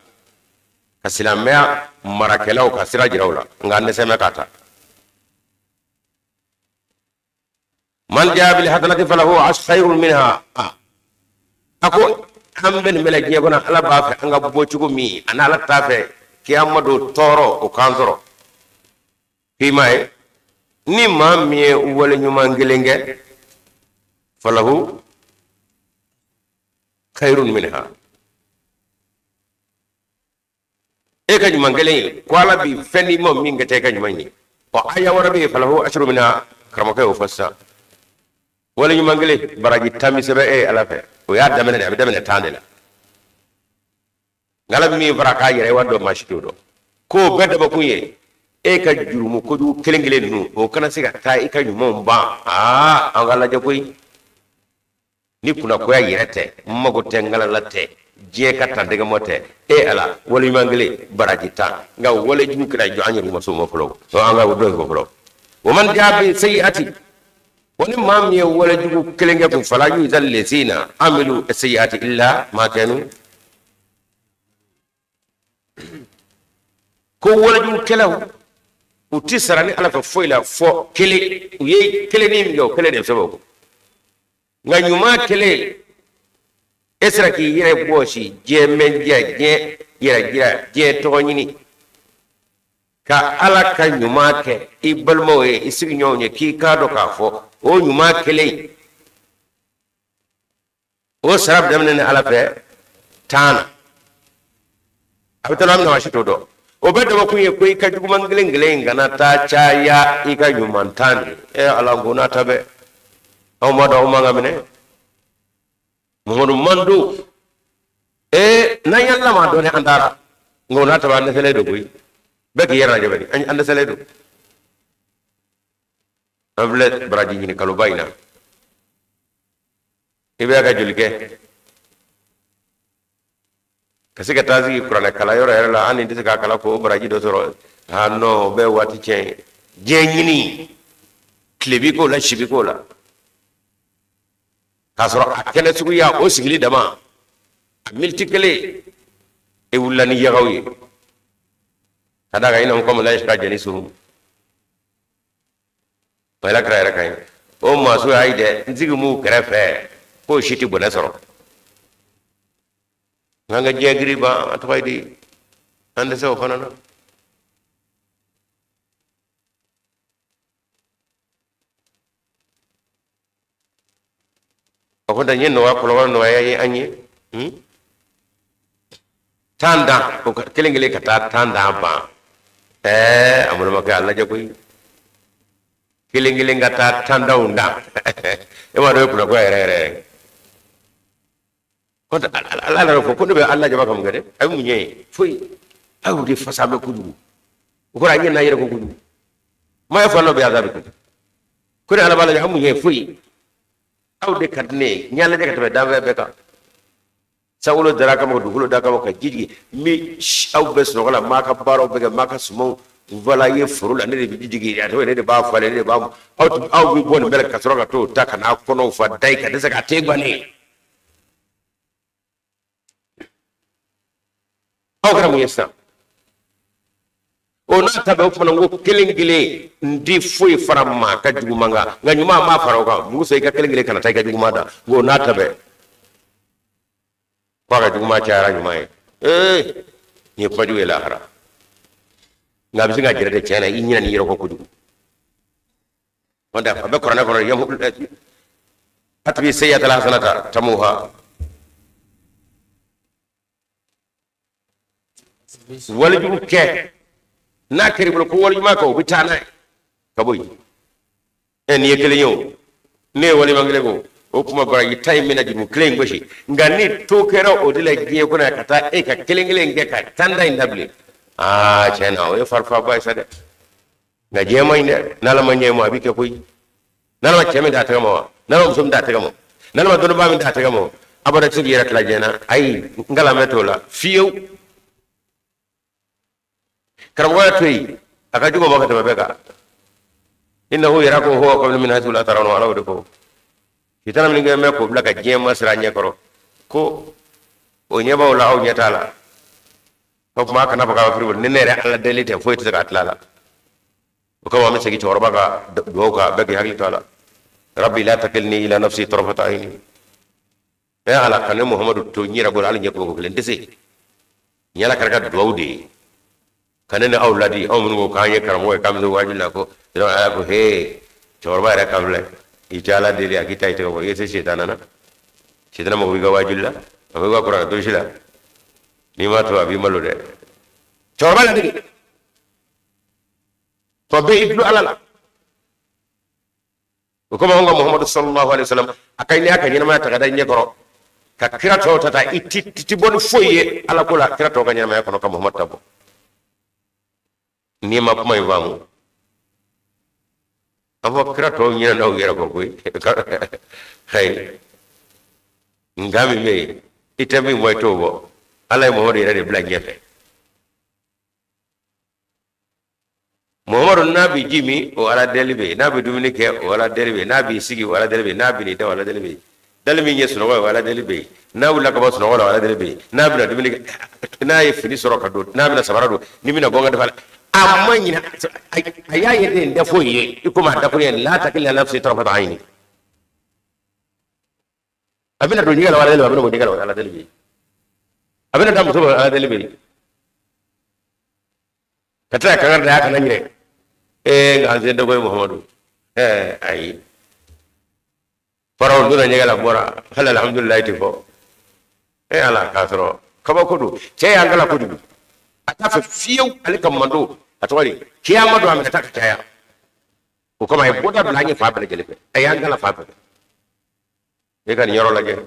ka silamɛya marakɛlaw ka sira jira u la, nka an dɛsɛ bɛ k'a ta. Man jaa bil hasanati falahu khayrun minha. A ko an bɛ nin bɛɛ la diɲɛ kɔnɔ, Ala b'a fɛ an ka bɔ cogo min, ani Ala t'a fɛ kiyama don tɔɔrɔ o k'an sɔrɔ. K'i m'a ye, ni maa min ye wale ɲuman kelen kɛ, falahu khayrun minha, e ka ɲuman kelen ye ko Ala bi fɛn d'i ma min ka ca i ka ɲuman ye. Ɔ, aya wɛrɛ bɛ yen, falahu ashru minha. Karamɔgɔkɛ y'o fɔ sisan. Wale ɲuman kelen, baraji 10 bi sɛbɛn e ye Ala fɛ. O y'a daminɛ de, a bɛ daminɛ 10 de la. Nka Ala bɛ min fara k'a yɛrɛ ye, wa dɔn maa si t'o dɔn. K'o bɛɛ dabɔkun ye e ka jurumu kojugu kelen kelen ninnu, o kana se ka taa i ka ɲumanw ban. Aa, an ka lajɛ koyi, ni kunnakoya yɛrɛ tɛ, n mago tɛ, n galala tɛ, diɲɛ ka tantɛgɛmɔ tɛ. E Ala, wale ɲuman kelen baraji 10, nka wale jugu kɛra jɔ, an yɛrɛ ma s'o ma fɔlɔ. An ka dɔ fɔ fɔlɔ. Wa man jaa bi sayyi'ati, wa ni maa min ye wale jugu kelen kɛ kun, fala yujza lezina amilu sayyi'ati illa ma kanu. Ko walejugukɛlaw u ti sara ni Ala fɛ foyi la fɔ kelen. U ye kelennin min kɛ, o kelen de bɛ sɛbɛn o kun. Nka ɲuman kelen, e sera k'i yɛrɛ bɔsi diɲɛ mɛndiya, diɲɛ yɛrɛ jira, diɲɛ tɔgɔ ɲini, ka Ala ka ɲuman kɛ i balimaw ye, i sigiɲɔgɔnw ye, k'i k'a dɔn k'a fɔ o ɲuman kelen, o sara bɛ daminɛ ni Ala fɛ 10 na, a bɛ taa min na, si t'o dɔn. O bɛɛ dabɔkun ye ko i ka juguman kelen kelen in kana taa caya i ka ɲuman 10 nin. E Ala, ko n'a ta bɛɛ, anw ma dɔn, anw man ka minɛ Mamadu man don. Ee, n'an y'an lama dɔɔni, an taara. Nka o n'a ta bɛɛ, an dɛsɛlen don koyi. Bɛɛ k'i yɛrɛ lajɛ bani, an dɛsɛlen don. An filɛ baraji ɲini kaloba in na, i bɛ ka joli kɛ ka se ka taa sigi kuranɛ kalanyɔrɔ yɛrɛ la? An nin tɛ se k'a kalan k'o baraji dɔ sɔrɔ. Ah non, o bɛɛ waati tiɲɛ ye. Diɲɛ ɲini, tile bi k'o la, si bi k'o la, k'a sɔrɔ a kɛnɛ suguya o sigili dama, a miniti kelen, e wulila ni yagaw ye. Ka d'a kan i na kɔmi la yashqa jalisuhum. O yɛrɛ kira yɛrɛ ka ɲi o maasu y'a ye dɛ, n sigi m'u kɛrɛfɛ k'o si tɛ bɔnɛ sɔrɔ. N'an ka diɲɛ giri ban, a tɔgɔ ye di, an dɛsɛ o fana na. O kɔni n ye nɔgɔya, kɔlɔlɔ nɔgɔya ye an ye. Tan dan o kelen kelen ka taa tan dan ban. Ɛɛ, an balimakɛ, a lajɛ koyi, kelen kelen ka taa tan danw dan, e m'a dɔn e kunna ko yɛrɛ yɛrɛ yɛrɛ. Kɔntɛ Ala yɛrɛ ko ko ne bɛ ala jaba ka mun kɛ dɛ? A bɛ mun ɲɛ ye? Foyi. Aw de fasa bɛ kojugu, o kɔrɔ a ɲɛ n'a yɛrɛ ko kojugu. Ma ye fɔ bɛ azabi ko ne Ala b'a lajɛ, a mun ɲɛ ye? Foyi. Aw de ka di ne ye, n y'a lajɛ ka tɛmɛ danfɛn bɛɛ kan. Sankolo dara kama, dugukolo da kama, ka ji jigin min. Aw bɛ sunɔgɔ la, maa ka baaraw bɛ kɛ, maa ka sumanw voilà ye foro la, ne de bɛ ji jigin, a tɔgɔ ne de b'a falen, ne de b'a aw aw bɛ bɔ nin bɛɛ la ka sɔrɔ ka t'o ta ka n'a kɔnɔw fa da ka dɛsɛ ka te guwanen. Aw kɛra mun ye sisan? O n'a ta bɛɛ, o tuma na n ko kelen kelen n ti foyi fara maa ka juguman kan, nka ɲuman n b'a fara o kan. Mugu i ka kelen kelen kana taa i ka juguman da. N ko n'a ta bɛɛ, ko a ka juguman cayara ɲuman ye. Ee, nin ye kuma jugu ye lahara, nka a bɛ se ka jɛrɛ de. Tiɲɛ na, i ɲinɛ n'i yɛrɛ kɔ kojugu. Wanda a bɛ kuranɛ kɔnɔ, atbi sayyata alhasanata tamuha. Walijugu kɛ n'a kɛra i bolo ko walijuman kɛ, o bɛ taa n'a ye ka bɔ yen. Ɛ, nin ye kelen ye o, ne ye waliman kelen ko o kuma baraji ta in bɛna jurumu kelen in gosi. Nka ni to kɛra o de la diɲɛ kɔnɔ yan, ka taa e ka kelen kelen kɛ ka tan da in dabila, aa, tiɲɛ na, o ye farifaba ye sa dɛ. Nka diɲɛ man ɲi dɛ. N'Ala ma ɲɛ ma, a bɛ kɛ koyi. N'Ala ma cɛ min d'a tɛgɛ ma wa, n'Ala ma muso min d'a tɛgɛ ma, n'Ala ma dɔnnibaa min d'a tɛgɛ ma, abada tɛ se k'i yɛrɛ tila diɲɛ na. Ayi, n kalan bɛ t'o la fiyewu. Karamɔgɔya to yen, a ka jugu ma ka tɛmɛ bɛɛ kan. Innahu yarakum huwa wa qabiluhu min haythu la tarawna. Ala o de ko sitana min kɛ mɛ k'o bila ka diɲɛ masira ɲɛkɔrɔ, ko o ɲɛ b'aw la, aw ɲɛ t'a la. O tuma a kana fɔ k'a bɛ firi ni ne yɛrɛ Ala deli tɛ, foyi tɛ se k'a tila a la. O kama an bɛ segin cɛkɔrɔba ka dugawu kan, bɛɛ k'i hakili to a la. Rabbi la takilni ila nafsi tarfata ayni. E Ala, ka ne Muhamadu to n yɛrɛ bolo hali ɲɛ kɔmɔko kelen, n tɛ se. Nin ye Ala kira ka dugawu de ye ka ne ni aw ladi, aw minnu ko k'an ye karamɔgɔ ye, k'an bɛ se waaju la. Ko Ala ko he, cɛkɔrɔba yɛrɛ kan filɛ, i tɛ Ala deli a k'i ta i tɛgɛ bɔ, i ye se sitana na. Sitana mago b'i ka waajuli la, a b'i ka kuranɛ durusi la. N'i m'a to, a b'i malo dɛ. Cɛkɔrɔba ladege tɔ bɛɛ, i dulon Ala la. O kama anw ka Muhamadu sallallahu alaihi wasallam, a ka n'i y'a ka ɲɛnamaya ta ka da ɲɛ kɔrɔ ka kira tɔw ta ta, i ti bɔ ni foyi ye Ala ko la kira tɔw ka ɲɛnamaya kɔnɔ ka Muhamadu ta bɔ. N'i ma kuma in faamu, an fɔ kira tɔw ɲinɛna u yɛrɛ kɔ koyi. Hayi, nka min bɛ yen, i tɛ min bɔ, i t'o bɔ. Ala ye Muhamadu yɛrɛ de bila ɲɛfɛ. Muhamadu n'a bɛ ji min, o Ala deli bɛ yen. N'a bɛ dumuni kɛ, o Ala deli bɛ yen. N'a b'i sigi, o Ala deli bɛ yen. N'a bɛ n'i da, o Ala deli bɛ yen. Dali min ye sunɔgɔ ye, o Ala deli bɛ yen. N'a wulila ka bɔ sunɔgɔ la, o Ala deli bɛ yen. N'a bɛna dumuni kɛ, n'a ye fini sɔrɔ ka don, n'a bɛna sabara don, ni bɛna bɔ n ka dafa la, a ma ɲinɛ. A y'a ye den tɛ foyi ye i komi a dakuru ye la takilni ila nafsi tarfata ayni. A bɛna don ɲɛgɛn la, o Ala deli bɛ yen. A bɛna bɔ ɲɛgɛn la, o Ala deli bɛ yen. A bɛna taa muso ma, Ala deli bɛ yen. Ka tila ka kangari da a kana ɲinɛ. Ee, nka an sen tɛ koyi Muhamadu. Ɛɛ, ayi, faraw donna ɲɛgɛn la, bɔra, hali alhamdulilayi tɛ fɔ. E Ala, k'a sɔrɔ kabako don. Cɛ y'an kala kojugu, a t'a fɛ fiyewu ale ka mando. A tɔgɔ de kiyama don, a minɛ ta ka caya. O kama a ye bɔda bila an ye fan bɛɛ lajɛlen fɛ. A y'an kala fan bɛɛ fɛ. E ka nin yɔrɔ lajɛ,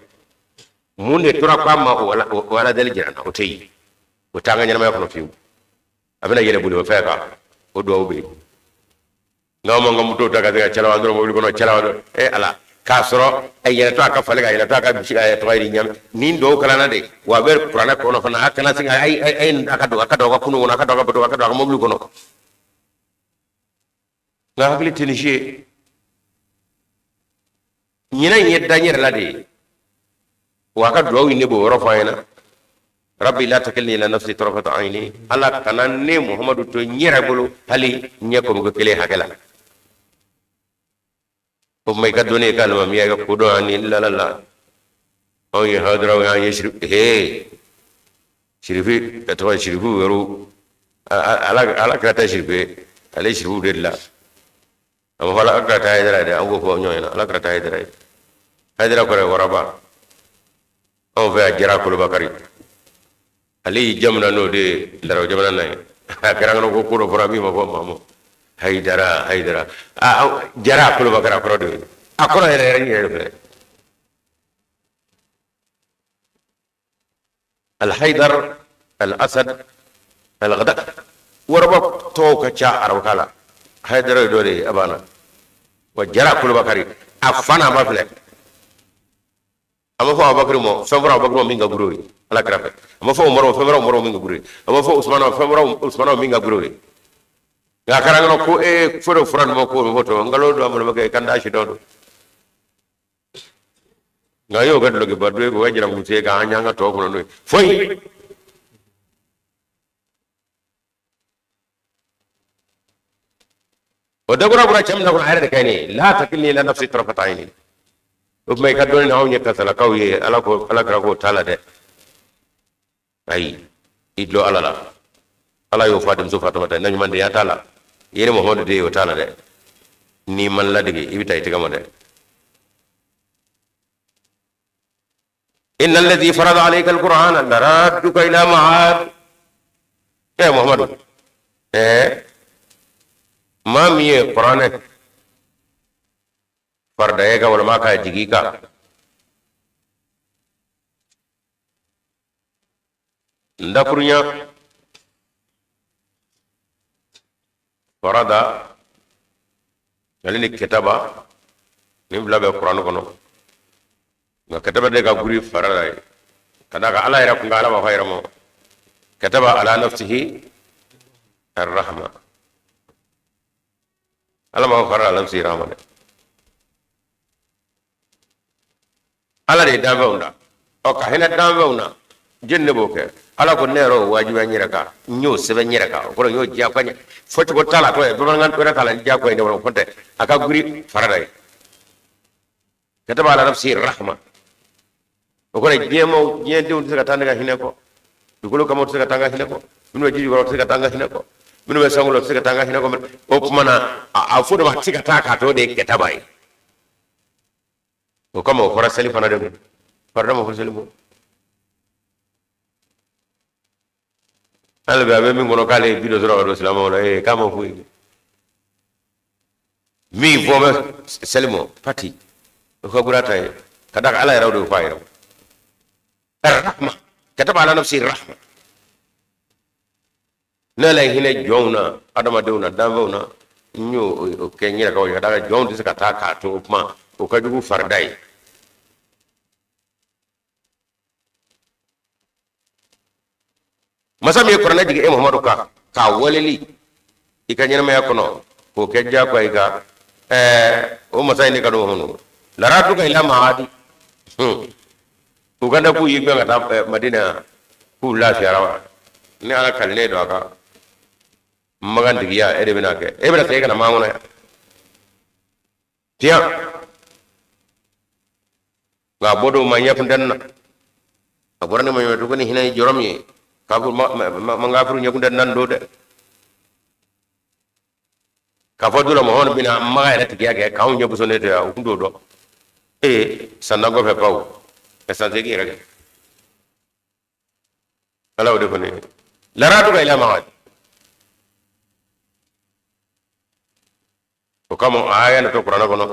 mun de tora k'a ma o Ala deli jira n na? O tɛ yen, o t'an ka ɲɛnamaya kɔnɔ fiyewu. A bɛna yɛlɛ bolimafɛn kan, o duwawu bɛ yen. Nka anw m'an ka moto ta ka se ka calawa dɔrɔn mobili kɔnɔ, calawa dɔrɔn. E Ala, k'a sɔrɔ a yɛlɛtɔ a ka fali kan, a yɛlɛtɔ a ka misi kan, a tɔgɔ ye ɲami nin duwawu kalanna de wa, a bɛ kuranɛ kɔnɔ fana. A kana se ka ayi ayi, a ka don, a ka don a ka kunun kɔnɔ, a ka don a ka bato, a ka don a ka mobili kɔnɔ. Nka hakili tɛ nin si ye. Ɲinɛ in ye da n yɛrɛ la de ye wa. A ka duwawu in ne b'o yɔrɔ fɔ an ɲɛna. Rabbi la takilni ila nafsi tarfata ayni. Ala kana ne Muhamadu to n yɛrɛ bolo hali ɲɛ kɔmɔkɛ kelen hakɛ la. O tuma i ka dɔnni, i ka alimamiya, i ka kodɔn ani lala la, anw ye hadaraw ye, an ye siri hee sirifi tɔgɔ sirifu yɛrɛ. Ala kira tɛ sirife, ale ye sirifuw de dilan. A ma fɔ Ala kira tɛ hayidara ye dɛ. An k'o fɔ ɲɔgɔn ɲɛna, Ala kira tɛ hayidara ye. Hayidara kɔrɔ ye waraba. Anw fɛ yan, jara kolobakari. Ale y'i jamana n'o de ye larabu jamana na ye. A kɛra kɔnɔ ko ko dɔ fɔra min ma fɔ maa ma. Hayidara, Hayidara. Aa, Jara Kolobakari a kɔrɔ de ye. A kɔrɔ yɛrɛ yɛrɛ yɛrɛ filɛ. Alhaidar, Al-Asad, Al-Ghada. Waraba tɔgɔw ka ca arabukan la. Hayidara ye dɔ de ye a banna. Wa Jara Kolobakari a fa n'a ba filɛ. A ma fɔ Abubakari ma fɛn fɔra Abubakari ma min ka girin o ye Ala kira fɛ. A ma fɔ Umaru ma fɛn fɔra Umaru ma min ka girin o ye. A ma fɔ Usumana ma fɛn fɔra Usumana ma min ka girin o ye. Nka a kɛra n kɔnɔ ko ee fo de fɔra nin ma ko o bɛ fɔ tɔ nkalon don a balimakɛ kan da si dɔ don. Nka y'o kɛ dulɔkiba don ye k'o kɛ jaramuso ye k'an y'an ka tɔw kɔnɔ n'o ye foyi. O dakura bɔra cɛ min da kɔnɔ a yɛrɛ de ka ɲi ne la takilni ila nafsi tarfata ayni. O tuma i ka dɔnni na anw ye kasalakaw ye Ala ko Ala kira k'o t'a la dɛ. Ayi i dulon Ala la. Ala y'o fɔ a denmuso Fatumata na ɲumandenya t'a la. I ye ne Muhamadu den ye o t'a la dɛ. N'i ma n ladege i bɛ taa i tɛgɛ ma dɛ. Inna alladhi farada alayka alqur'ana laradduka ila ma'ad. Eh Muhammadu, eh maa min ye kuranɛ farida e kan walima k'a jigin i kan ndakurunya farada ale ni ketaba nin fila bɛ kuranɛ kɔnɔ nka ketaba de ka guri farada ye ka d'a kan ala yɛrɛ kun ka ala b'a fɔ a yɛrɛ ma kataba ala nafsihi arrahma ala m'a fɔ farada ala nafsihi rahma dɛ ala de ye danfɛnw da ɔ ka hinɛ danfɛnw na jɛni de b'o kɛ ala ko ne yɛrɛ o wajibiya n yɛrɛ kan n y'o sɛbɛn n yɛrɛ kan o kɔrɔ n y'o diyagoya n ye fɔcogo t'a la tɔ ye bamanankan wɛrɛ t'a la diyagoya ye ne o tɛ a ka giri farada ye kataba ala nafsi rahma o kɔrɔ ye diɲɛ maaw diɲɛ denw tɛ se ka taa ne ka hinɛ kɔ dugukolo kan maaw tɛ se ka taa n ka hinɛ kɔ minnu bɛ ji jukɔrɔ tɛ se ka taa n ka hinɛ kɔ minnu bɛ sankolo tɛ se ka taa n ka hinɛ kɔ o tuma na a fɔ de ma a tɛ se ka taa k'a to de ye kataba ye o kama o fɔra seli fana de ma farida ma fɔ seli ma hali bi a bɛ min kɔnɔ k'ale ye bi dɔ sɔrɔ ka don silamɛw la ee k'a ma foyi min fɔ bɛ seli ma pati o ka gura ta ye ka d'a kan ala yɛrɛ de y'o fɔ a yɛrɛ ma rahma kataba ala nafsi rahma ne ala ye hinɛ jɔnw na adamadenw na danfɛnw na n y'o kɛ n yɛrɛ ka ka d'a kan jɔnw tɛ se ka taa k'a to o kuma o ka jugu farida ye masa min ye kuranɛ jigin e muhamadu kan k'a waleli i ka ɲɛnamaya kɔnɔ k'o kɛ diyagoya i kan ɛɛ o masa in de ka don hɔn laraduka ila maadi u ka da k'u y'i gɛn ka taa madina k'u lafiyara wa ni ala kalilen don a kan makan tigiya e de bɛna kɛ e bɛna segin ka na makan kɔnɔ yan tiɲɛ nka a bɔ don ma ɲɛ funtɛni na a bɔra ne ma ɲɛ ko ni hinɛ ye jɔrɔ min ye kafuru ma kafuru ɲɛ funtɛni na don dɛ k'a fɔ don la Muhamadu bɛna makan yɛrɛ tigiya kɛ k'anw ɲɛ bosonnen to yan u tun t'o dɔn ee san tan kɔfɛ baw ka san 8 yɛrɛ kɛ ala y'o de fɔ ne ye laraduka ila maad o kama aya na to kuranɛ kɔnɔ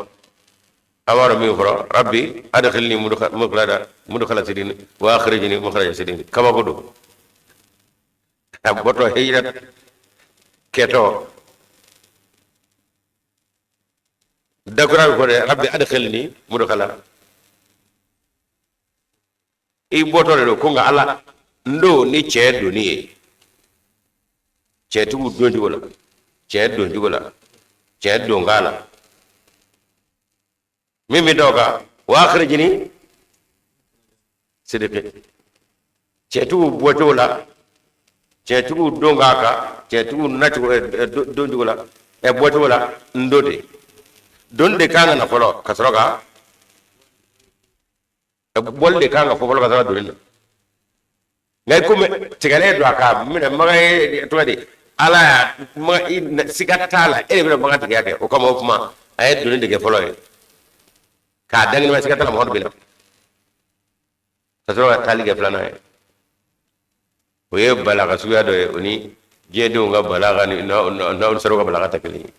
a b'a dɔn min fɔra rabbi adkhilni mudkhala sidqin wa akhrijni mukhraja sidqin kabako don a bɔtɔ hijira kɛtɔ dakura bɛ fɔ dɛ rabbi adkhilni mudkhala i bɔtɔ de don ko nka ala n don ni tiɲɛ donni ye tiɲɛtigiw don cogo la tiɲɛ don cogo la tiɲɛ don k'a la min bɛ da o kan wa akhrijni sidqin tiɲɛtigiw bɔcogo la tiɲɛtigiw don k'a kan tiɲɛtigiw nacogo don cogo la ɛ bɔcogo la n don de don de kan ka na fɔlɔ ka sɔrɔ ka bɔli de kan ka fɔ fɔlɔ ka sɔrɔ ka donni na nka i komi tigɛlen don a kan minɛ makan ye tɔgɔ di ala y'a siga t'a la e de bɛna makan tigiya kɛ o kama o kuma a ye donni de kɛ fɔlɔ ye k'a dankɛnɛma siga t'a la mɔgɔ dɔ bɛ na ka sɔrɔ ka taali kɛ filanan ye. O ye balaga suguya dɔ ye, o ni diɲɛdenw ka balaga ni n'aw sera ka balaga tɛ kelen ye.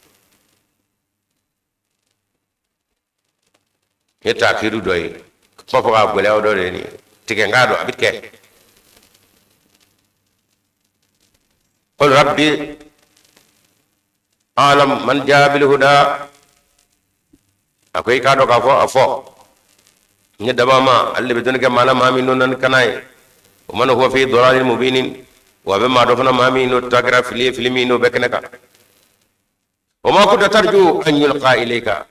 Ye taakidu dɔ ye, kuma fɔ k'a gɛlɛya dɔ de ye nin ye. Tigɛ n k'a dɔn a bɛ kɛ. Qul rabbi alam man jaa bil huda. A ko i k'a dɔn k'a fɔ a fɔ n ye daba ma, ale de bɛ dɔnni kɛ maa la, maa min n'o nana ni kana ye. Wa man huwa fi dalalin mubinin. Wa a bɛ maa dɔ fana, maa min n'o ta kɛra fili ye, fili min n'o bɛ kɛnɛ kan. Wa ma kunta tarju an yulqa ilayka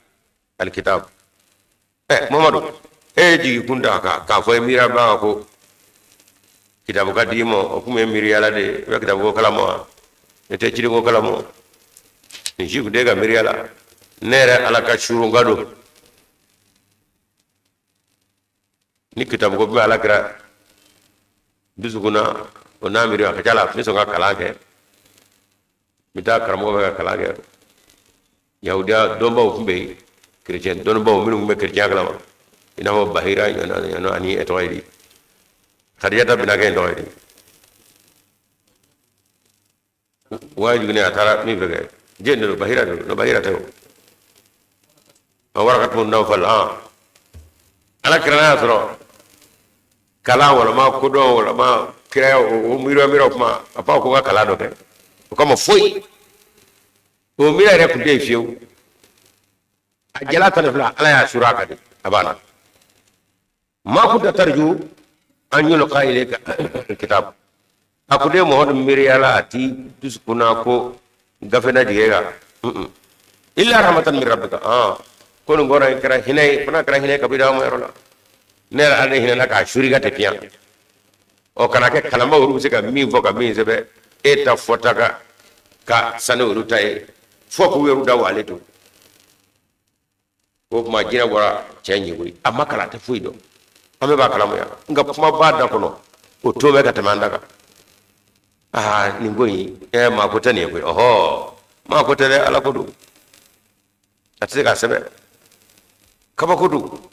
alkitab. Ɛ Mamadu, e ye jigi kun ta k'a fɔ i miiriya b'a kan ko kitabu ka d'i ma, o kun ye miiriya la de ye. I bɛ kitabu ko kalama wa? Ne tɛ ciden ko kalama. Nin si kun tɛ e ka miiriya la. Ne yɛrɛ Ala ka surunka don ni kitabu ko bɛ Ala kira dusukun na, o n'a miiri a ka ca la, a tun bɛ sɔn ka kalan kɛ. N bɛ taa karamɔgɔ fɛ ka kalan kɛ. Yahudiya dɔnbaw tun bɛ yen, kerecɛn dɔnbaw minnu tun bɛ kerecɛnya kalama, i n'a fɔ Bahira ɲɔgɔnna ani tɔgɔ ye di, Khadijata binakɛ in tɔgɔ ye di, waa jiginnen a taara min fɛ kɛ jɛn de don, Bahira de don, Bahira tɛ o, Warakatu bun Nawfal. Ala kira y'a sɔrɔ kalan walama kodɔn walama kiraya, o miiriya miiriya kuma a fɔ ko ka kalan dɔ kɛ, o kama foyi o miiriya yɛrɛ tun tɛ yen fiyewu. A jala 12, Ala y'a suuru a kan de, a banna. Ma kunta tarju an yulqa ilayka kitab. A ko de Muhamadu miiriya la, a t'i dusukun na ko gafe na jigin e kan illa rahmatan min rabbika. Ko nin kɔrɔ in kɛra hinɛ ye, fana kɛra hinɛ ye kabi ma yɔrɔ la. Ne yɛrɛ Ala hinɛ k'a suuru i kan ten piyan. Ɔ kana kɛ kalanbaw olu bɛ se ka min fɔ ka min sɛbɛn, e ta fɔta ka sani olu ta ye, fo k'u yɛrɛ da wale to. O tuma jinɛ bɔra cɛ ɲɛ koyi. A ma kalan, a tɛ foyi dɔn, an bɛɛ b'a kalama yan, nka kuma b'a da kɔnɔ, o to bɛ ka tɛmɛ an da kan. Aa, nin ko in ɛ, maa ko tɛ nin ye koyi. Ɔhɔ, maa ko tɛ dɛ, Ala ko don. A tɛ se k'a sɛbɛn, kabako don.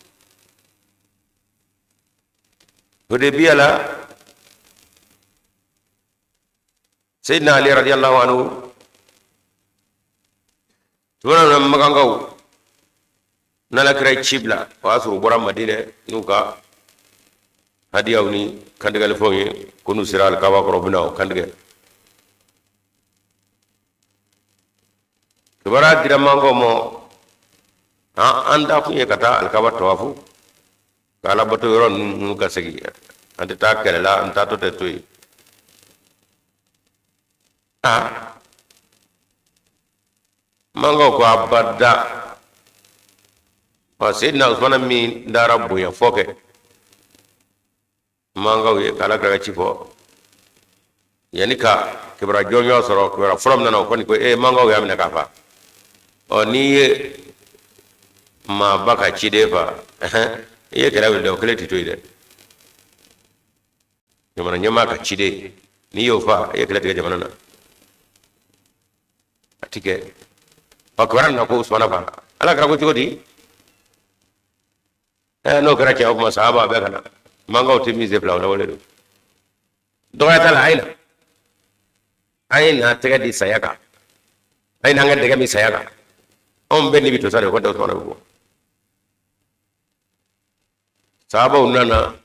Hudebiya la, Seyidina Ali radiyallahu anhu tuma na Makankaw n'Ala kira ye ci bila, o y'a sɔrɔ u bɔra Madinɛ n'u ka hadiyaw ni kantigɛlifɛnw ye, ko n'u sera alikaba kɔrɔ, u bɛna o kantigɛ. Kibaruya dira Makankaw ma, an taa kun ye ka taa alikaba tawafu ka alabato yɔrɔ ninnu ka segin, an tɛ taa kɛlɛ la, an taatɔ tɛ to yen. Aa, Makankaw ko abada. Ɔ, Seyidina Usumana min taara bonya fɔ kɛ Makankaw ye k'Ala kira ka ci fɔ, yanni ka kibaruya jɔnjɔn sɔrɔ, kibaruya fɔlɔ min nana, o kɔni ko ee, Makankaw y'a minɛ k'a fa. Ɔ, n'i ye maaba ka ciden fa, i ye kɛlɛ wuli dɛ, o kelen tɛ to yen dɛ. Jamana ɲɛmaa ka ciden, n'i y'o fa, i ye kɛlɛ tigɛ jamana na, a ti kɛ. Ɔ, kibaruya nana ko Usumana fa. Ala kira ko cogo di? Ɛ, n'o kɛra cɛ, o kuma sahaba bɛɛ ka na. Makankaw tɛ min se fila, o lawale don, dɔgɔya t'a la. A ye na, an ye na tɛgɛ di saya kan, an ye n'an ka dɛgɛ min saya kan, anw bɛɛ ni bi to sa de, o ko tɛ Usumana bɛ bɔ. Sahabaw nana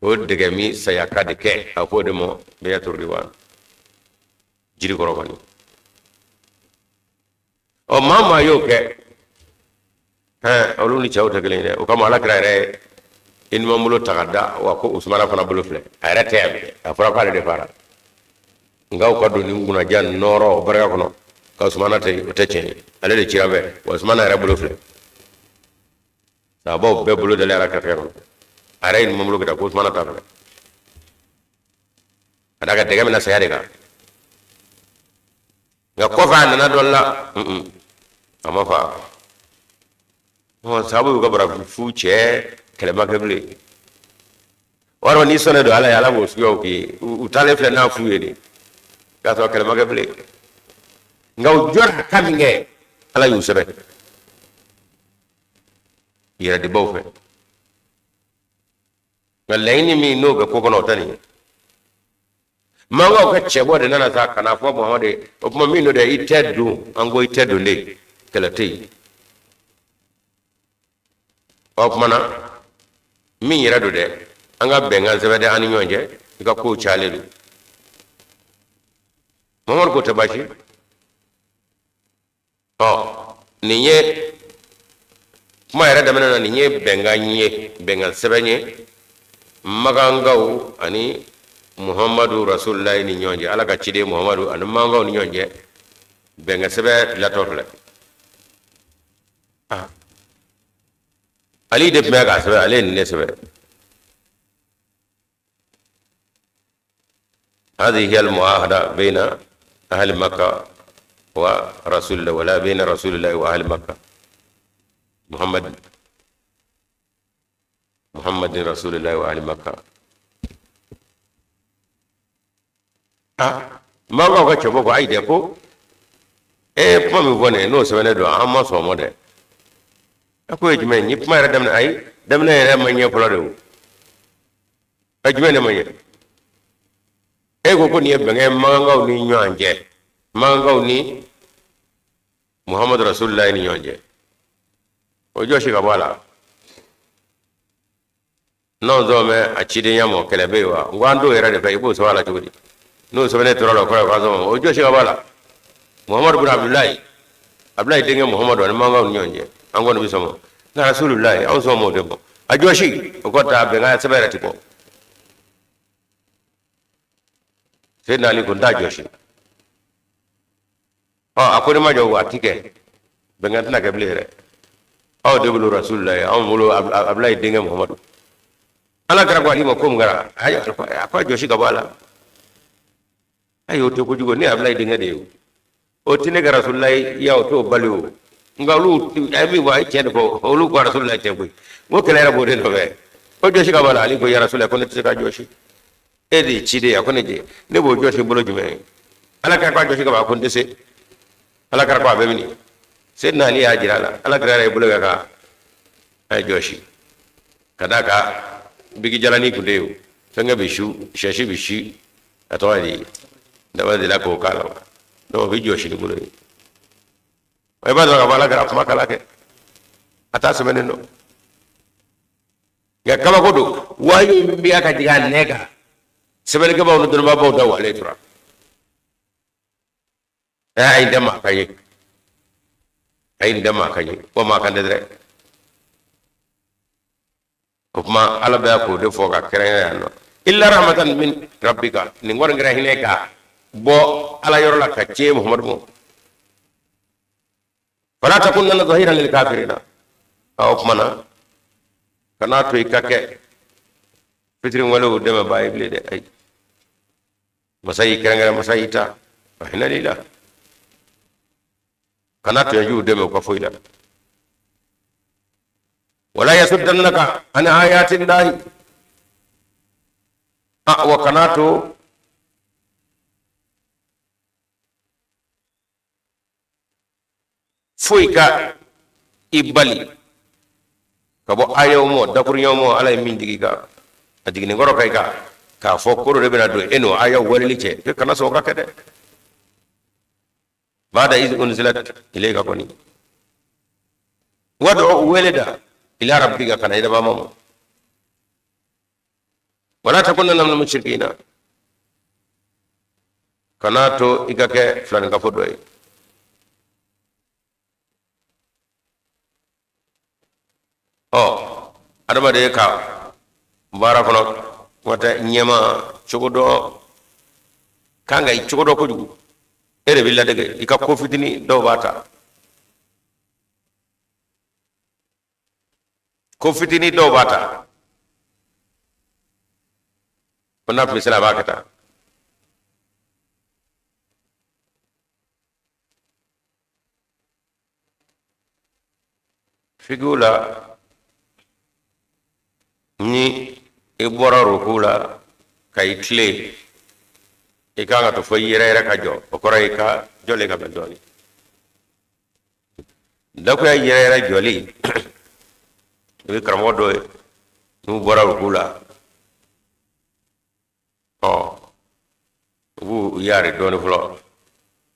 o dɛgɛ min saya kan de kɛ, a fɔ o de ma bɛyatu riwan, jiri kɔrɔ kɔni. Ɔ, maa maa y'o kɛ, hɛn, olu ni cɛw tɛ kelen ye dɛ. O kama Ala kira yɛrɛ ye i numan bolo ta ka da wa ko Usumana fana bolo filɛ, a yɛrɛ tɛ yan, a fɔra k'ale de fara. Nka u ka don nin kunnaja nɔɔrɔ o barika kɔnɔ ka Usumana tɛ, o tɛ tiɲɛ ye, ale de cira bɛɛ wa. Usumana yɛrɛ bolo filɛ, sahabaw bɛɛ bolo dalen Ala kira tɛgɛ kɔnɔ, a yɛrɛ ye numan bolo kɛ ko Usumana ta filɛ, ka d'a kan dɛgɛ bɛna saya de kan. Nka kɔfɛ a nana dɔ la, a ma fa. Sahabaw y'u ka barafu cɛ, kɛlɛ ma kɛ bilen. O yɔrɔ n'i sɔnnen don Ala ye, Ala b'o suguyaw k'i ye. U taalen filɛ n'a f'u ye de k'a sɔrɔ kɛlɛ ma kɛ bilen, nka u jɔra ka min kɛ, Ala y'u sɛbɛn yɛrɛdibaw fɛ. Nka laɲini min n'o bɛ ko kɔnɔ, o tɛ nin ye. Mankaw ka cɛbɔ de nana sa ka n'a fɔ Muhamadu ye, o tuma min don dɛ, i tɛ don, an ko i tɛ don de, kɛlɛ tɛ yen. O tuma na min yɛrɛ don dɛ, an ka bɛnkan sɛbɛn dɛ an ni ɲɔgɔn cɛ, i ka kow cayalen don. Muhamadu k'o tɛ baasi. Ɔ nin ye kuma yɛrɛ daminɛ na, nin ye bɛnkan ye, bɛnkan sɛbɛn ye makankaw ani Muhamadu Rasulullahi ni ɲɔgɔn cɛ, Ala ka ciden Muhamadu ani makankaw ni ɲɔgɔn cɛ, bɛnkan sɛbɛn latɔ filɛ. Ali de tun bɛ k'a sɛbɛn, ale ye nin de sɛbɛn. هذه هي المعاهدة بين أهل مكة ورسول الله ولا بين رسول الله وأهل مكة محمد محمد رسول الله وأهل مكة. Mankaw ka cɛbɔ ko ayi dɛ, ko e kuma min fɔ nin ye, n'o sɛbɛnnen don, an ma sɔn o ma dɛ. A ko ye jumɛn ye? Ni kuma yɛrɛ daminɛ, ayi, daminɛ yɛrɛ ma ɲɛ fɔlɔ de. O a jumɛn de ma ɲɛ? E ko ko nin ye bɛnkan ye makankaw ni ɲɔgɔn cɛ, makankaw ni Muhamadu Rasulullahi ni ɲɔgɔn cɛ. O jɔsi ka bɔ a la. N'anw sɔn bɛ a cidenya ma, kɛlɛ bɛ yen wa? N ko an t'o yɛrɛ de fɛ, i b'o sɛbɛn a la cogo di? N'o sɛbɛnnen tora la, o kɔrɔ ye k'an sɔn ma. O jɔsi ka bɔ a la. Muhamadu bin Abudulayi, Abudulayi denkɛ Muhamadu ani makankaw ni ɲɔgɔn cɛ, an kɔni bɛ sɔn ma. Nka Rasulullahi, anw sɔn m'o de ma. A jɔsi, o kɔ ta bɛnkan sɛbɛn yɛrɛ ti bɔ. Seyidina Ali ko n t'a jɔsi. Ɔ a ko ne ma jɔ, a ti kɛ, bɛnkan tɛna kɛ bilen yɛrɛ. Aw de bolo Rasulullahi, anw bolo Abudulayi denkɛ Muhamadu. Ala kira ko Ali ma ko mun kɛra? A ko a jɔsi ka bɔ a la. Ayi, o tɛ kojugu, ne ye Abudulayi denkɛ de ye. O o tɛ ne ka Rasulullahi ya, o t'o bali o. Nka olu a ye min fɔ, a ye tiɲɛ de fɔ, olu ko Rasulullahi tɛ koyi. N ko kɛlɛ yɛrɛ b'o de nɔfɛ. O jɔsi ka bɔ a la. Ali ko ya Rasulullahi, ko ne tɛ se ka jɔsi. E de ye ciden ye. A ko ne je, ne b'o jɔsi bolo jumɛn ye? Ala kira ko a jɔsi ka bɔ a ko n tɛ se. Ala kira ko a bɛ mini? Seyidina Ali y'a jira a la. Ala kira yɛrɛ ye bolo kɛ ka a jɔsi ka d'a kan biki jalani tun tɛ yen o. Fɛnkɛ bɛ su, sɛsi bɛ si, a tɔgɔ ye di, daba de la k'o k'a la. Donc o bɛ jɔsi ni bolo ye. I b'a dɔn k'a fɔ ala kira kuma kala kɛ, a t'a sɛbɛnnen dɔn. Nka kabako don, wahayu min bɛ ka jigin a nɛ kan, sɛbɛnnikɛbaaw ni dɔnnibaabaw da walen tora. Ɛ a ye nin tɛ maa kan ye, a ye nin tɛ maa kan ye, wa maa kan tɛ dɛ. O tuma ala bɛ k'o de fɔ ka kɛrɛnkɛrɛn yan nɔ, illa rahmatan min rabbika. Nin kɔni kɛra hinɛ ka bɔ ala yɔrɔ la ka ce Muhamadu ma. Fala takunanna zahiran lil kafirina. O tuma na kana to i ka kɛ fitiriwalew dɛmɛbaa ye bilen dɛ. Ayi, masa y'i kɛrɛnkɛrɛn, masa y'i ta a hinɛ n'i la. Kana tɔɲɔjiw dɛmɛ u ka foyi la. Wala yasuddannaka an ayatillahi. A wa kana to foyi ka i bali ka bɔ ayaw mɔ, dakuruɲaw mɔ, ala ye min jigin i kan, a jiginni kɔrɔ ka i kan k'a fɔ ko dɔ de bɛna don e n'o ayaw waleli cɛ, e kana sɔn o ka kɛ dɛ. Bada iz unzilat ilayka kɔni, wad'u, wele da, ila rabbika, ka na i dabaa ma. Wala takunanna minal mushrikina, kana to i ka kɛ filaninkafo dɔ ye. Ɔ adamaden ka baara kɔnɔ, wata ɲɛma cogo dɔ kan ka i cogo dɔ kojugu, e de bɛ ladege, i ka ko fitinin dɔw b'a ta, ko fitinin dɔw b'a ta, ko n'a tun bɛ se a b'a kɛ tan. Fikiw la, ni i bɔra ruku la ka i tilen, i kan ka to fo i yɛrɛ yɛrɛ ka jɔ, o kɔrɔ i ka jɔlen ka bɛn dɔɔnin. Dakuya yɛrɛ yɛrɛ jɔli, i bɛ karamɔgɔ dɔ ye n'u bɔra ruku la, ɔ U b'u yaari dɔɔni fɔlɔ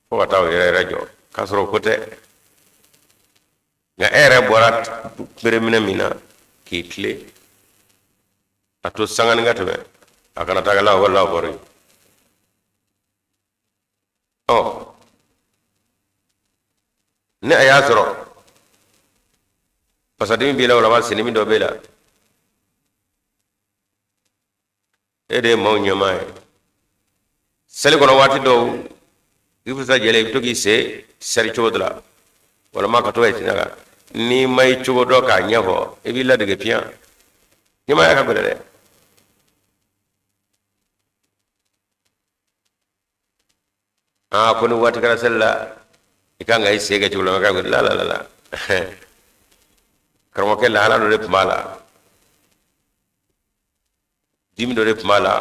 fo ka taa u yɛrɛ yɛrɛ jɔ, k'a sɔrɔ o ko tɛ. Nka e yɛrɛ bɔra bereminɛ min na k'i tilen, a to sanganin ka tɛmɛ, a kana taa la wala bɔra yen. Ɔ, ni a y'a sɔrɔ fasadimi b'i la walama sendimi dɔ b'e la, e de ye maaw ɲɛmaa ye seli kɔnɔ, waati dɔw i bɛ sa jɛlen, i bɛ to k'i sen seri cogo dɔ la walama ka to ka tiɲɛ kan. N'i ma i cogo dɔn k'a ɲɛfɔ, i b'i ladege piyan. Ɲɛmaaya ka gɛlɛn dɛ. Aa, ko ni waati kɛra seli la, i kan ka i sen kɛ cogo la ka la la la la. Karamɔgɔkɛ, lahala dɔ de tun b'a la, dimi dɔ de tun b'a la,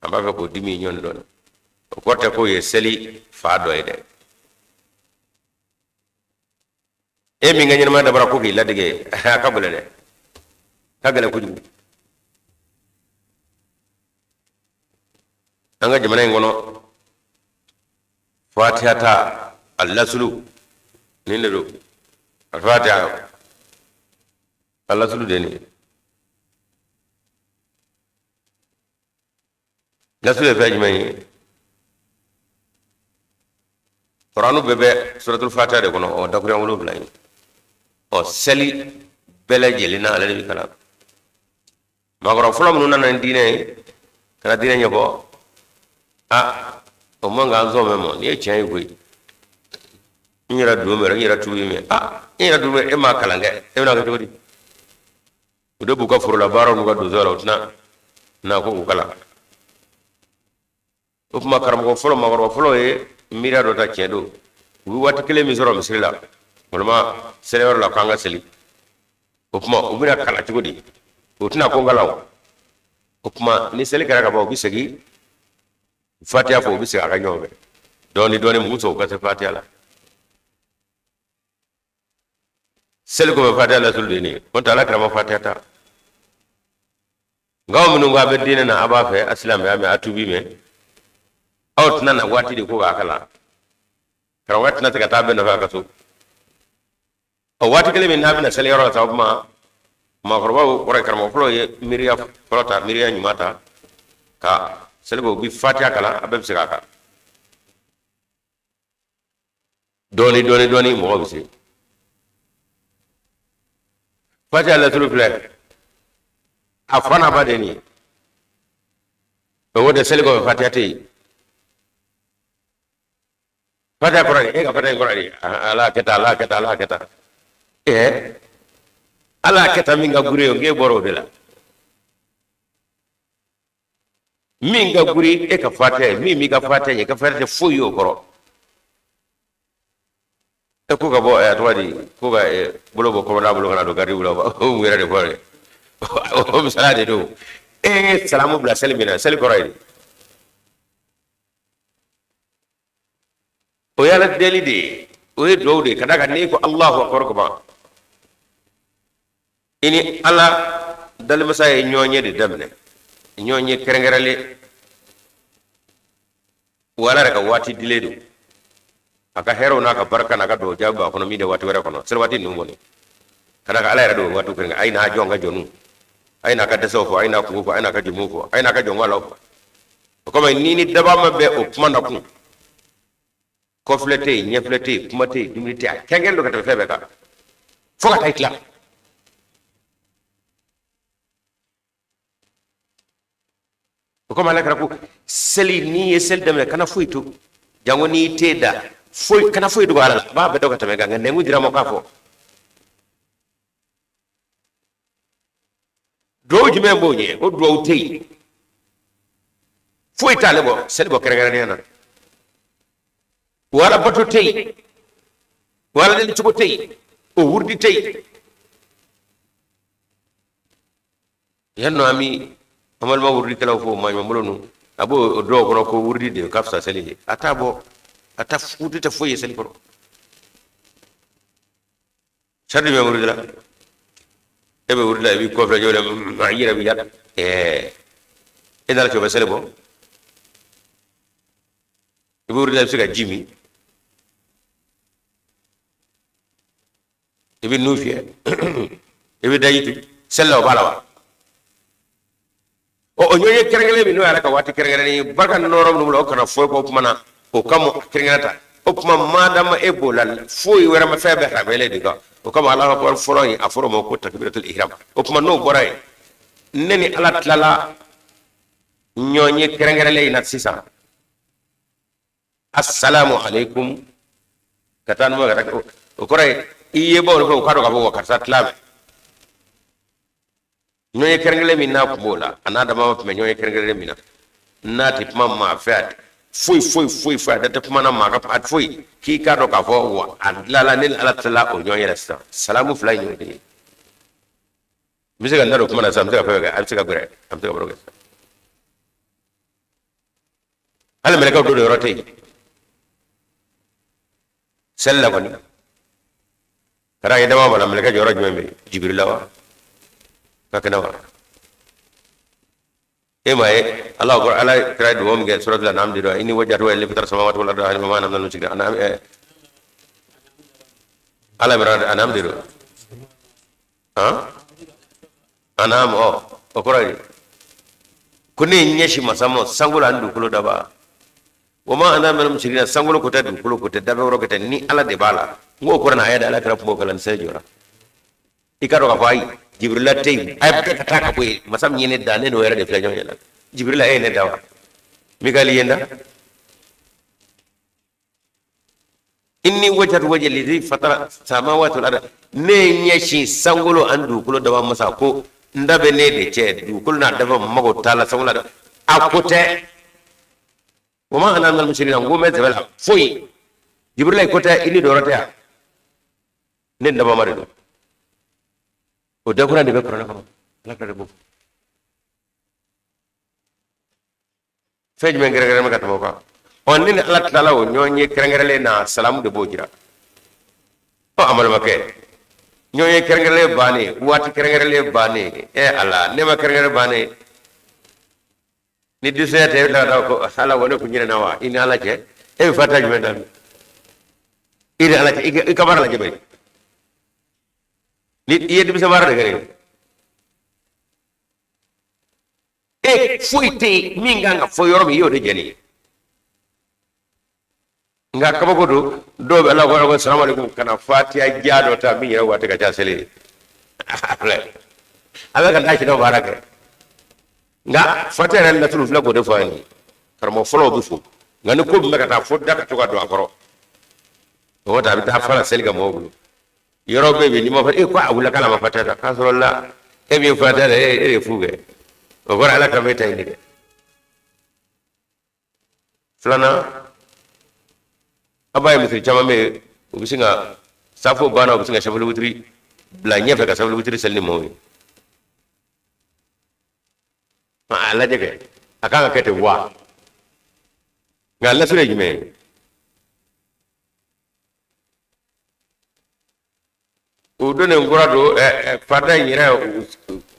an b'a fɛ k'o dimi ɲɔni dɔɔni. O kɔrɔ tɛ k'o ye seli fa dɔ ye dɛ. E min ka ɲɛnamaya dabɔra ko k'i ladege, a ka gɛlɛn dɛ, ka gɛlɛn kojugu. An ka jamana in kɔnɔ, fatiha ta a lasulu nin de don. A fatiha a lasulu de nin. Lasulu ye fɛn jumɛn ye? Kuranu bɛɛ bɛ suratul fatiha de kɔnɔ. Ɔ, dakuruɲɛ 7 ye. Ɔ, seli bɛɛ lajɛlen na, ale de bɛ kalan. Maakɔrɔ fɔlɔ minnu nana ni diinɛ ye ka na diinɛ ɲɛfɔ, a o man k'an sɔn mɛn ma. Nin ye tiɲɛ ye koyi. N yɛrɛ don mɛn, n yɛrɛ tubi mɛn. A, n yɛrɛ dun mɛn, e m'a kalan kɛ, e bɛna kɛ cogo di? U de b'u ka forola baaraw n'u ka donsoya la, u tɛna na ko k'u kalan. O tuma, karamɔgɔ fɔlɔ, maakɔrɔba fɔlɔ ye miiriya dɔ ta. Tiɲɛ don, u bɛ waati kelen min sɔrɔ misiri la walima seliyɔrɔ la k'an ka seli, o tuma u bɛna kalan cogo di? U tɛna ko kalan. O o tuma, ni seli kɛra ka ban, u bɛ segin fatiya fɔ, u bɛ segin a ka ɲɔgɔn fɛ dɔɔni dɔɔni, mugu sɔn u ka se fatiya la. Seli kɔfɛ, fatiya lasulu de ye nin ye. N'o tɛ, ala kira ma fatiya ta. Nka aw minnu ko a bɛ diinɛ na, a b'a fɛ a silamɛya mɛn, a tubi mɛn, aw tɛna na waati de ko k'a kalan. Karamɔgɔ tɛna se ka taa bɛɛ nɔfɛ a ka so. Ɔ, waati kelen min n'a bɛna seli yɔrɔ la sa, o tuma maakɔrɔbaw kɔrɔ, karamɔgɔ fɔlɔ ye miiriya fɔlɔ ta, miiriya ɲuman ta ka seli ko u bɛ fatiya kalan, a bɛɛ bɛ se k'a kalan dɔɔni dɔɔni dɔɔni, mɔgɔ bɛ se. Fatiha lasulu filɛ, a fa n'a ba de nin ye. O tɛ seli kɔfɛ fatiha tɛ yen. Fatiha kɔrɔ de, e ka fatiha in kɔrɔ de, ala kɛ tan, ala kɛ tan, ala kɛ tan. Ɛɛ, ala kɛ tan min ka gure ye, k'e bɔra o de la. Min ka guri e ka fatiha ye, min b'i ka fatiha ye, i ka fatiha tɛ foyi ye o kɔrɔ. E ko ka bɔ, a tɔgɔ di, ko ka bolo bɔ kɔmɔda bolo kana don garibu la, o yɛrɛ de fɔ dɛ, o misaliya de don. E ye salamu bila seli min na, seli kɔrɔ ye di? O ye ala deli de ye, o ye duwawu de ye. Ka d'a kan n'i ko Alahu akbar ka ban, i ni ala dalimasa ye ɲɔgɔn ye de daminɛ, ɲɔgɔn ye kɛrɛnkɛrɛnlen wa. Ala yɛrɛ ka waati dilen don, a ka hɛrɛw n'a ka barika n'a ka duwawu jaabi b'a kɔnɔ, min tɛ waati wɛrɛ kɔnɔ. Seli waati ninnu kɔni, ka d'a kan ala yɛrɛ de bɛ waati kɛrɛnkɛrɛn. A ye n'a jɔn ka jɔnw, a ye n'a ka dɛsɛw fɔ, a ye n'a kunko fɔ, a ye n'a ka jurumu fɔ, a ye n'a ka jɔnwalaw fɔ. O kama n'i ni daba ma bɛn o kuma na kun, kɔfilɛ tɛ yen, ɲɛfilɛ tɛ yen, kuma tɛ yen, dumuni tɛ yen, a kɛrɛnkɛrɛn don ka tɛmɛ fɛn bɛɛ kan fo ka taa i tila. O kama ala kira ko seli, n'i ye seli daminɛ, kana foyi to, jango n'i tɛ da foyi, kana foyi dogo ala la. A b'a bɛɛ dɔn ka tɛmɛ kan, nka nɛnkun dira ma k'a fɔ. Duwawu jumɛn b'o ɲɛ? O duwawu tɛ yen, foyi t'ale bɔ seli bɔ kɛrɛnkɛrɛnnenya na. O ala bato tɛ yen, o ala deli cogo tɛ yen, o wurudi tɛ yen. Yan nɔ, an bi an balima wurudikɛlaw fo, maɲuman ninnu. A b'o dɔw kɔnɔ ko wurudi de ka fisa seli ye. A t'a bɔ, a ta wurudi tɛ foyi ye seli kɔrɔ. Sari bɛ wurudi la, e bɛ wurudi la, i b'i kɔfilɛ jɔ la, i yɛrɛ bɛ yala. Ɛɛ, e nana cɛ bɛ seli bɔ. I bɛ wurudi la, i bɛ se ka ji min, i bɛ nun fiyɛ, i bɛ daji tu. Seli la, o b'a la wa? Ɔ, o ɲɔgɔnye kɛrɛnkɛrɛnnen min n'o yɛrɛ ka waati kɛrɛnkɛrɛnnen ye, barika nɔrɔ minnu bolo, o kana foyi kɔ o kuma na, o kama kɛrɛnkɛrɛn ta. O kuma madama e b'o la, foyi wɛrɛ ma, fɛn bɛɛ haramuyalen de kan. O kama Alahu akubar fɔlɔ in, a fɔra o ma ko takbiratul ihram. O kuma n'o bɔra yen, ne ni Ala tilala ɲɔgɔnye kɛrɛnkɛrɛnlen in na sisan, assalamu alaikum, ka taa numu ka taa, o kɔrɔ ye i ye bɔ olu fɛ, u k'a dɔn k'a fɔ wa karisa tila bɛ ɲɔgɔnye kɛrɛnkɛrɛn min n'a kun b'o la, a n'a dama tun bɛ ɲɔgɔnye kɛrɛnkɛrɛn min na, n'a tɛ kuma maa fɛ, a foyi foyi foyi foyi, a da tɛ kuma na maa ka a foyi, k'i k'a dɔn k'a fɔ wa a tilala, ne ni Ala tilala o ɲɔgɔn yɛrɛ sisan. Salamu fila in y'o de ye. N bɛ se ka n da don kuma na sisan, n bɛ se ka fɛn kɛ, a bɛ se ka gɛrɛ, an bɛ se ka baro kɛ sisan. Hali mɛlɛkɛw don yɔrɔ tɛ yen seli la kɔni. Kɛra ye dama b'a la, mɛlɛkɛ jɔyɔrɔ jumɛn bɛ yen? Jibirila wa ka kɛnɛ wa? E ma ye ala ko ala kira dugawu min kɛ suratul an'am de don, inni wajjahtu wajhiya lillazi fatara samawati wal arda wa ma ana minal mushrikin. An'am ala imran an'am de don, han, an'am. Ɔ, o kɔrɔ ye ko ne ye ɲɛsin masa ma, sankolo ani dugukolo daba. Wa ma ana minal mushrikina, sankolo ko tɛ, dugukolo ko tɛ, dabɛ yɔrɔ ko tɛ, ni ala de b'a la. N k'o kɔrɔ na a y'a da ala kira kun b'o kalan ni seli jɔra. I ka dɔn k'a fɔ ayi, Jibirila tɛ yen, a ye bɛɛ ka taa ka bɔ yen. Masa min ye ne da, ne n'o yɛrɛ de filɛ ɲɔgɔn ɲɛ la. Jibirila, e ye ne da wa? Mikali ye n da? Inni wajjahtu wajhiya lillazi fatara samawati wal arda, ne ye ɲɛsin sankolo ani dugukolo daba masa, ko n da bɛ ne de cɛ, dugukolo n'a daba mago t'a la, sankolo n'a a ko tɛ. Wa ma ana minal mushrikina, n ko n bɛ sɛbɛ la foyi. Jibirila, i ko tɛ, i ni dɔwɛrɛ tɛ yan, ne dabama de don. O dakura de bɛ kuranɛ kɔnɔ, ala kira de b'o fɔ. Fɛn jumɛn kɛrɛnkɛrɛn bɛ ka tɛmɛ o kan? Ɔ, ne ni ala tilala o ɲɔgɔn ye kɛrɛnkɛrɛnlen na, salamu de b'o jira. Ɔ, a balimakɛ, ɲɔgɔn ye kɛrɛnkɛrɛnlen bannen, waati kɛrɛnkɛrɛnlen bannen, ɛ ala ne ma kɛrɛnkɛrɛn bannen, ni dɛsɛya tɛ, e bɛ tila ka taa ko ala wa ne kun ɲinɛna wa? I ni ala cɛ, e bɛ fatiha jumɛn ta i ni ala cɛ? I ka baara lajɛ bɛ ni i ye denmisɛn baara de kɛ. E foyi tɛ yen min kan ka fɔ yɔrɔ min, i y'o de jɛni ye. Nka kabako don, dɔw bɛ ala ko salamu aleykum ka na fatiya ja dɔ ta min yɛrɛ waati ka ca seli ye, a filɛ a bɛ ka taa sinɛ baara kɛ. Nka fatiya yɛrɛ laturu filɛ k'o de fɔ an ye. Karamɔgɔ fɔlɔw bɛ fo, nka ni ko min bɛ ka taa fo da ka to ka don a kɔrɔ, o ta a bɛ taa fara seli ka mɔgɔw bolo. Yɔrɔ bɛɛ bɛ n'i ma fɔ e ko a wulila k'ala ma fatiya ta, k'a sɔrɔ la e min ye fatiya ta, e de ye fu kɛ. O kɔrɔ ala ka bɛ ta yen de kɛ. Filanan, a b'a ye misiri caman bɛ yen, u bɛ sin ka safo banna, u bɛ sin ka safuli witiri bila ɲɛfɛ ka safuli witiri seli ni maaw ye. A lajɛ kɛ, a kan ka kɛ ten wa? Nka lasiri ye jumɛn ye? U donnen kura don farida in yɛrɛ,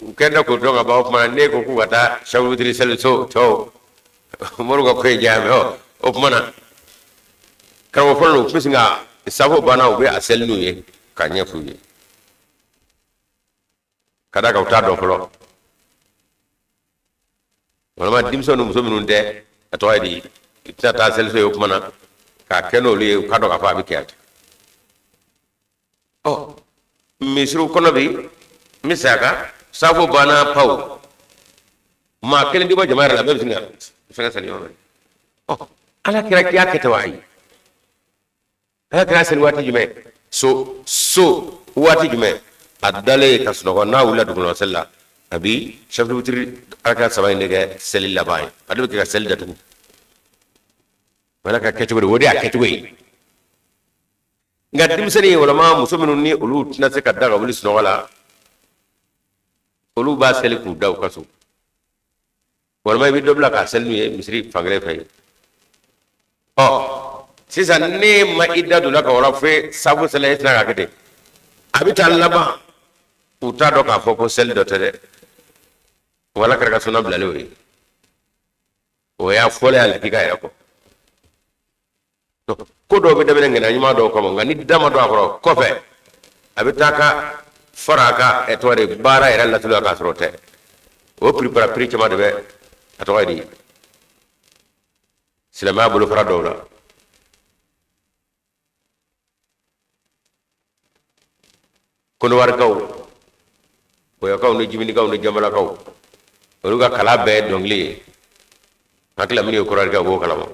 u kɛlen k'o dɔn ka ban. O tuma ne ko k'u ka taa safuli witiri seli so tɔw moriw ka ko ye diya mɛ. O tuma na karamɔgɔ fɔlɔ, u tun bɛ sin ka safo banna, u bɛ a seli n'u ye k'a ɲɛf'u ye, ka d'a kan u t'a dɔn fɔlɔ. Walima denmisɛnw ni muso minnu tɛ, a tɔgɔ ye di, i tɛna taa seliso ye, o tuma na k'a kɛ n'olu ye, u k'a dɔn k'a fɔ a bɛ kɛ ten. Ɔ, misiriw kɔnɔ bi, n bɛ segin a kan, safo banna paw, maa kelen tɛ bɔ jama yɛrɛ la, bɛɛ bɛ sin ka fɛngɛ seli ɲɔgɔn fɛ. Ɔ, ala kira k'i y'a kɛ ten wa? Ayi, ala kira seli waati jumɛn? So waati jumɛn? A dalen ka sunɔgɔ, n'a wulila dugukɔnɔ seli la, a bi safuli witiri raka saba in de kɛ seli laban ye, ale bɛ kɛ ka seli datugu. Ala ka kɛcogo de, o de y'a kɛcogo ye. Nka denmisɛnnin walima muso minnu ni olu tɛna se ka da ka wuli sunɔgɔ la, olu b'a seli k'u da u ka so, walima i bɛ dɔ bila k'a seli n'u ye misiri fankelen fɛ yen. Ɔ, sisan ne ma i da don la ka wɔrɔ fo safo seli, e tɛna k'a kɛ ten, a bɛ taa laban u t'a dɔn k'a fɔ ko seli dɔ tɛ dɛ. Wala kɛra ka sunna bilalen o ye, o y'a fɔlen a lakika yɛrɛ kɔ. Ko dɔw bɛ daminɛ ŋaniya ɲuman dɔw kama, nka ni da ma don a kɔrɔ kɔfɛ, a bɛ taa ka fara a ka tɔgɔ de baara yɛrɛ lasulu la k'a sɔrɔ o tɛ. O piripara piri caman de bɛ a tɔgɔ ye di silamɛya bolofara dɔw la. Kɔnɔwarikaw, Koyakaw ni Jiminikaw ni Jamalakaw, olu ka kalan bɛɛ ye dɔnkili ye. Hakili la minnu ye kɔrɔwarikaw b'o kalama.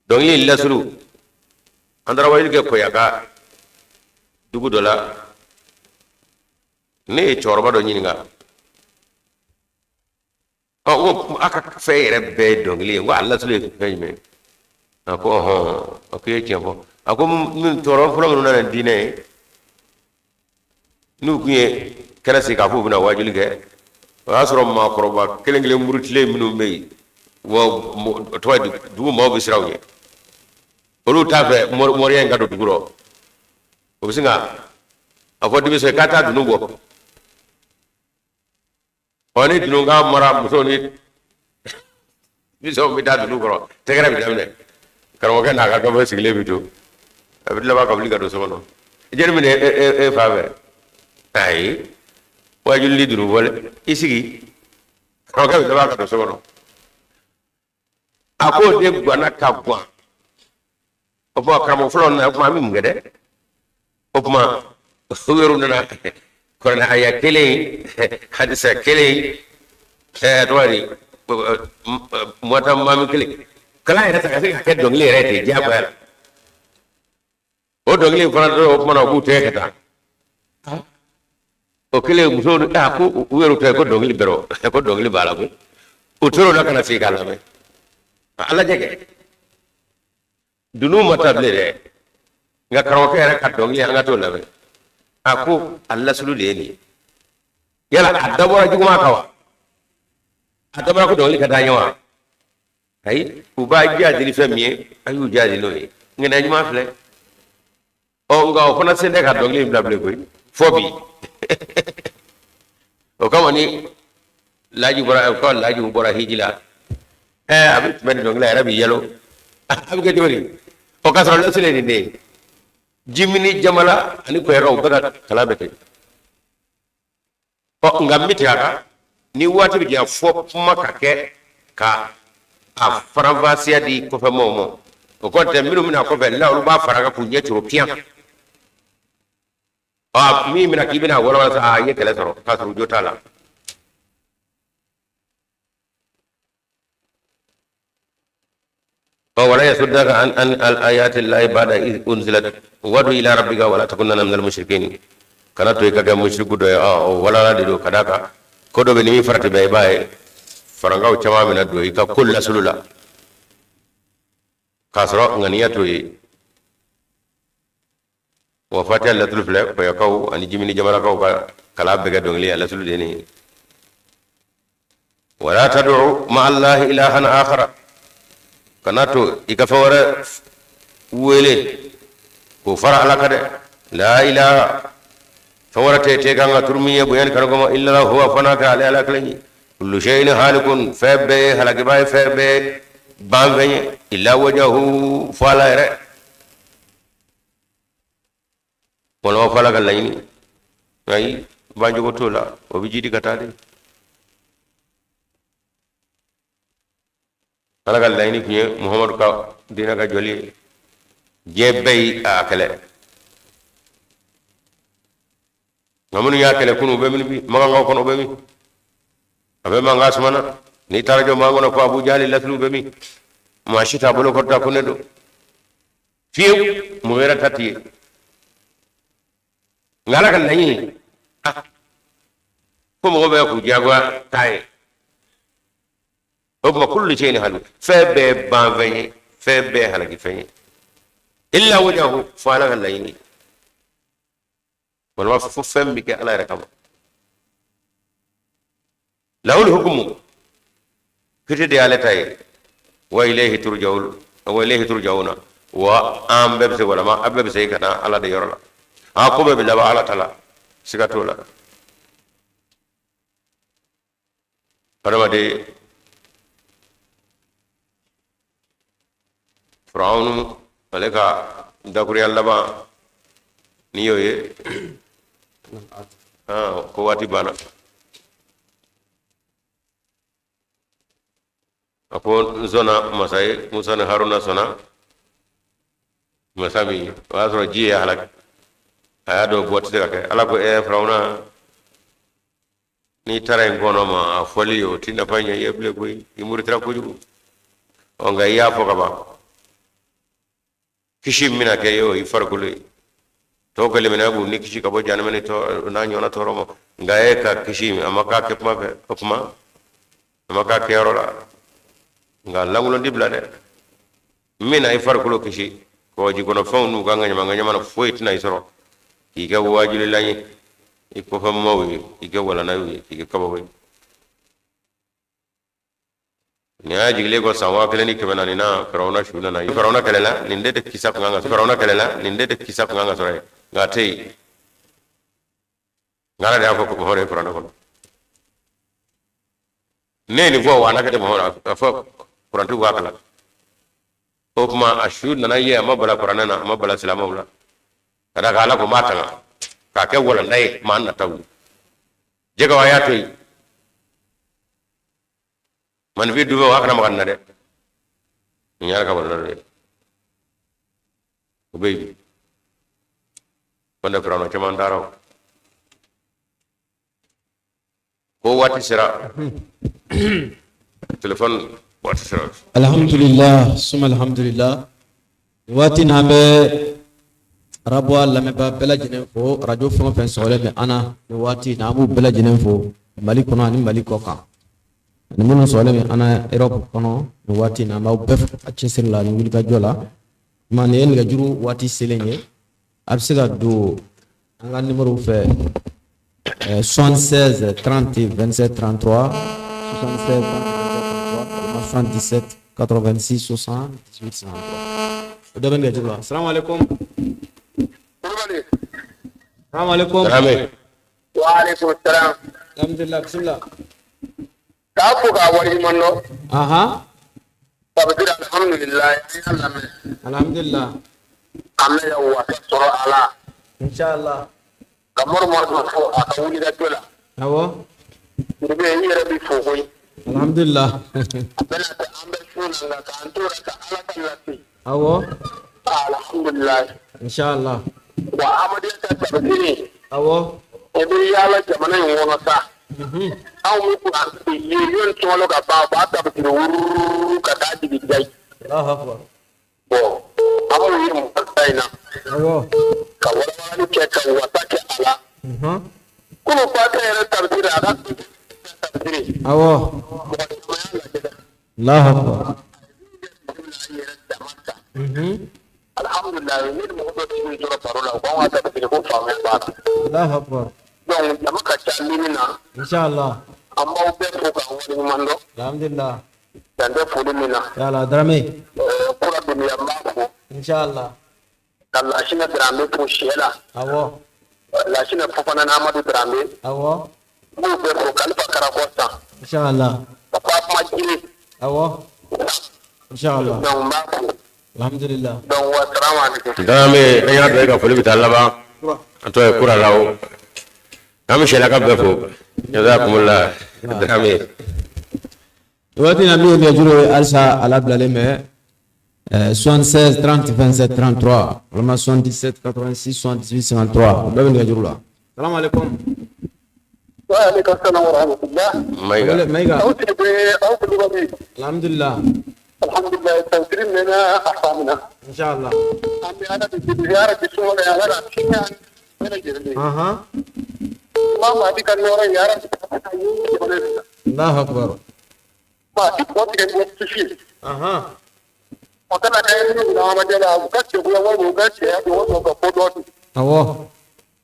Dɔnkili lasulu, an taara wajuli kɛ Koyaka dugu dɔ la. Ne ye cɛkɔrɔba dɔ ɲininka, ɔ ko a ka fɛn yɛrɛ bɛɛ ye dɔnkili ye, n ko a lasulu ye fɛn jumɛn? A ko ɔhɔn, a ko i ye tiɲɛ fɔ. A ko min cɛkɔrɔba fɔlɔ minnu nana diinɛ ye, n'u tun ye kɛnɛ sigi k'a fɔ u bɛna wajuli kɛ, o y'a sɔrɔ maakɔrɔba kelen kelen murutilen minnu bɛ yen, wa tɔgɔ di, dugu maaw bɛ siran u ɲɛ, olu t'a fɛ moriya in ka don dugu rɔ. O bɛ sin ka a fɔ denmisɛn k'a taa dunun bɔ. Ɔ ni dununkan mara, musow ni denmisɛnw bɛ taa dunun kɔrɔ, tɛgɛrɛ bɛ daminɛ. Karamɔgɔkɛ n'a ka gafe sigilen bɛ to, a bɛ laban ka wuli ka don so kɔnɔ. Jɛni minɛ e fa fɛ, ayi, wajuli ni dunun fɔlen i sigi, karamɔgɔkɛ bɛ laban ka don so kɔnɔ. A k'o de ganna ka gan. O tuma karamɔgɔ fɔlɔ nana, o tuma an bɛ mun kɛ dɛ? O tuma u yɛrɛ nana kuranɛ aya kelen, hadisa kelen, tɔgɔ di, mɔta mami kelen, kalan yɛrɛ ta ka se ka kɛ dɔnkili yɛrɛ ten diyagoya la. O dɔnkili fana dɔrɔn, o tuma na u b'u tɛgɛ kɛ tan. O kelen, musow a ko u yɛrɛ tɛ ko dɔnkili bɛrɛ, ko dɔnkili b'a la koyi. U tor'o la ka na sigi k'a lamɛn. A lajɛ kɛ, dunun ma taa bilen dɛ, nka karamɔgɔkɛ yɛrɛ ka dɔnkili, an ka t'o lamɛn. A ko a lasulu de ye nin ye. Yala a dabɔra juguman kan wa? A dabɔra ko dɔnkili ka d'an ye wa? Ayi, u b'a jaadi ni fɛn min ye, a y'u jaadi n'o ye. Ŋaniya ɲuman filɛ. Ɔ nka o fana sen tɛ ka dɔnkili in bila bilen koyi, fo bi. O kama ni laji bɔra, ko lajiw bɔra hiji la, a bɛ tɛmɛ ni dɔnkili, a yɛrɛ bɛ yɛlɛ. A bɛ kɛ cogo di? O k'a sɔrɔ lasulu ye nin de ye. Jimini, Jamala ani Koyakaw bɛɛ ka kalan bɛ kɛ. Ɔ nka n bɛ tigɛ a kan ni waati bɛ janya fɔ kuma ka kɛ ka a faranfasiya di kɔfɛ mɔgɔw ma. O kɔni tɛ, minnu bɛna kɔfɛ la, olu b'a fara kan k'u ɲɛ turu piyan. Ɔ min bɛna k'i bɛna walawala sa, a ye kɛlɛ sɔrɔ k'a sɔrɔ jo t'a la. Wala yasuddaka an ayati llahi ba'da iz unzilat wadu ila rabbika wala takunanna minal mushrikin. Kana to i ka kɛ mushriku dɔ ye. O walala de don ka d'a kan ko dɔ bɛ ni min farati bɛ, i b'a ye farankaw caman bɛna don i ka ko lasulu la k'a sɔrɔ ŋaniya t'o ye. Wa fatiha latulu filɛ, Kɔyakaw ani Jimini Jamalakaw ka kalan bɛɛ kɛ dɔnkili a lasulu de nin ye. Wala tad'u ma allahi ilahan akhara, kana to i ka fɛn wɛrɛ wele k'o fara Ala kan dɛ. La ilaha, fɛn wɛrɛ tɛ te kan ka turu min ye bonya ni kanu kama, illa huwa, fo n'a kɛra ale Ala kelen ye. Kullu shay'in halikun, fɛn bɛɛ ye halakibaa ye, fɛn bɛɛ ye banfɛn ye, illa wajahu, fo Ala yɛrɛ. Walima fo Ala ka laɲini. Ayi, bancogo t'o la, o bɛ jidi ka taa de. Ala ka laɲini tun ye Muhamadu ka diinɛ ka jɔli ye, diɲɛ bɛɛ ye a kɛlɛ. Nka minnu y'a kɛlɛ kunun, u bɛ min bi? Makankaw kɔnɔ, u bɛ min? A bɛ mankan sumana n'i taara jɔ maa kɔnɔ ko Abu Jahali lasulu bɛ min? Maa si t'a bolo kɔrɔta ko ne don fiyewu, mɔgɔ wɛrɛ ta t'i ye. Nka Ala ka laɲini, ko mɔgɔ bɛ k'u diyagoya k'a ye. O tuma kullu shay'in halik, fɛn bɛɛ banfɛn ye, fɛn bɛɛ halakifɛn ye, illa wajahu, fo Ala ka laɲini, walima fo fɛn bɛ kɛ Ala yɛrɛ kama. Lahul hukumu, kiti de y'ale ta ye. Wa ilayhi turja'un, wa ilayhi turja'una, wa an bɛɛ bɛ se, walima an bɛɛ bɛ se ka na Ala de yɔrɔ la. A ko bɛɛ bɛ laban Ala ta la, siga t'o la. Adamaden Firawunu ale ka dakuruya laban n'i y'o ye ko waati banna a ko n sɔnna masa ye Musa ni Haruna sɔnna masa min o y'a sɔrɔ ji y'a halaki a y'a dɔn bɔ tɛ se ka kɛ ala ko ɛɛ Firawuna n'i taara yen kɔnɔ ma a fɔli o ti nafa ɲɛ i ye bilen koyi i murutira kojugu ɔ nka i y'a fɔ ka ban kisi min bɛna kɛ ye o i farikolo ye tɔw ka limaniya b'u ni kisi ka bɔ jahanama ni n'a ɲɔgɔnna tɔɔrɔ ma nka e ka kisi a ma k'a kɛ kuma fɛ o kuma a ma k'a kɛyɔrɔ la nka lankolon ti bila dɛ n bɛna i farikolo kisi kɔgɔji kɔnɔ fɛnw n'u ka ŋaɲama ŋaɲama na foyi tɛna i sɔrɔ k'i kɛ wajulilan ye i kɔfɛ maaw ye k'i kɛ walanda y'u ye k'i kɛ kabako ye nin y'a jigilen kɔ san 1400 na Firawuna su nana Firawuna kɛlɛla nin de kisa kun kan ka Firawuna kɛlɛla nin de kisa kun kan ka sɔrɔ yen nka a tɛ yen nka ala de y'a fɔ ko Muhamadu ye kuranɛ kɔnɔ ne ye nin fɔ wa a n'a kɛ Muhamadu a fɔ kurantigiw b'a kalan o tuma a su nana ye a ma bala kuranɛ na a ma bala silamɛw la ka d'a kan ala ko n b'a tanga k'a kɛ walanda ye maa nataw ye jɛgɛw a y'a to yen manifin dun bɛ a kana maga nin na dɛ nin y'ala ka walanda dɔ ye o bɛ yen bi kɔntɛ firawuna caman taara o ko waati sera telefɔni waati sera alhamdulillah suma alhamdulillah nin waati in na an bɛ arabuwa lamɛnbaa bɛɛ lajɛlen fo arajo fɛn o fɛn sɔgɔlen bɛ an na nin waati in na an b'u bɛɛ lajɛlen fo mali kɔnɔ ani mali kɔ kan ani minnu sɔgɔlen bɛ an na erɔpu kɔnɔ nin waati in na an b'aw bɛɛ fo a cɛsiri la ani wulikajɔ la tuma nin ye nɛgɛjuru waati selen ye a bɛ se ka don an ka numéro fɛ 76 30 27 33 76 30 27 33 77 86 78 53 o dɔ bɛ nɛgɛjuru la salamu aleykum Kulubali. Salamu aleykum Dramé. Wa aleykum salam. Alhamdulillah bisimila K'a fo k'a waleɲuman dɔn. Ahan. Babasir alhamdulilayi an y'a lamɛn. Alhamdulillah. An bɛ ka wasa sɔrɔ a la. Inshallah. Ka Mori Mɔriso fo a ka wulikajɔ la. Awɔ. Sidibe i yɛrɛ b'i fo koyi. Alhamdulillah. A bɛna kɛ an bɛ sun na nka k'an t'o la ka Ala ka lase. Awɔ. Alhamdulilayi. Inshallah. Wa Ahmadiyya ta tabasiri. Awɔ. I bɛ yaala jamana in kɔnɔ sa. Anw bɛ kuran ye yanni sunkalo ka ban u b'a tabasiri wururu ka taa jigin Gayi. Allahu akbar. Bon an b'o ye mɔgɔ in na. Awɔ. Ka walawalali kɛ ka wasa kɛ a la. Kunun Fatiha yɛrɛ tabasiri a ka tabasiri. Awɔ. Mɔgɔ caman y'a lajɛ dɛ. Allahu akbar. Yɛrɛ dama ta. Alhamdulilayi ne ni mɔgɔ dɔ tun sɔrɔ baro la u k'anw ka tabasiri ko faamuya b'a la. Allahu akbar. Donc jama ka ca ligne na. Inshallah. An b'aw bɛɛ fo k'aw waleɲuman dɔn. Alhamdulillah. Dan tɛ foli min na. Yala Dramé. Kura Dunbiya n b'a fo. Inshallah. Ka Lasinɛ Dramé fo sɛ la. Awɔ. Lasinɛ Fofana n'Amadu Dramé. Awɔ. N b'u bɛɛ fo Kalifa Karakɔ san. Inshallah. Papa Majiri. Awɔ. Inshallah. Donc n b'a fo. Alhamdulillah. Donc wa salamu aleykum. Dramé an y'a dɔn e ka foli bɛ taa laban an tɔ ye kura la o an bɛ sɛlaka bɛɛ fo jazakumullah Dramé. Waati in na min ye nɛgɛjuru ye halisa a labilalen bɛ 76 30 27 33 walima 77 86 78 53 o bɛɛ bɛ nɛgɛjuru la. Salamu aleykum. Wa aleykum salam wa rahmatullah. Mayiga. Mayiga. Aw Sidibe aw Kulubali. Alhamdulillah. Alhamdulilayi tafsiri mɛnna a faamuna. Inshallah. An bɛ Ala de deli ya Rabbi sunkalo in Ala k'a kisi an bɛɛ lajɛlen ye. Ahan. Imam Mahdi ka nɔɔrɔ ya Rabbi Ala k'a ye jamana in na. Allahu akbar. Maa si kɔ tigɛ ni kisi ye. Ahan. O kana kɛ ni Ahmadiyya la u ka cɛkuya walima u ka cɛya don walima u ka ko dɔ dun. Awɔ.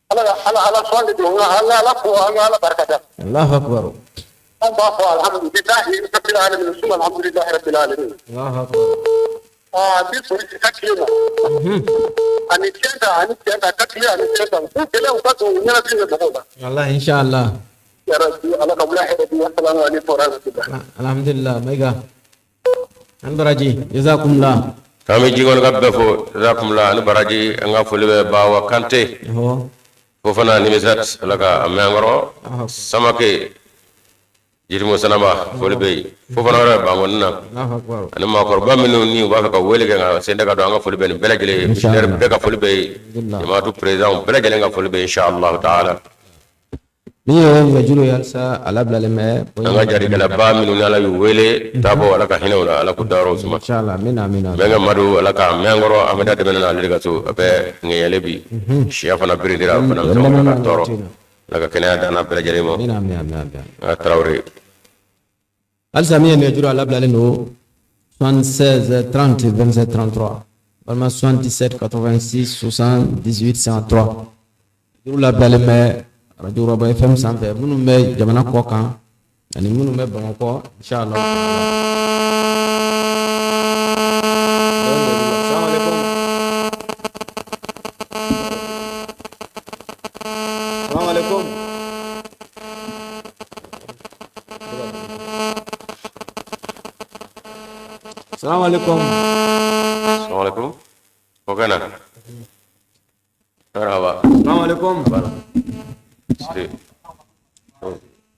Ala ka Ala Ala sɔn de don an ka Ala fo an ka Ala barika da. Allahu akbar. An b'a fɔ alhamdulilahi rabbil alamin summa alhamdulilahi rabbil alamin. Allahu akbar. Aa n bɛ foli di ka tile ma. Ani cɛ ta ani cɛ ta ka tile ani cɛ ta u k'u gɛlɛya u ka don u ɲɛnafin bɛ mɔgɔw la. Wallahi inshallah. Ya Rabbi Ala ka wula hɛrɛ di wa salamu aleykum wa rahmatullah. Alhamdulillah Mayiga. An baraji jazakumullah. K'an bɛ jikɔrɔni ka bɛɛ fo jazakumula ani baraji an ka foli bɛ Bawa Kante Fofana Nimisat Ala ka a mɛn an kɔrɔ Samake Jirimo Sanaba foli bɛ yen Fofana wɛrɛ Bankɔni na ani maakɔrɔba minnu ni u b'a fɛ ka wele kɛ nka sen tɛ ka don an ka foli bɛ nin bɛɛ lajɛlen ye missionnaire bɛɛ ka foli bɛ yen jamaatu président bɛɛ lajɛlen ka foli bɛ yen inshallah taala. Min ye nɛgɛjuru ye halisa a labilalen bɛ. An ka jarikɛlaba minnu ni Ala y'u wele taabɔ Ala ka hinɛ u la Ala k'u dayɔrɔ suma. Inshallah amina amina. Bɛnkɛ Madu Ala k'a mɛn an kɔrɔ an bɛ taa dɛmɛ na ale de ka so a bɛ ŋɛɲɛlen bi siya fana birintira bana misɛnw Ala k'a tɔɔrɔ Ala ka kɛnɛya d'an n'a bɛɛ lajɛlen ma. Amina amina amina. An ka Tarawele. Halisa min ye nɛgɛjuru a labilalen don 76 30 27 33 walima 77 86 78 53 juru labilalen bɛ arajo Rɔbɔ FM sanfɛ minnu bɛ jamana kɔ kan ani minnu bɛ Bamakɔ inshallah. Salaam alaikum. Salaam alaikum. Salaam alaikum. O kana. Marhaba. Salaam alaikum. Si.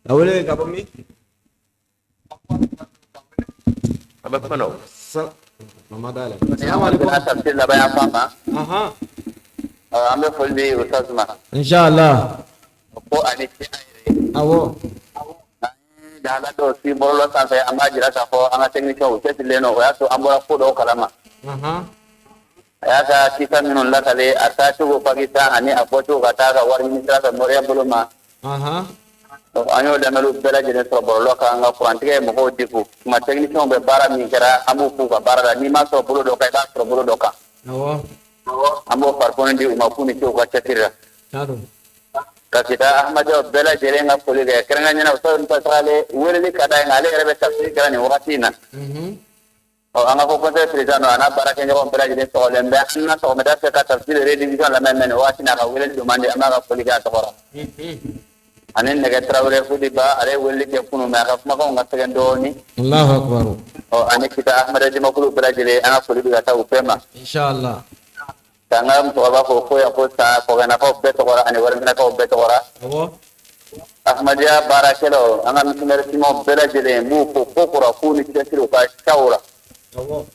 A wele ka bɔ min? A bɛ kuma na o. Mama dayɛlɛ. Salaam alaikum. Tafsir laban yan fan ma. Ahan. An bɛ foli di Ustaz ma. Inshallah. Ko ani ce an yɛrɛ ye. Awɔ. Lahala dɔw si bɔlɔlɔ sanfɛ an b'a jira k'a fɔ an ka technicien u cɛsirilen don o y'a to an bɔra ko dɔw kalama. A y'a ka kisa minnu lakale a taacogo Pakistan ani a bɔcogo ka taa ka wari ɲini sira fɛ moriya bolo ma. An y'o lamɛnniw bɛɛ lajɛlen sɔrɔ bɔlɔlɔ kan nka kurantigɛ ye mɔgɔw degun tuma technicien bɛ baara min kɛra an b'u f'u ka baara la n'i m'a sɔrɔ bolo dɔ kan i b'a sɔrɔ bolo dɔ kan. An b'o farifoni di u ma k'u ni ce u ka cɛsiri la. Ka kita Ahmadiyyaw bɛɛ lajɛlen ka foli kɛ kɛrɛnkɛrɛnnenya la Ustaz Musa Tagale weleli ka d'a ye nka ale yɛrɛ bɛ tafsiri kɛra nin wagati in na. Ɔ an ka haut conseil président don a n'a baarakɛɲɔgɔn bɛɛ lajɛlen sɔgɔlen bɛ an na sɔgɔmada fɛ ka tafsiri rediffusion lamɛn mais nin wagati in na a ka weleli don man di an b'a ka foli kɛ a tɔgɔ la. Ani Nɛgɛ Tarawele Fodiba ale ye weleli kɛ kunun mais a ka kumakanw ka sɛgɛn dɔɔnin. Allahu akbar. Ɔ ani kita Ahmadiyya jamakulu bɛɛ lajɛlen an ka foli bɛ ka taa u bɛɛ ma. Inshallah. K'an ka musokɔrɔba fo fo yan fo san kɔkɛnakaw bɛɛ tɔgɔ la ani wariminɛkaw bɛɛ tɔgɔ la. Awɔ. Ahmadiyya baarakɛlaw an ka missionnaire simaw bɛɛ lajɛlen n b'u fo ko kura k'u ni cɛsiri u ka caw la. Awɔ.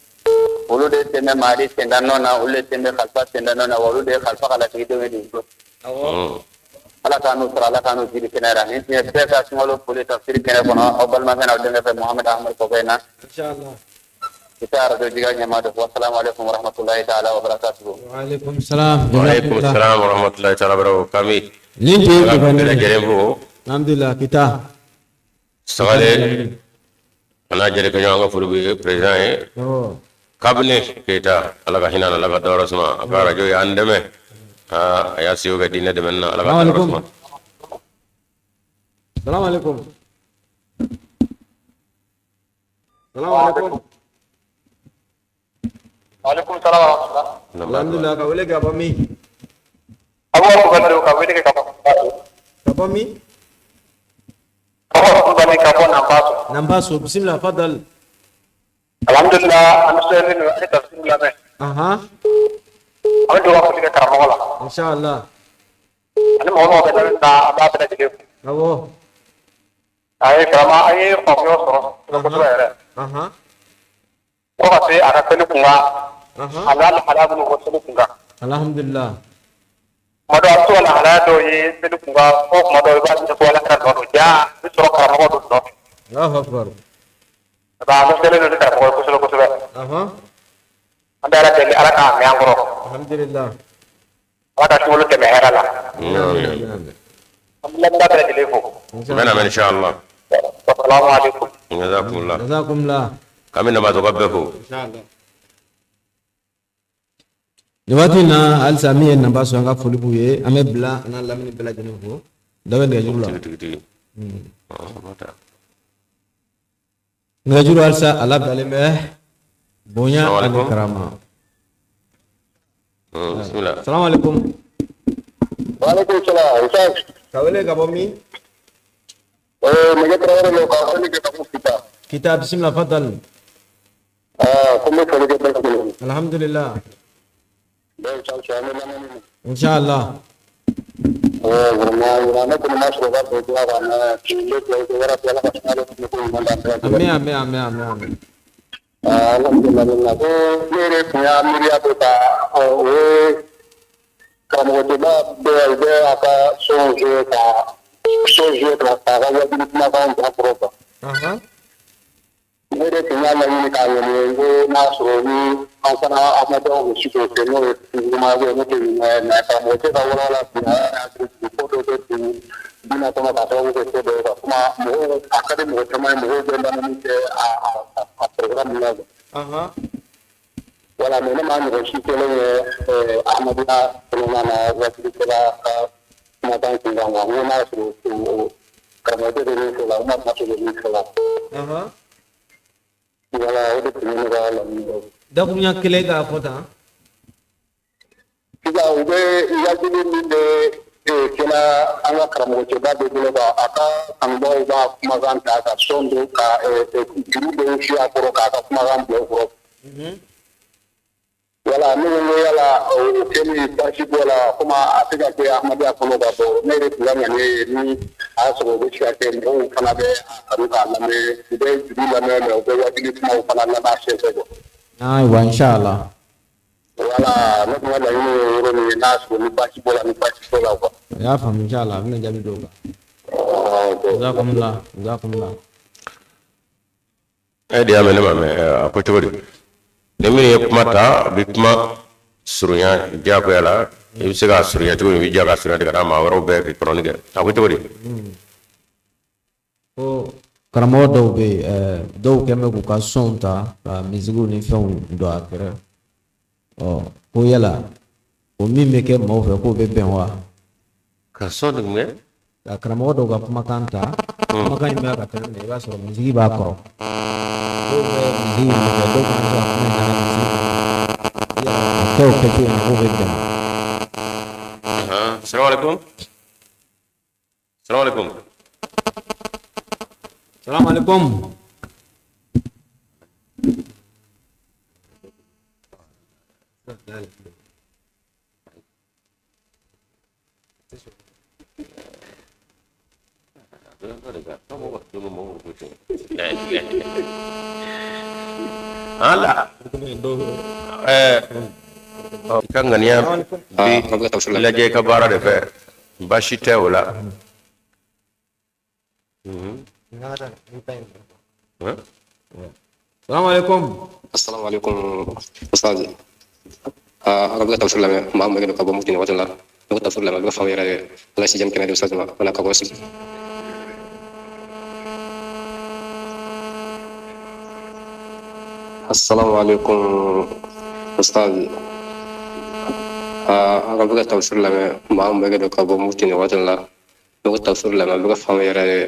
Olu de sen bɛ Mahadi senda nɔ na olu de sen bɛ Khalifa senda nɔ na wa olu de ye Khalifa ka lasigidenw ye dugukolo. Awɔ. Ala k'an n'u sara Ala k'an n'u jiri kɛnɛ la nin tun ye bɛɛ ka sunkalo foli tafsiri kɛnɛ kɔnɔ aw balimakɛ n'aw denkɛ fɛ Mohamed Ahmed Kɔkɛna. Inshallah. Kita arajo jiga ɲɛmaa don wasalamu alaikum warahmatullahi ta'ala wa barakatuhu. Wa alaikum salam. Wa alaikum salam wa rahmatullahi ta'ala wa barakatuhu. Kami. Nin tun ye Ala ka bɛɛ gouverneur ye. lajɛlen fo. Alhamdulillah kita. Sagale a n'a jɛrɛkɛɲɔgɔn an ka foli bɛ président ye. Awɔ. Kabini Keyita Ala ka hinɛ a la Ala ka dayɔrɔ suma a ka arajo y'an dɛmɛ aa a y'a sew kɛ diinɛ dɛmɛni na Ala ka dayɔrɔ suma. Salaam alaikum. Salaam alaikum. Alaikum salam wa rahmatullah. Alhamdulillah ka wele ka bɔ min? Abu Kulubali ka wele kɛ ka bɔ Ka bɔ min? Abu Kulubali ka bɔ Nanbaso. Nanbaso bisimila fadal. Alhamdulillah an bɛ sɛbɛn don an ye tafsir lamɛn. Ahan. An bɛ dugawu kɛ karamɔgɔ la. Inshallah. Ani mɔgɔ mɔgɔ bɛ lamɛnni na an b'a bɛɛ lajɛlen fo. Awɔ. A ye vraiment an ye faamuya sɔrɔ kosɛbɛ yɛrɛ. Ahan. Fo ka se a ka seli kun kan. Ahan. A n'a lahalaya minnu fɔ seli kun kan. Alhamdulillah. Tuma dɔ a bɛ to ka lahalaya dɔw ye seli kun kan fo tuma dɔw i b'a ɲini ko Ala kira nɔ don jaa i bɛ sɔrɔ karamɔgɔ dɔ nɔfɛ. Allahu akbar. Parce que an selen don ni karamɔgɔ ye kosɛbɛ kosɛbɛ. Ahan. An bɛ Ala deli Ala k'a mɛn an kɔrɔ. Alhamdulillah. Ala ka sunkalo tɛmɛ hɛrɛ la. Amin. An bɛ lamɛnbaa bɛɛ lajɛlen fo. Amin amin inshallah. Wasalamu alaikum. Jazakumullah. Jazakumullah. K'an bɛ Nabaso ka bɛɛ fo. Inshallah. Nin waati in na halisa min ye Nanbaso an ka foli b'u ye an bɛ bila an n'a lamini bɛɛ lajɛlen fo dɔ bɛ nɛgɛjuru la. Tigi tigi tigi. Nɛgɛjuru halisa a labilalen bɛ bonya Salamu ani alaikum. karama. Bismillah. Salamu alaikum. Waaleykum salaam. Ustaz. Ka wele ka bɔ min? Nɛgɛ Tarawele don ka wele kɛ ka bɔ Kita. Kita bisimila fadal. Ko n bɛ foli kɛ bɛɛ lajɛlen ye. Alhamdulillah. Inshallah. Amin amin amin amin amin. Alhamdulillah. Ko ne yɛrɛ tun y'a miiriya dɔ ta, o ye karamɔgɔjɛba bɛɛ u bɛ a ka son jouer ka son jouer ka a ka wajuli kumakan bila kɔrɔ quoi. Ne de tun y'a laɲini k'a ɲini n ko n'a sɔrɔ ni an fana Ahmadiyyaw bɛ se k'o kɛ n'o ye ɲuman ye, ne tɛ ɲuman ye, mais karamɔgɔcɛ ka walawala bi a y'a hakili jigin ko dɔ bɛ bin diinɛ kɔnɔ k'a sababu kɛ ko dɔ ye quoi. Kuma mɔgɔw a ka di mɔgɔ caman ye, mɔgɔw bɛ lamɛnni kɛ a programme la quoi. Voilà, mais ne m'a mɔgɔ si kelen ye Ahmadiyya kɔnɔna na wajulikɛla ka kumakan kun kan quoi. N ko n'a sɔrɔ karamɔgɔcɛ bɛ min fɔ la, Umar Maso bɛ min fɔ la. Voilà, o de tun ye ne ka laɲini ye. Dakuruɲa kelen k'a fɔ tan. Sisan u bɛ wajuli min bɛ kɛla an ka karamɔgɔcɛba bɛ bolo kan, a ka kanubaaw b'a kumakan ta ka sɔn don ka juru dɔw fiyɛ a kɔrɔ k'a ka kumakan bila o kɔrɔ. Voilà, ne ko yala o kɛli baasi b'o la, komi a tɛ ka kɛ Ahmadiyya kɔnɔ ka bɔ, ne yɛrɛ tun ka ŋaniya ye ni a y'a sɔrɔ o bɛ se ka kɛ, mɔgɔw fana bɛ a kanu k'a lamɛn, u bɛ juru lamɛn, mais u bɛ wajuli kumaw fana lamɛn a senfɛ quoi. Ayiwa, inshallah. Voilà, ne tun ka laɲini ye yɔrɔ min ye, n'a sɔrɔ ni baasi b'o la, ni baasi t'o la quoi. A y'a faamu, inshallah, a bɛna jaabi d'o kan. Jazakumullah, jazakumullah. E de y'a mɛn, ne ma mɛn. A ko cogo di? Ni min ye kuma ta, a bɛ kuma surunya diyagoya la. I bɛ se k'a surunya cogo min, i bɛ ja ka surunya ka taa maa wɛrɛw bɛɛ k'i kɔrɔni kɛ. A ko cogo di? Ko karamɔgɔ dɔw bɛ yen, dɔw kɛn bɛ k'u ka sonw ta ka misigiw ni fɛnw don a kɛrɛ. Ɔ ko yala o min bɛ kɛ maaw fɛ, k'o bɛ bɛn wa? Ka sɔn dun kɛ? Ka karamɔgɔ dɔw ka kumakan ta, kumakan in bɛ ka tɛmɛ, i b'a sɔrɔ misigi b'a kɔrɔ. Dɔw bɛ misigi nɔfɛ, dɔw fana bɛ se ka kuma in lamɛn misigi kɔnɔ. Yala a kɛ o kɛcogo in na, k'o bɛ bɛn wa? Salamu alaikum. Salamu alaikum. Salamu alaikum. Ala i ka ŋaniya bi lajɛ i ka baara de fɛ, baasi tɛ o la. Salamu alaikum. Assalamu alaikum ustaz. An bɛ ka tafsir lamɛn, maa min ka bɔ Mopti nin waati la, ne ko tafsir lamɛn, a bɛ ka faamu yɛrɛ de. Ala si jam kɛnɛ di ustaz ma, ala ka bɔ sigi. Assalamu alaikum ustaz. An bɛ ka tafsir lamɛn, maa min ka bɔ Mopti nin waati la, ne ko tafsir lamɛn, a bɛ ka faamu yɛrɛ de.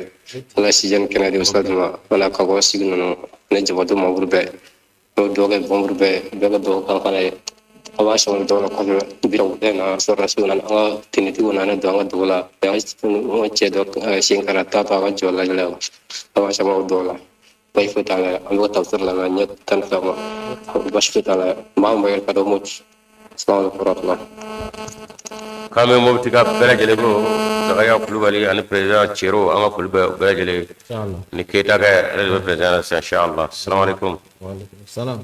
Ala si jam kɛnɛ di ustaz ma, ala ka bɔ sigi ninnu ne jabatu mamuru bɛɛ. N'o dɔw kɛ bɔnburu bɛɛ, bɛɛ ka dugawu kan fana ye. A b'a sɔrɔ dɔw la kɔfɛ bi u bɛɛ na sɔrɔdasiw nana, an ka tenitigiw nana don an ka dugu la, an ka cɛ dɔ sen kɛra taa to a ka jɔ lajɛ la, a b'a sɔrɔ o dɔw la baasi foyi t'a la. An bɛ ka tafsir lamɛn ɲɛ 12 ma, baasi foyi t'a la. Maa min bɛ ka dɔ Mopti. Assalamu alaikum warahmatullah. K'an bɛ Mopti ka bɛɛ lajɛlen fo, Zakaria Kulubali ani président Cero, an ka foli bɛ bɛɛ lajɛlen ni Keyita kɛ, ale de bɛ président la sisan, inshallah. Assalamu alaikum. Wa alaikum salam.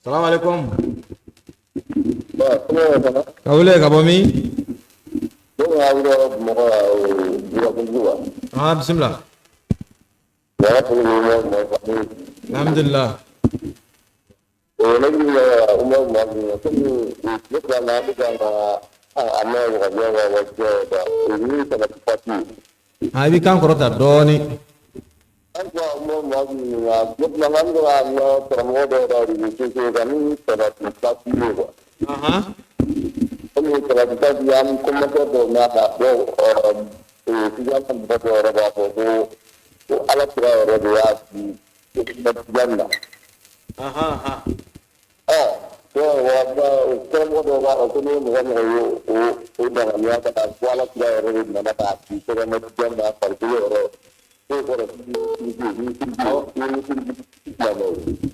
Salamu alaikum. Ka wele ka bɔ min? Ah, bismillah. Alhamdulillah. Ah, i b'i kan kɔrɔta dɔɔnin.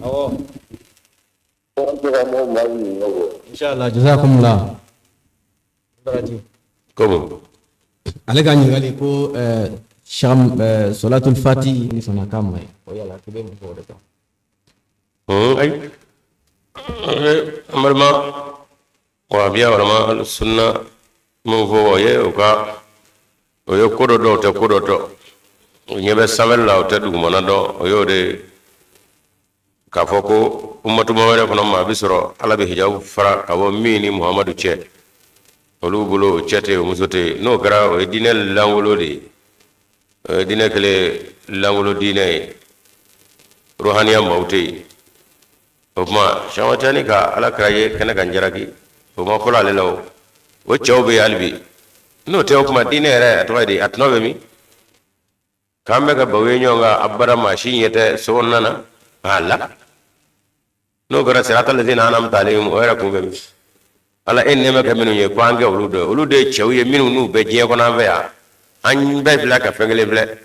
Awɔ. Inshallah, jazakumullah. Baraji. Komi Ale ka ɲininkali ko sham solatul fati ni sɔnna k'a ma ɲi. O yala k'i bɛ mun fɔ o de kan? Ayi, an balima wahabiya walama sunna min fɔ, o ye o ka o ye ko dɔ dɔn, o tɛ ko dɔ dɔn. O ɲɛ bɛ sanfɛla la, o tɛ dugumana dɔn. O y'o de ye k'a fɔ ko umatu wɛrɛ kɔnɔ, maa bɛ sɔrɔ Ala bɛ hijabu fara ka bɔ min ni Muhamadu cɛ. Olu bolo, o cɛ tɛ yen, o muso tɛ yen. N'o kɛra, o ye diinɛ lankolon de ye, o ye diinɛ kelen lankolon diinɛ ye, ruhaniya maaw tɛ yen. O tuma Sɛki ka Ala kira ye kɛnɛ ka jalaki, o ma fɔlɔ ale la. O cɛw bɛ yen hali bi. N'o tɛ, o tuma diinɛ yɛrɛ, a tɔgɔ ye di, a tɔnɔ bɛ min k'an bɛ ka baw ye ɲɔgɔn kan abada, maa si ɲɛ tɛ sokɔnɔna na a la. N'o kɛra, sirata lazina anamta alayhim, o yɛrɛ kun bɛ min? Ala e nɛɛma kɛ minnu ye, ko an kɛ olu dɔ ye. Olu de ye cɛw ye minnu n'u bɛ diɲɛ kɔnɔ an fɛ yan. An bɛɛ filɛ ka fɛn kelen filɛ,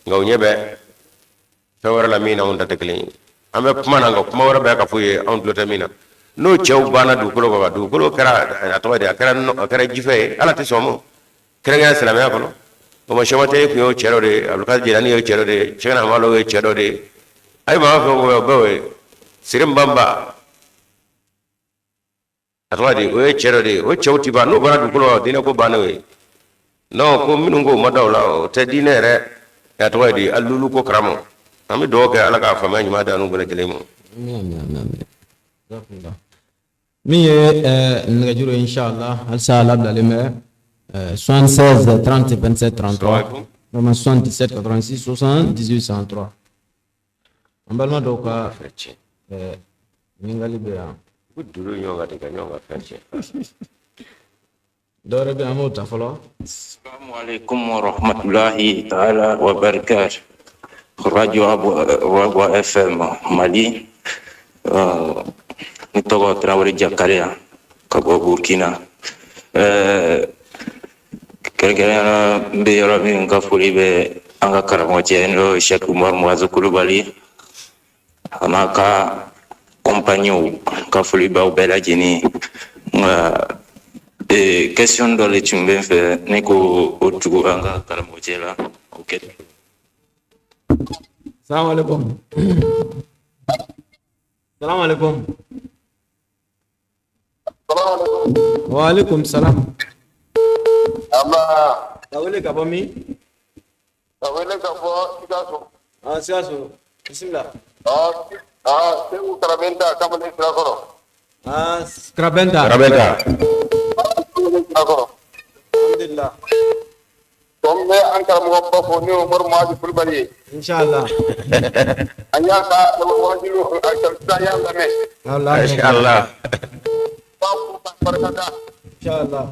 nka u ɲɛ bɛ fɛn wɛrɛ la min n'anw ta tɛ kelen ye. An bɛ kuma na, nka kuma wɛrɛ bɛ ka f'u ye, anw tulo tɛ min na. N'o cɛw banna dugukolo kɔ kan, dugukolo kɛra, a tɔgɔ di, a kɛra jifɛ ye. Ala tɛ sɔn ma, kɛrɛnkɛrɛn silamɛya kɔnɔ. O ma, Sɛmate tun y'o cɛ dɔ de ye, Abdulkadir Jilani y'o cɛ dɔ de ye, Sɛkina Hamalo ye cɛ dɔ de ye. A ye maa fɛn o fɛn, o bɛɛ o ye Sirim Banba, a tɔgɔ di, o ye cɛ dɔ de ye. O cɛw ti ban. N'o bɔra dugukolo la, diinɛ ko bannen o ye. Non, ko minnu ko o ma da o la, o tɛ diinɛ yɛrɛ, a tɔgɔ ye di, alulu ko karamɔgɔ. An bɛ dugawu kɛ, Ala k'a faamuya ɲuman d'an n'u bɛɛ lajɛlen ma. Min ye nɛgɛjuru ye, inshallah, halisa a labilalen bɛ 76 30 27 33 walima 77 86 78 103. An balima dɔw ka ɲininkali bɛ yan. U bɛ dolo ɲɔgɔn kan de ka ɲɔgɔn ka fɛn tiɲɛ. Dɔwɛrɛ bɛ yen, an b'o ta fɔlɔ. Assalamu alaikum wa rahmatullahi ta'ala wa barakatuh. Radio Rabwa FM Mali. Ne tɔgɔ Traoré Jakaria ka bɔ Burkina. Kɛrɛnkɛrɛnnenya la, n bɛ yɔrɔ min, ka foli bɛ an ka karamɔgɔ cɛ, n'o ye Cheikh Umar Muazu Kulubali a n'a ka compagniew, ka foli b'aw bɛɛ lajɛlen. Nka question dɔ de tun bɛ n fɛ, ne ko o tugu an ka karamɔgɔ cɛ la, o kɛ. Salamu alaikum. Salamu alaikum. Wa alaikum salam. Aba. Ka wele ka bɔ min? Ka wele ka bɔ Sikaso. Ah, Sikaso. Bisimila. Ah, ah, Segu Karabenta, kamalen Sirakɔrɔ. Ah, Karabenta. Karabenta. Sirakɔrɔ. Alhamdulillah. Ko n bɛ an karamɔgɔba fo, n'o ye Umaru Muhaji Kulubali ye. Inshallah. An y'a ka wajilu an y'a lamɛn. Allah. Inshallah. B'a fo ka barika da. Inshallah.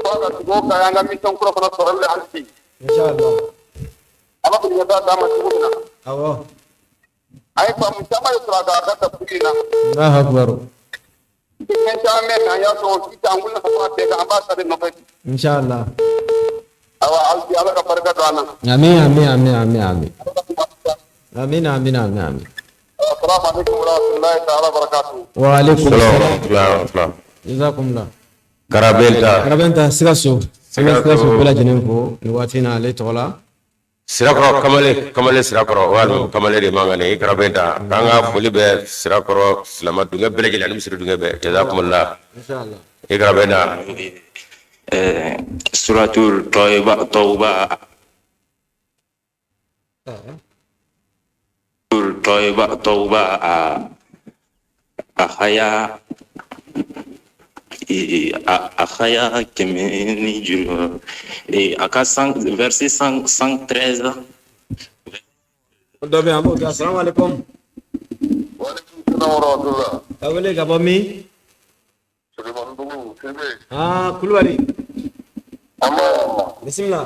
Fo ka dugawu k'a ye, an ka mission kura fana sɔrɔli la hali bi. Inshallah. Ala bɛ ɲɛtaa d'an ma cogo min na. Awɔ. A ye faamu caman de sɔrɔ a kan, a ka tafsiri in na. Allahu akbar. Fɛn caman mɛn, an y'a sɔrɔ sisan, an wulila ka bɔ a bɛɛ kan, an b'a ta de nɔfɛ bi. Inshallah. Awa, hali bi Ala ka barika don an na. Amin, amin, amin, amin, amin. Amin, amin, amin, amin. Assalamu alaikum warahmatullahi ta'ala barakatuh. Wa alaikum Salam salam. warahmatullahi wabarakatuh. Jazakumullah. Karabenta. Karabenta Sikaso. An bɛ Sikaso bɛɛ lajɛlen fo nin waati in na ale tɔgɔ la. Sirakɔrɔ kamalen, kamalen Sirakɔrɔ, o y'a dɔn kamalen de man kan i Karabenta. K'an ka foli bɛ Sirakɔrɔ silama dungɛ bɛɛ lajɛlen ani misiri dungɛ bɛɛ. Jazakumullah. Inshallah. I Karabenta. Suratul Tauba, Tauba, Tauba, Tauba, a haya a haya kɛmɛ ni juru, a ka cent verset 113. Dɔ bɛ yen, an b'o kɛ. Assalamu alaikum. Wa alaikum salam wa rahmatullah. Ka wele ka bɔ min? Suleiman Dugu, Sibe. Ah, Kulubali. An b'a. Bisimila.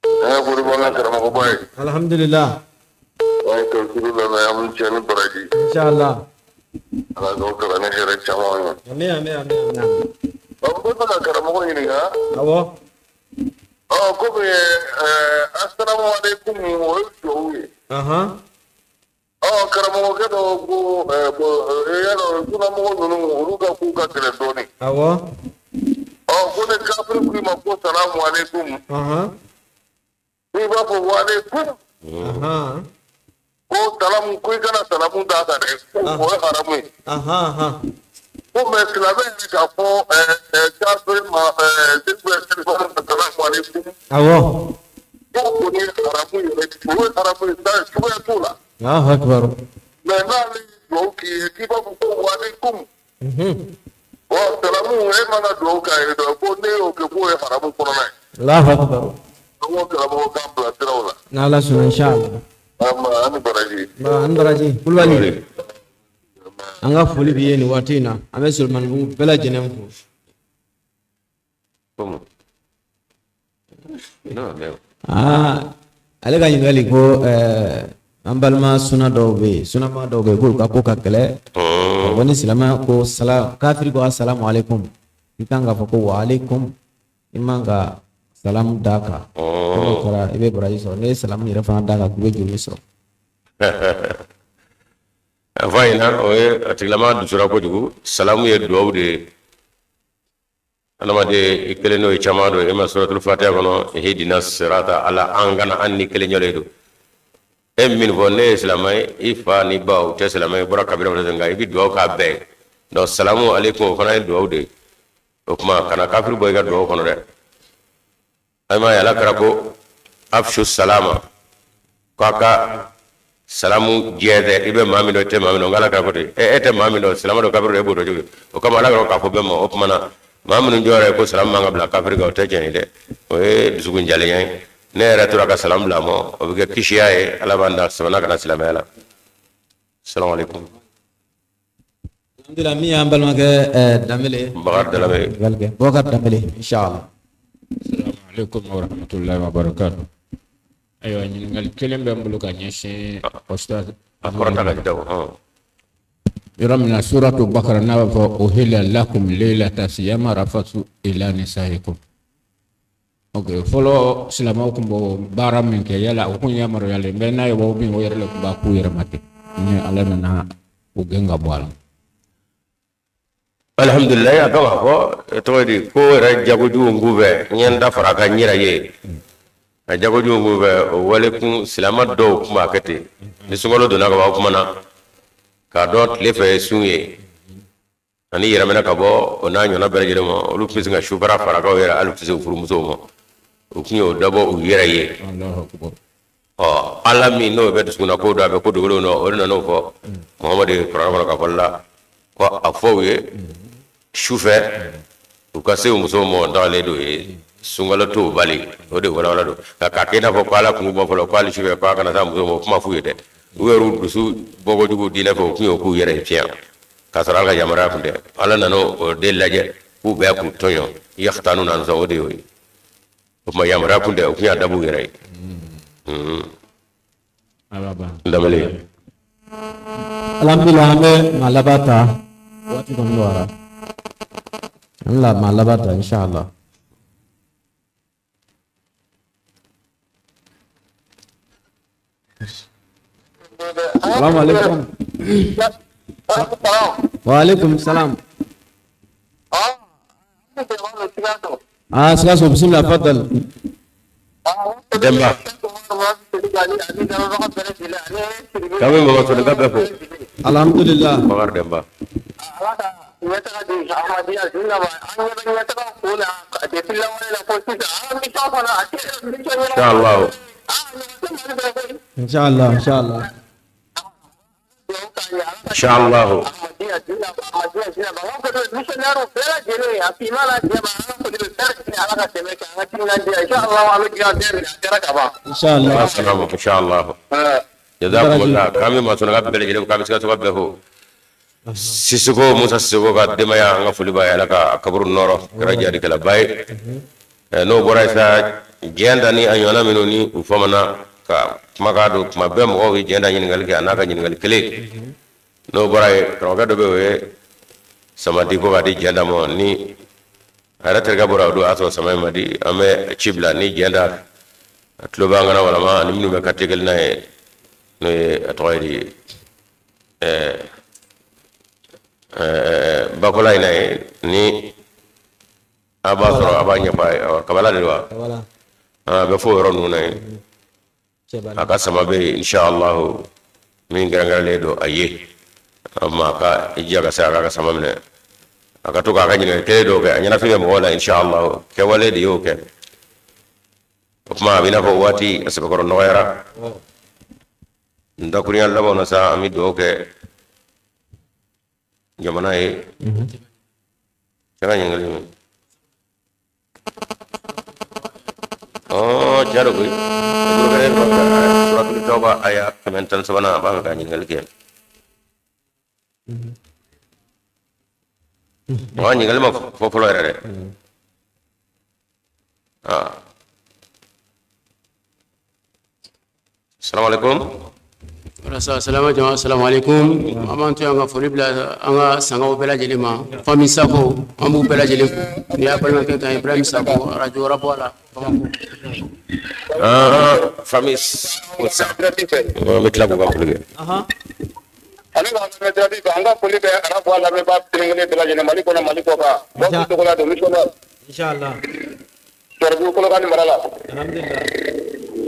An ka foli b'an ka karamɔgɔba ye. Alhamdulillah. An ye tafsiri lamɛn, an bɛ cɛ ni baraji. Inshallah. Ala k'aw kalan ni hɛrɛ caman ye. Amin, amin, amin, amin. N bɛ fɛ ka karamɔgɔ ɲininka. Awɔ. Ɔ komi asalamu aleykum o ye duwawu ye. Ɔ karamɔgɔkɛ dɔ ko bon y'a dɔn sunamɔgɔ ninnu olu ka kow ka gɛlɛn dɔɔnin. Awɔ. Ɔ ko ni kafiri ko i ma ko salamu aleykum. I b'a fɔ wa aleykum. Ko salamu ko i kana salamu d'a kan dɛ ko o ye haramu ye. Ko mais silamɛ yɛrɛ k'a fɔ kafiri ma seli bɛ selifana ma salamu aleykum. Awɔ. Ko o ye haramu yɛrɛ o ye haramu ye cogoya t'o la. Allahu akbar. Mais n'ale ye duwawu k'i ye k'i b'a fɔ ko wa aleykum. Bon salamu e mana duwawu k'a ye dɔrɔn ko n'e y'o kɛ k'o ye haramu kɔnɔna ye. Allahu akbar. An ko karamɔgɔ k'an bila siraw la. N'Ala sɔnna inshallah. An ba ani baraji. Ba ani baraji Kulubali. An ka foli b'i ye nin waati in na an bɛ Solomanibugu bɛɛ lajɛlen fo. Aa ale ka ɲininkali ko an balima suna dɔw bɛ yen sunama dɔw bɛ yen k'olu ka ko ka gɛlɛn ko ni silamɛ ko sala kafiri ko asalamu aleykum i kan k'a fɔ ko wa aleykum i man ka salamu d'a kan n'o kɛra i bɛ baraji sɔrɔ n'i ye salamu yɛrɛ fana d'a kan k'i bɛ jurumu sɔrɔ. A fɔ a ɲɛna o ye a tigilama dusura kojugu salamu ye duwawu de ye adamaden i kelen n'o ye caman don e ma suratul fatiha kɔnɔ ihdina sirata ala an kana an ni kelen ɲɔlen don e min fɔ ne ye silamɛ ye i fa ni ba u tɛ silamɛ ye i bɔra kabila min nka i bɛ dugawu k'a bɛɛ ye donc salamu aleykum o fana ye dugawu de ye o tuma kana kafiri bɔ i ka dugawu kɔnɔ dɛ a m'a ye ala kira ko afshu salama k'a ka salamu jɛnsɛn i bɛ maa min dɔn i tɛ maa min dɔn ala kira ko ten e tɛ maa min dɔn silamɛ don kafiri don e b'o dɔn cogo di o kama ala kira k'a fɔ bɛɛ ma o tuma na maa minnu jɔyɔrɔ ye ko salamu man ka bila kafiri kan o tɛ tiɲɛ ye dɛ o ye dusukun jalenya ye ne yɛrɛ tora ka salamu bila a ma o bɛ kɛ kisiya ye ala b'an da sɛbɛnna ka na silamɛya la salamu aleykum Alhamdulillah min y'an balimakɛ Danbele Bakari Danbele Bakari Danbele inshallah. Assalamu alaikum wa rahmatullahi wa barakatuh. Ayiwa ɲininkali kelen bɛ n bolo ka ɲɛsin ustaz. A kɔrɔta ka jaw. Yɔrɔ min na suratu Bakara n'a b'a fɔ uhilla lakum leylata siyama rafasu ila nisaikum. Ok fɔlɔ silamɛw tun b'o baara min kɛ yala o tun yamaruyalen bɛ n'a ye wa min o yɛrɛ de tun b'a k'u yɛrɛ ma ten ni ala nana u gɛn ka bɔ a la. Alhamdulilayi a kan k'a fɔ tɔgɔ di ko yɛrɛ jagojugu kun fɛ n ye n da fara ka n yɛrɛ ye a jagojugu kun fɛ o wale kun silamɛ dɔw tun b'a kɛ ten ni sunkalo donna ka ban o tuma na k'a dɔn tile fɛ ye sun ye ani yɛrɛminɛ ka bɔ o n'a ɲɔgɔnna bɛɛ lajɛlen ma olu tun bɛ se ka sufɛla fara kan yɛrɛ hali u tɛ se u furumusow ma u tun y'o dabɔ u yɛrɛ ye ɔ ala min n'o bɛ dusukunna ko dɔn a bɛ ko dogolenw dɔn o de nan'o fɔ muhamadu ye kuranɛ kɔnɔ k'a fɔ la ko a fɔ u ye sufɛ u ka se u musow ma dagalen don ye sunkalo t'o bali o de walawala don nka k'a kɛ i n'a fɔ ko ala kun bɔ fɔlɔ ko hali sufɛ k'a kana taa muso ma o kuma f'u ye dɛ u yɛrɛ dusu bɔkojugu diinɛ fɛ u tun y'o k'u yɛrɛ ye fiɲɛ k'a sɔrɔ ala ka yamaruya kun tɛ ala nana o de lajɛ k'u bɛɛ k'u tɔɲɔ yakhtanuna anfusahum o de y'o ye o tuma yamaruya kun tɛ o tun y'a dab'u yɛrɛ ye Danbele alhamdulilah an bɛ maa laban ta waati kɔni nɔgɔyara an bɛna maa laban ta inshallah Salamu alaikum. Wa alaikum salam. Ah, Sikaso, bismillah, fadal. Demba. K'an bɛ mɔgɔ sɔrɔ ka bɛɛ fo. Alhamdulillah. Bakari Demba. Inshallah. Inshallah, inshallah. Inshallah. Inshallah. Assalamu inshallah. Jazakumullah. K'an bɛ masɔnna ka bɛɛ lajɛlen k'an bɛ Sikaso ka bɛɛ fo. Sisoko Musa Sisoko ka denbaya an ka foli b'a ye Ala ka kaburu nɔrɔ kɛra jihadikɛlaba ye n'o bɔra yen sa diɲɛ da ni a ɲɔgɔnna minnu ni u famana ka kumakan don tuma bɛɛ mɔgɔw ye diɲɛ da ɲininkali kɛ a n'a ka ɲininkali kelen n'o bɔra yen karamɔgɔkɛ dɔ bɛ yen o ye samadi ko k'a di diɲɛ da ma ni A yɛrɛ terikɛ bɔra o don, a y'a sɔrɔ sama in ma di. An bɛ ci bila ni jɛn t'a a tulo b'an kana walama ani minnu bɛ quartier kelen na ye, n'o ye a tɔgɔ ye di, ɛɛ Bakola in na ye, ni a b'a sɔrɔ a b'a ɲɛfɔ a ye. Kabala de don wa? A bɛ fɔ o yɔrɔ ninnu na yen. A ka sama bɛ yen, inshallah, min kɛrɛnkɛrɛnlen don a ye. A ma ka i jija ka se a k'a ka sama minɛ, a ka to k'a ka ɲininkali kelen dɔw kɛ, a ɲɛnafin bɛ mɔgɔw la, inshallah. Kɛwale de y'o kɛ. O tuma a bɛ i n'a fɔ waati a sɛbɛkɔrɔ nɔgɔyara. N dakurunya labanw na sa, an bɛ dugawu kɛ jamana ye. Cɛ ka ɲininkali min ɔ cɛ don koyi, suratul tawba aya 113, a b'a fɛ ka ɲininkali kɛ. Ɔ ɲininkali ma fɔ fɔlɔ yɛrɛ dɛ. Aa, salamu alaikum. Walasa salama jama, salamu alaikum. An b'an to yan ka foli bila an ka sangaw bɛɛ lajɛlen ma. Famille Sako, an b'u bɛɛ lajɛlen fo. Ni y'a balimakɛ kan, Ibrahim Sako, arajo Rabois la, Bamakɔ. Famille Sako, an bɛ tila k'u ka foli kɛ. Ani k'an lamɛn direct fɛ, an ka foli bɛ Rabois lamɛnbaa kelen kelen bɛɛ lajɛlen, Mali kɔnɔ, Mali kɔ kan. Babu Togola don, missionnaire. Inshallah. Sɔrɔbugu Kolokani mara la. Alhamdulillah.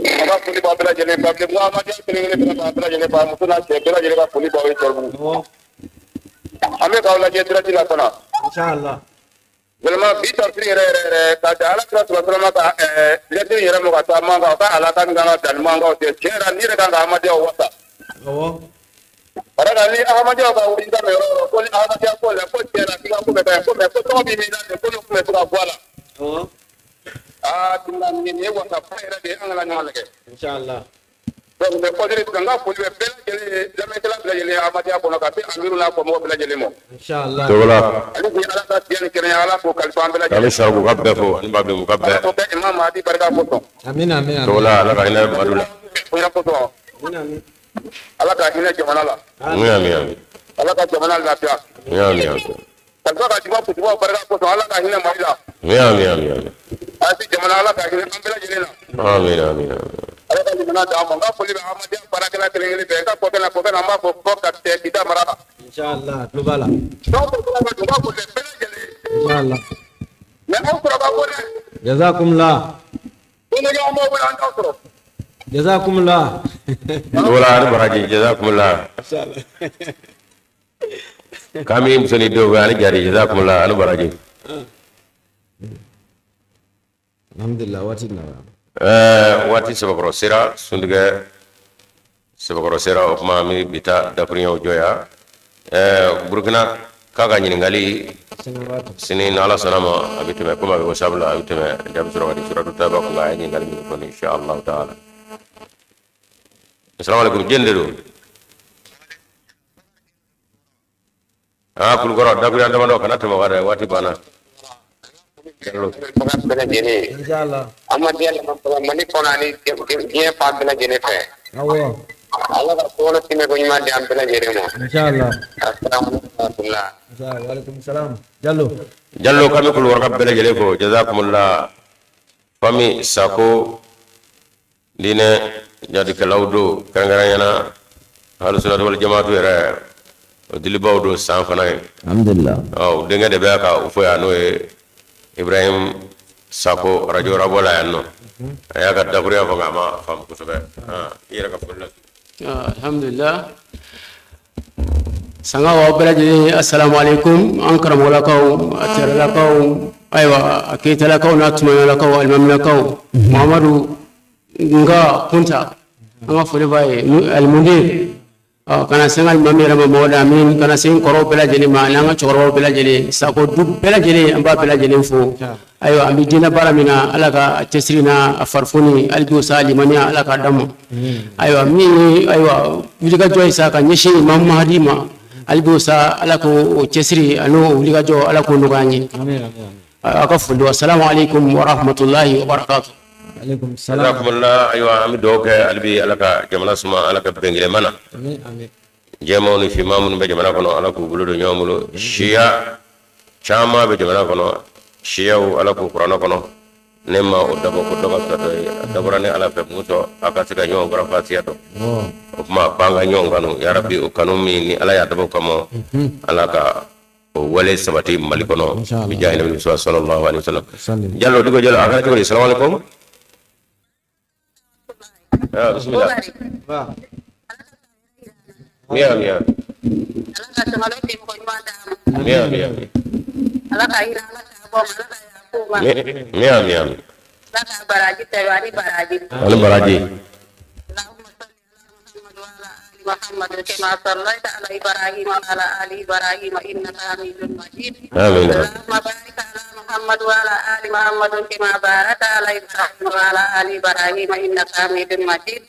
An ka foli b'a bɛɛ lajɛlen, Babilebugu Ahmadiyya kelen kelen bɛɛ b'a bɛɛ lajɛlen ba, muso n'a cɛ bɛɛ lajɛlen ka foli b'aw ye Sɔrɔbugu. An bɛ k'aw lajɛ direct la fana. Inshallah. Vraiment, bi tafsiri yɛrɛ yɛrɛ yɛrɛ ka da Ala kira sɔrɔ sɔrɔma ka lettre yɛrɛ mɔ ka taa man kan, o ka ala ka kan ka danni man kan tɛ. Tiɲɛ yɛrɛ, ni yɛrɛ kan ka Ahmadiyyaw wasa. Ka ni Ahmadiyyaw ka wuli ka mɛn yɔrɔ yɔrɔ ko ni Ahmadiyya ko la ko tiɲɛ na k'i ka ko bɛ ka ɲi ko, mais ko tɔgɔ min b'i la nin ko nin tun bɛ se ka bɔ a la. Aa, nin ye wasa yɛrɛ de ye, an kana ɲɔgɔn nɛgɛ. Inshallah. Donc n bɛ kɔdiri n ka foli bɛ bɛɛ lajɛlen ye, lamɛnnikɛla bɛɛ lajɛlen ye Ahmadiyya kɔnɔ, ka se amiru n'a kɔmɔgɔw bɛɛ lajɛlen ma. Inshallah. Togola. Ale bi Ala ka diɲɛ ni kɛnɛya, Ala k'o kalifa an bɛɛ An bɛ lajɛlen. Sarabu ka bɛɛ fo ani Babilebu ka Ala bɛɛ. k'o kɛ Imam Mahdi barika kosɔn. Amin, amin, amin. Togola, Ala ka hinɛ Madu la. Bonya kosɔn. Amin, amin. Ala ka hinɛ jamana la. Amin, amin, amin. Ala ka jamana lafiya. Amin, amin, amin. Kalifa ka juba kutubaw barika kosɔn, Ala ka hinɛ Mali la. Amin, amin, amin, amin. A ti jamana, Ala ka hinɛ an bɛɛ lajɛlen na. Amin, amin, amin. Ala ka jamana d'an ma. N ka foli bɛ Ahmadiyya baarakɛla kelen kelen bɛɛ. N ka kɔkɛ na kɔkɛ na, an b'a fɔ fɔ ka tɛ Kita mara la. Inshallah, tulo b'a la. N'aw ko k'aw ka don, n ka foli bɛ bɛɛ lajɛlen. Inshallah. Mais aw sɔrɔ ka go dɛ. Jazakumullah. Don dɔ an b'aw wele, an t'aw sɔrɔ. Jazakumullah. Togola, ani baraji, jazakumullah. Inshallah. K'an b'i muso ni denw fɛ ani jari, jazakumullah, ani baraji. Alhamdulillah, waati nana. Ɛɛ, waati sɛbɛkɔrɔ sera, suntigɛ sɛbɛkɔrɔ sera. O tuma an bɛ bi ta dakuruɲɛw jɔ yan. Ɛɛ, Burukina k'a ka ɲininkali sini, ni Ala sɔnna ma, a bɛ tɛmɛ komi a bɛ ko sabula a bɛ tɛmɛ jaabi sɔrɔ ka di suratu taba kun a ye ɲininkali min fɔ, inshallah taala. Assalamu alaikum, jɛn de don? Aa, Kulukɔrɔ, dakurunya damadɔ, kana tɛmɛ o kan dɛ, waati banna. Jalo. Bɛɛ lajɛlen. Inshallah. Ahmadiyya lamɛnbaga Mali kɔnɔ ani diɲɛ fan bɛɛ lajɛlen fɛ. Awɔ. Ala ka kɔnɔ tɛmɛ ko ɲuman di an bɛɛ lajɛlen ma. Inshallah. Assalamu alaikum warahmatullah. Inshallah. Wa alaikum salam. Jallo. Jallo, k'an bɛ Kulukɔrɔ ka bɛɛ lajɛlen fo, jazakumullah. Famille Sako, diinɛ jadikɛlaw don, kɛrɛnkɛrɛnnenya na Ahlu Sunnati wal Jamaatu yɛrɛ o dilibaw don san fana ye. Alhamdulillah. Ɔ, u denkɛ de bɛ ka u fo yan, n'o ye Ibrahim Sako, radio Rabois la yan nɔ. A y'a ka dakurunya fɔ, nka a ma faamu kosɛbɛ. I yɛrɛ ka foli la. Alhamdulillah, sangaw, aw bɛɛ lajɛlen, assalamu alaikum. An karamɔgɔlakaw, a tɛrɛlakaw, ayiwa, a keyitalakaw n'a tumayalakaw, alimamilakaw, Muhamadu Nga Kunta, an ka foli b'a ye, alimundir ka na se n ka alimami yɛrɛ ma, Mamadu Amin, ka na se n kɔrɔw bɛɛ lajɛlen ma ani an ka cɛkɔrɔbaw bɛɛ lajɛlen, Sako du bɛɛ lajɛlen, an b'a bɛɛ lajɛlen fo. Ayiwa, an bɛ diinɛ baara min na, Ala ka a cɛsiri n'a a farifoni, hali bi o sa limaniya, Ala k'a d'an ma. Ayiwa, min ye, ayiwa, wulikajɔ ye sa ka ɲɛsin Imam Mahadi ma, hali bi o sa, Ala k'o cɛsiri ani o wulikajɔ, Ala k'o nɔgɔya an ye. Amin, amin, amin. Aw ka foli, assalamu alaikum wa rahmatullahi wa barakatuh. Alaikum salam. Jazakumullah. Ayiwa, an bɛ dugawu kɛ hali bi, Ala ka jamana suma, Ala ka bɛn kelenma na. Amin, amin. Jɛmanw ni finman minnu bɛ jamana kɔnɔ, Ala k'u bolo don ɲɔgɔn bolo. Siya caman bɛ jamana kɔnɔ. Siyaw Ala ko kuranɛ kɔnɔ ne ma o dabɔ ko dɔ ka fisa dɔ ye, a dabɔra ne Ala fɛ mun sɔn a ka se ka ɲɔgɔn faranfasiya dɔn. O tuma f'an ka ɲɔgɔn kanu yarabi, o kanu min ni Ala y'a dabɔ kama, Ala ka o wale sabati Mali kɔnɔ bi jahi nabi sallallahu alaihi wasallam. Jallo Diko Jallo, a kɛra cogo di? Salamu alaikum. Ah, bismillah. Miya miya miya miya miya miya ani baraji. محمد كما صليت على إبراهيم وعلى آل إبراهيم إنك حميد مجيد. آمين. اللهم بارك على محمد وعلى آل محمد كما باركت على إبراهيم وعلى آل إبراهيم إنك حميد مجيد.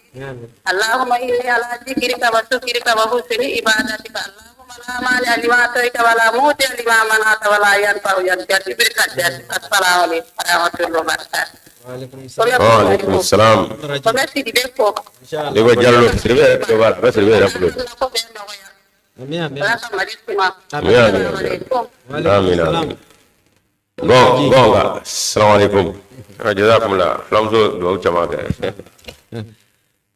اللهم إني على ذكرك وشكرك وحسن عبادتك. اللهم لا مانع لما أعطيت ولا موتي لما منعت ولا ينفع ذا الجد منك الجد. السلام عليكم ورحمة الله وبركاته. Waaleykum salam. Diko Jallo, Sidibe yɛrɛ tulo b'a la, a bɛ Sidibe yɛrɛ bolo. Amin amin amin. Bon bon, salamu alaikum. Jazakumullah. Fulamuso dugawu caman kɛ.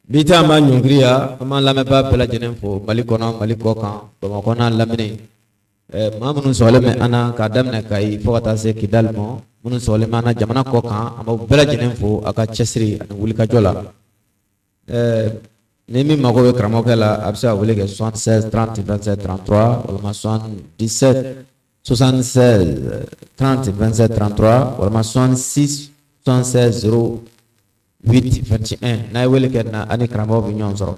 Bi ta an b'a ɲɔngiri yan. An b'an lamɛnbaa bɛɛ lajɛlen fo Mali kɔnɔ, Mali kɔ kan, Bamakɔ n'a lamini. Maa minnu sɔgɔlen bɛ an na k'a daminɛ Kayi fo ka taa se Kidali ma, minnu sɔgɔlen bɛ an na jamana kɔ kan, an b'aw bɛɛ lajɛlen fo a ka cɛsiri ani wulikajɔ la. Ni min mago bɛ karamɔgɔkɛ la, a bɛ se ka wele kɛ 76 30 27 33 walima 77 76 30 27 33 walima 66 76 08 21. N'a ye wele kɛ na, ani karamɔgɔ bɛ ɲɔgɔn sɔrɔ.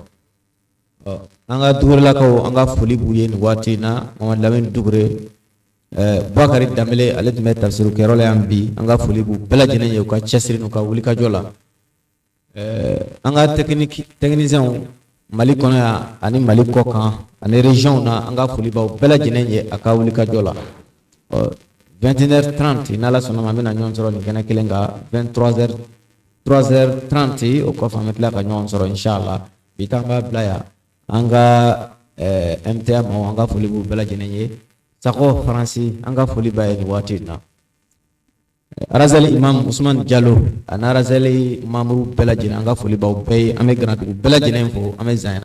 Ɔ, an ka dugurelakaw, an ka foli b'u ye nin waati in na. Mamadu Lamini Dugure, Bakari Danbele, ale tun bɛ tafsirukɛyɔrɔ la yan bi. An ka foli b'u bɛɛ lajɛlen ye u ka cɛsiri n'u ka wulikajɔ la. An ka techniciens Mali kɔnɔ yan ani Mali kɔ kan ani région na, an ka foli b'aw bɛɛ lajɛlen ye a ka wulikajɔ la. Ɔ, 21h30, n'Ala sɔnna ma, an bɛna ɲɔgɔn sɔrɔ nin kɛnɛ kelen kan. 23h 3h30, o kɔfɛ an bɛ tila ka ɲɔgɔn sɔrɔ inshallah. Bi ta an b'a bila yan. An ka MTA maaw, an ka foli b'u bɛɛ lajɛlen ye. Sakɔ Faransi, an ka foli b'a ye nin waati in na. Arazali Imam Usman Jalo ani Arazali Mamuru bɛɛ lajɛlen, an ka foli b'aw bɛɛ ye. An bɛ Ganadugu bɛɛ lajɛlen fo, an bɛ Zan.